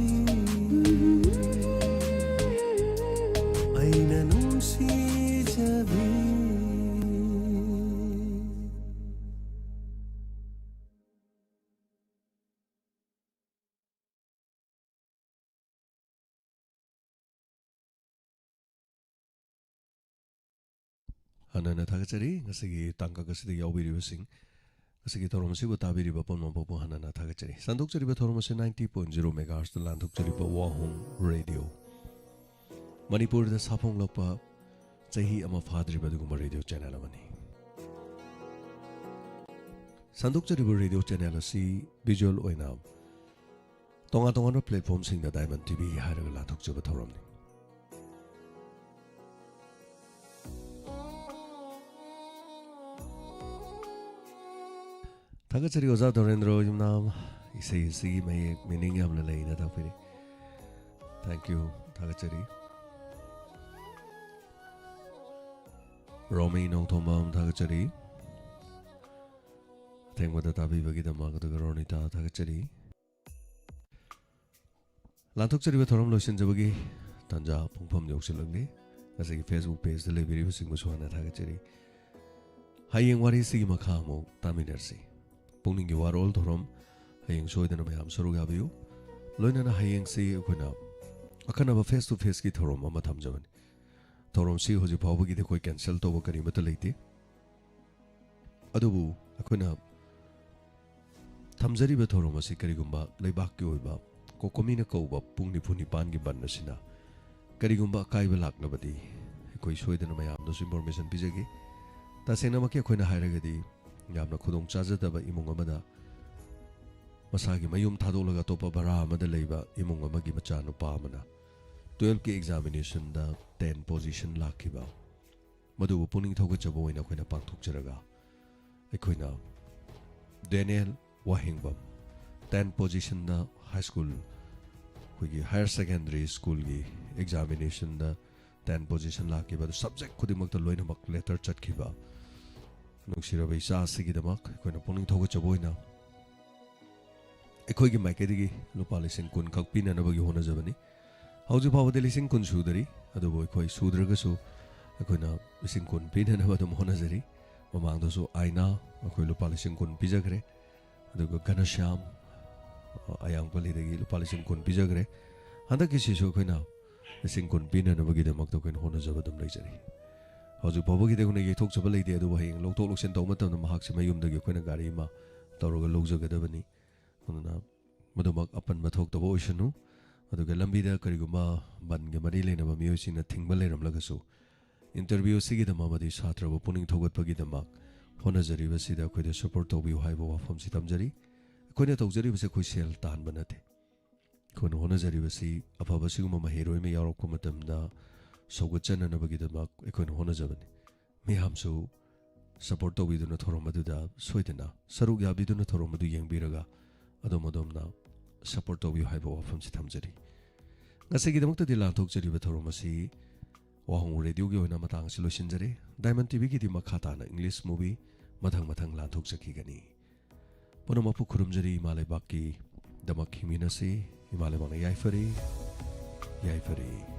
ꯑꯩꯅ ꯅꯨꯡꯁꯤꯖꯕꯤ꯫ ꯍꯟꯅ ꯍꯟꯅ ꯊꯥꯒꯠꯆꯔꯤ꯫ ꯉꯁꯤꯒꯤ ꯇꯥꯡꯀꯛ ꯑꯁꯤꯗ ꯌꯥꯎꯕꯤꯔꯤꯕꯁꯤꯡ, ꯉꯁꯤꯒꯤ ꯊꯧꯔꯝ ꯑꯁꯤꯕꯨ ꯇꯥꯕꯤꯔꯤꯕ ꯄꯨꯝꯅꯃꯛꯄꯨ ꯍꯟꯅ ꯍꯟꯅ ꯊꯥꯒꯠꯆꯔꯤ꯫ ꯁꯟꯗꯣꯛꯆꯔꯤꯕ ꯊꯧꯔꯝ ꯑꯁꯤ ninety point zero megahertzꯇ ꯂꯥꯟꯊꯣꯛꯆꯔꯤꯕ ꯋꯥꯍꯣꯡ ꯔꯦꯗꯤꯑꯣ, ꯃꯅꯤꯄꯨꯔꯗ ꯁꯥꯐꯣꯡꯂꯛꯄ ꯆꯍꯤ ꯑꯃ ꯐꯥꯗ꯭ꯔꯤꯕ ꯑꯗꯨꯒꯨꯝꯕ ꯔꯦꯗꯤꯑꯣ ꯆꯦꯅꯦꯜ ꯑꯃꯅꯤ꯫ ꯁꯟꯗꯣꯛꯆꯔꯤꯕ ꯔꯦꯗꯤꯑꯣ ꯆꯦꯅꯦꯜ ꯑꯁꯤ ꯚꯤꯖꯨꯑꯦꯜ ꯑꯣꯏꯅ ꯇꯣꯉꯥꯟ ꯇꯣꯉꯥꯟꯕ ꯄ꯭ꯂꯦꯠꯐꯣꯝꯁꯤꯡꯗ ꯗꯥꯏꯃꯟ ꯇꯤꯚꯤ ꯍꯥꯏꯔꯒ ꯂꯥꯟꯊꯣꯛꯆꯕ ꯊꯧꯔꯝꯅꯤ꯫ ꯊꯥꯒꯠꯆꯔꯤ ꯑꯣꯖꯥ ꯙꯣꯔꯦꯟꯗ꯭ꯔ ꯌꯨꯝꯅꯥꯝ, ꯏꯁꯩ ꯑꯁꯤꯒꯤ ꯃꯌꯦꯛ ꯃꯤꯅꯤꯡ ꯌꯥꯝꯅ ꯂꯩꯅ ꯇꯥꯛꯄꯤꯔꯤ꯫ Thank you, ꯊꯥꯒꯠꯆꯔꯤ꯫ ꯔꯣꯃꯤ ꯅꯣꯡꯊꯣꯝꯕꯝ, ꯊꯥꯒꯠꯆꯔꯤ꯫ ꯑꯊꯦꯡꯕꯗ ꯇꯥꯕꯤꯕꯒꯤꯗꯃꯛ꯫ ꯑꯗꯨꯒ ꯔꯣꯅꯤꯇꯥ, ꯊꯥꯒꯠꯆꯔꯤ꯫ ꯂꯥꯟꯊꯣꯛꯆꯔꯤꯕ ꯊꯧꯔꯝ ꯂꯣꯏꯁꯤꯟꯖꯕꯒꯤ ꯇꯥꯟꯖꯥ ꯄꯨꯡꯐꯝ ꯌꯧꯁꯤꯜꯂꯛꯂꯤ꯫ ꯉꯁꯤꯒꯤ Facebook pageꯇ ꯂꯩꯕꯤꯔꯤꯕꯁꯤꯡꯕꯨꯁꯨ ꯍꯥꯟꯅ ꯊꯥꯒꯠꯆꯔꯤ꯫ ꯍꯌꯦꯡ ꯋꯥꯔꯤꯁꯤꯒꯤ ꯃꯈꯥ ꯑꯃꯨꯛ ꯇꯥꯃꯤꯟꯅꯔꯁꯤ꯫ ꯄꯨꯛꯅꯤꯡꯒꯤ ꯋꯥꯔꯣꯜ ꯊꯧꯔꯝ ꯍꯌꯦꯡ ꯁꯣꯏꯗꯅ ꯃꯌꯥꯝ ꯁꯔꯨꯛ ꯌꯥꯕꯤꯌꯨ꯫ ꯂꯣꯏꯅꯅ ꯍꯌꯦꯡꯁꯤ ꯑꯩꯈꯣꯏꯅ ꯑꯈꯟꯅꯕ face to faceꯀꯤ ꯊꯧꯔꯝ ꯑꯃ ꯊꯝꯖꯕꯅꯤ꯫ ꯊꯧꯔꯝꯁꯤ ꯍꯧꯖꯤꯛ ꯐꯥꯎꯕꯒꯤꯗꯤ ꯑꯩꯈꯣꯏ cancel ꯇꯧꯕ ꯀꯔꯤꯃꯠꯇ ꯂꯩꯇꯦ꯫ ꯑꯗꯨꯕꯨ ꯑꯩꯈꯣꯏꯅ ꯊꯝꯖꯔꯤꯕ ꯊꯧꯔꯝ ꯑꯁꯤ ꯀꯔꯤꯒꯨꯝꯕ ꯂꯩꯕꯥꯛꯀꯤ ꯑꯣꯏꯕ COCOMIꯅ ꯀꯧꯕ ꯄꯨꯡ ꯅꯤꯐꯨ ꯅꯤꯄꯥꯟꯒꯤ ꯕꯟ ꯑꯁꯤꯅ ꯀꯔꯤꯒꯨꯝꯕ ꯑꯀꯥꯏꯕ ꯂꯥꯛꯂꯕꯗꯤ ꯑꯩꯈꯣꯏ ꯁꯣꯏꯗꯅ ꯃꯌꯥꯝꯗꯁꯨ information ꯄꯤꯖꯒꯦ꯫ ꯇꯁꯦꯡꯅꯃꯛꯀꯤ ꯑꯩꯈꯣꯏꯅ ꯍꯥꯏꯔꯒꯗꯤ ꯌꯥꯝꯅ ꯈꯨꯗꯣꯡ ꯆꯥꯖꯗꯕ ꯏꯃꯨꯡ ꯑꯃꯗ ꯃꯁꯥꯒꯤ ꯃꯌꯨꯝ ꯊꯥꯗꯣꯛꯂꯒ ꯑꯇꯣꯞꯄ ꯚꯔꯥ ꯑꯃꯗ ꯂꯩꯕ ꯏꯃꯨꯡ ꯑꯃꯒꯤ ꯃꯆꯥꯅꯨꯄꯥ ꯑꯃꯅ ꯇꯨꯌꯦꯜꯐꯀꯤ ꯑꯦꯛꯖꯥꯃꯤꯅꯦꯁꯟꯗ ꯇꯦꯟ ꯄꯣꯖꯤꯁꯟ ꯂꯥꯛꯈꯤꯕ, ꯃꯗꯨꯕꯨ ꯄꯨꯛꯅꯤꯡ ꯊꯧꯒꯠꯆꯕ ꯑꯣꯏꯅ ꯑꯩꯈꯣꯏꯅ ꯄꯥꯡꯊꯣꯛꯆꯔꯒ, ꯑꯩꯈꯣꯏꯅ ꯗꯦꯅꯤꯌꯦꯜ ꯋꯥꯍꯦꯡꯕꯝ ꯇꯦꯟ ꯄꯣꯖꯤꯁꯟꯗ ꯍꯥꯏ ꯁ꯭ꯀꯨꯜ, ꯑꯩꯈꯣꯏꯒꯤ ꯍꯥꯌꯔ ꯁꯦꯀꯦꯟꯗꯔꯤ ꯁ꯭ꯀꯨꯜꯒꯤ ꯑꯦꯛꯖꯥꯃꯤꯅꯦꯁꯟꯗ ꯇꯦꯟ ꯄꯣꯖꯤꯁꯟ ꯂꯥꯛꯈꯤꯕ ꯑꯗꯨ ꯁꯕꯖꯦꯛ ꯈꯨꯗꯤꯡꯃꯛꯇ ꯂꯣꯏꯅꯃꯛ ꯂꯦꯇꯔ ꯆꯠꯈꯤꯕ ꯅꯨꯡꯁꯤꯔꯕ ꯏꯆꯥ ꯑꯁꯤꯒꯤꯗꯃꯛ ꯑꯩꯈꯣꯏꯅ ꯄꯨꯛꯅꯤꯡ ꯊꯧꯒꯠꯆꯕ ꯑꯣꯏꯅ ꯑꯩꯈꯣꯏꯒꯤ ꯃꯥꯏꯀꯩꯗꯒꯤ ꯂꯨꯄꯥ ꯂꯤꯁꯤꯡ ꯀꯨꯟ ꯈꯛ ꯄꯤꯅꯅꯕꯒꯤ ꯍꯣꯠꯅꯖꯕꯅꯤ꯫ ꯍꯧꯖꯤꯛ ꯐꯥꯎꯕꯗꯤ ꯂꯤꯁꯤꯡ ꯀꯨꯟ ꯁꯨꯗꯔꯤ, ꯑꯗꯨꯕꯨ ꯑꯩꯈꯣꯏ ꯁꯨꯗ꯭ꯔꯒꯁꯨ ꯑꯩꯈꯣꯏꯅ ꯂꯤꯁꯤꯡ ꯀꯨꯟ ꯄꯤꯅꯅꯕ ꯑꯗꯨꯝ ꯍꯣꯠꯅꯖꯔꯤ꯫ ꯃꯃꯥꯡꯗꯁꯨ ꯑꯥꯏꯅꯥ ꯑꯩꯈꯣꯏ ꯂꯨꯄꯥ ꯂꯤꯁꯤꯡ ꯀꯨꯟ ꯄꯤꯖꯈ꯭ꯔꯦ, ꯑꯗꯨꯒ ꯘꯅꯁ꯭ꯌꯥꯝ, ꯑ, ꯑꯌꯥꯡꯄꯜꯂꯤꯗꯒꯤ ꯂꯨꯄꯥ ꯂꯤꯁꯤꯡ ꯀꯨꯟ ꯄꯤꯖꯈ꯭ꯔꯦ꯫ ꯍꯟꯗꯛꯀꯤꯁꯤꯁꯨ ꯑꯩꯈꯣꯏꯅ ꯂꯤꯁꯤꯡ ꯀꯨꯟ ꯄꯤꯅꯅꯕꯒꯤꯗꯃꯛꯇ ꯑꯩꯈꯣꯏꯅ ꯍꯣꯠꯅꯖꯕ ꯑꯗꯨꯝ ꯂꯩꯖꯔꯤ꯫ ꯍꯧꯖꯤꯛ ꯐꯥꯎꯕꯒꯤꯗꯤ ꯑꯩꯈꯣꯏꯅ ꯌꯩꯊꯣꯛꯆꯕ ꯂꯩꯇꯦ, ꯑꯗꯨꯕꯨ ꯍꯌꯦꯡ ꯂꯧꯊꯣꯛ ꯂꯧꯁꯤꯟ ꯇꯧꯕ ꯃꯇꯝꯗ ꯃꯍꯥꯛꯁꯦ ꯃꯌꯨꯝꯗꯒꯤ ꯑꯩꯈꯣꯏꯅ ꯒꯥꯔꯤ ꯑꯃ ꯇꯧꯔꯒ ꯂꯧꯖꯒꯗꯕꯅꯤ꯫ ꯑꯗꯨꯅ ꯃꯗꯨꯃꯛ ꯑꯄꯟꯕ ꯊꯣꯛꯇꯕ ꯑꯣꯏꯁꯅꯨ꯫ ꯑꯗꯨꯒ ꯂꯝꯕꯤꯗ ꯀꯔꯤꯒꯨꯝꯕ ꯕꯟꯒ ꯃꯔꯤ ꯂꯩꯅꯕ ꯃꯤꯑꯣꯏꯁꯤꯡꯅ ꯊꯤꯡꯕ ꯂꯩꯔꯝꯂꯒꯁꯨ, ꯏꯟꯇꯔꯚ꯭ꯌꯨ ꯑꯁꯤꯒꯤꯗꯃꯛ ꯑꯃꯗꯤ ꯁꯥꯇ꯭ꯔꯕꯨ ꯄꯨꯛꯅꯤꯡ ꯊꯧꯒꯠꯄꯒꯤꯗꯃꯛ ꯍꯣꯠꯅꯖꯔꯤꯕꯁꯤꯗ ꯑꯩꯈꯣꯏꯗ ꯁꯄꯣꯔꯠ ꯇꯧꯕꯤꯌꯨ ꯍꯥꯏꯕ ꯋꯥꯐꯝꯁꯤ ꯊꯝꯖꯔꯤ꯫ ꯑꯩꯈꯣꯏꯅ ꯇꯧꯖꯔꯤꯕꯁꯤ ꯑꯩꯈꯣꯏ ꯁꯦꯜ ꯇꯥꯟꯕ ꯅꯠꯇꯦ꯫ ꯑꯩꯈꯣꯏꯅ ꯍꯣꯠꯅꯖꯔꯤꯕꯁꯤ ꯑꯐꯕ ꯁꯤꯒꯨꯝꯕ ꯃꯍꯩꯔꯣꯏ ꯑꯃ ꯌꯥꯎꯔꯛꯄ ꯃꯇꯝꯗ ꯁꯧꯒꯠꯆꯅꯅꯕꯒꯤꯗꯃꯛ ꯑꯩꯈꯣꯏꯅ ꯍꯣꯠꯅꯖꯕꯅꯤ꯫ ꯃꯌꯥꯝꯁꯨ ꯁꯄꯣꯔꯠ ꯇꯧꯕꯤꯗꯨꯅ ꯊꯧꯔꯝ ꯑꯗꯨꯗ ꯁꯣꯏꯗꯅ ꯁꯔꯨꯛ ꯌꯥꯕꯤꯗꯨꯅ ꯊꯧꯔꯝ ꯑꯗꯨ ꯌꯦꯡꯕꯤꯔꯒ ꯑꯗꯣꯝ ꯑꯗꯣꯝꯅ ꯁꯄꯣꯔꯠ ꯇꯧꯕꯤꯌꯨ ꯍꯥꯏꯕ ꯋꯥꯐꯝꯁꯤ ꯊꯝꯖꯔꯤ꯫ ꯉꯁꯤꯒꯤꯗꯃꯛꯇꯗꯤ ꯂꯥꯟꯊꯣꯛꯆꯔꯤꯕ ꯊꯧꯔꯝ ꯑꯁꯤ ꯋꯥꯍꯣꯡ ꯔꯦꯗꯤꯑꯣꯒꯤ ꯑꯣꯏꯅ ꯃꯇꯥꯡ ꯑꯁꯤ ꯂꯣꯏꯁꯤꯟꯖꯔꯦ꯫ ꯗꯥꯏꯃꯟ ꯇꯤꯚꯤꯒꯤꯗꯤ ꯃꯈꯥ ꯇꯥꯅ ꯏꯪꯂꯤꯁ ꯃꯨꯚꯤ ꯃꯊꯪ ꯃꯊꯪ ꯂꯥꯟꯊꯣꯛꯆꯈꯤꯒꯅꯤ꯫ ꯄꯨꯝꯅꯃꯛꯄꯨ ꯈꯨꯔꯨꯝꯖꯔꯤ, ꯏꯃꯥ ꯂꯩꯕꯥꯛꯀꯤꯗꯃꯛ ꯍꯤꯡꯃꯤꯟꯅꯁꯤ꯫ ꯏꯃꯥ ꯂꯩꯕꯥꯛꯅ ꯌꯥꯏꯐꯔꯦ, ꯌꯥꯏꯐꯔꯦ꯫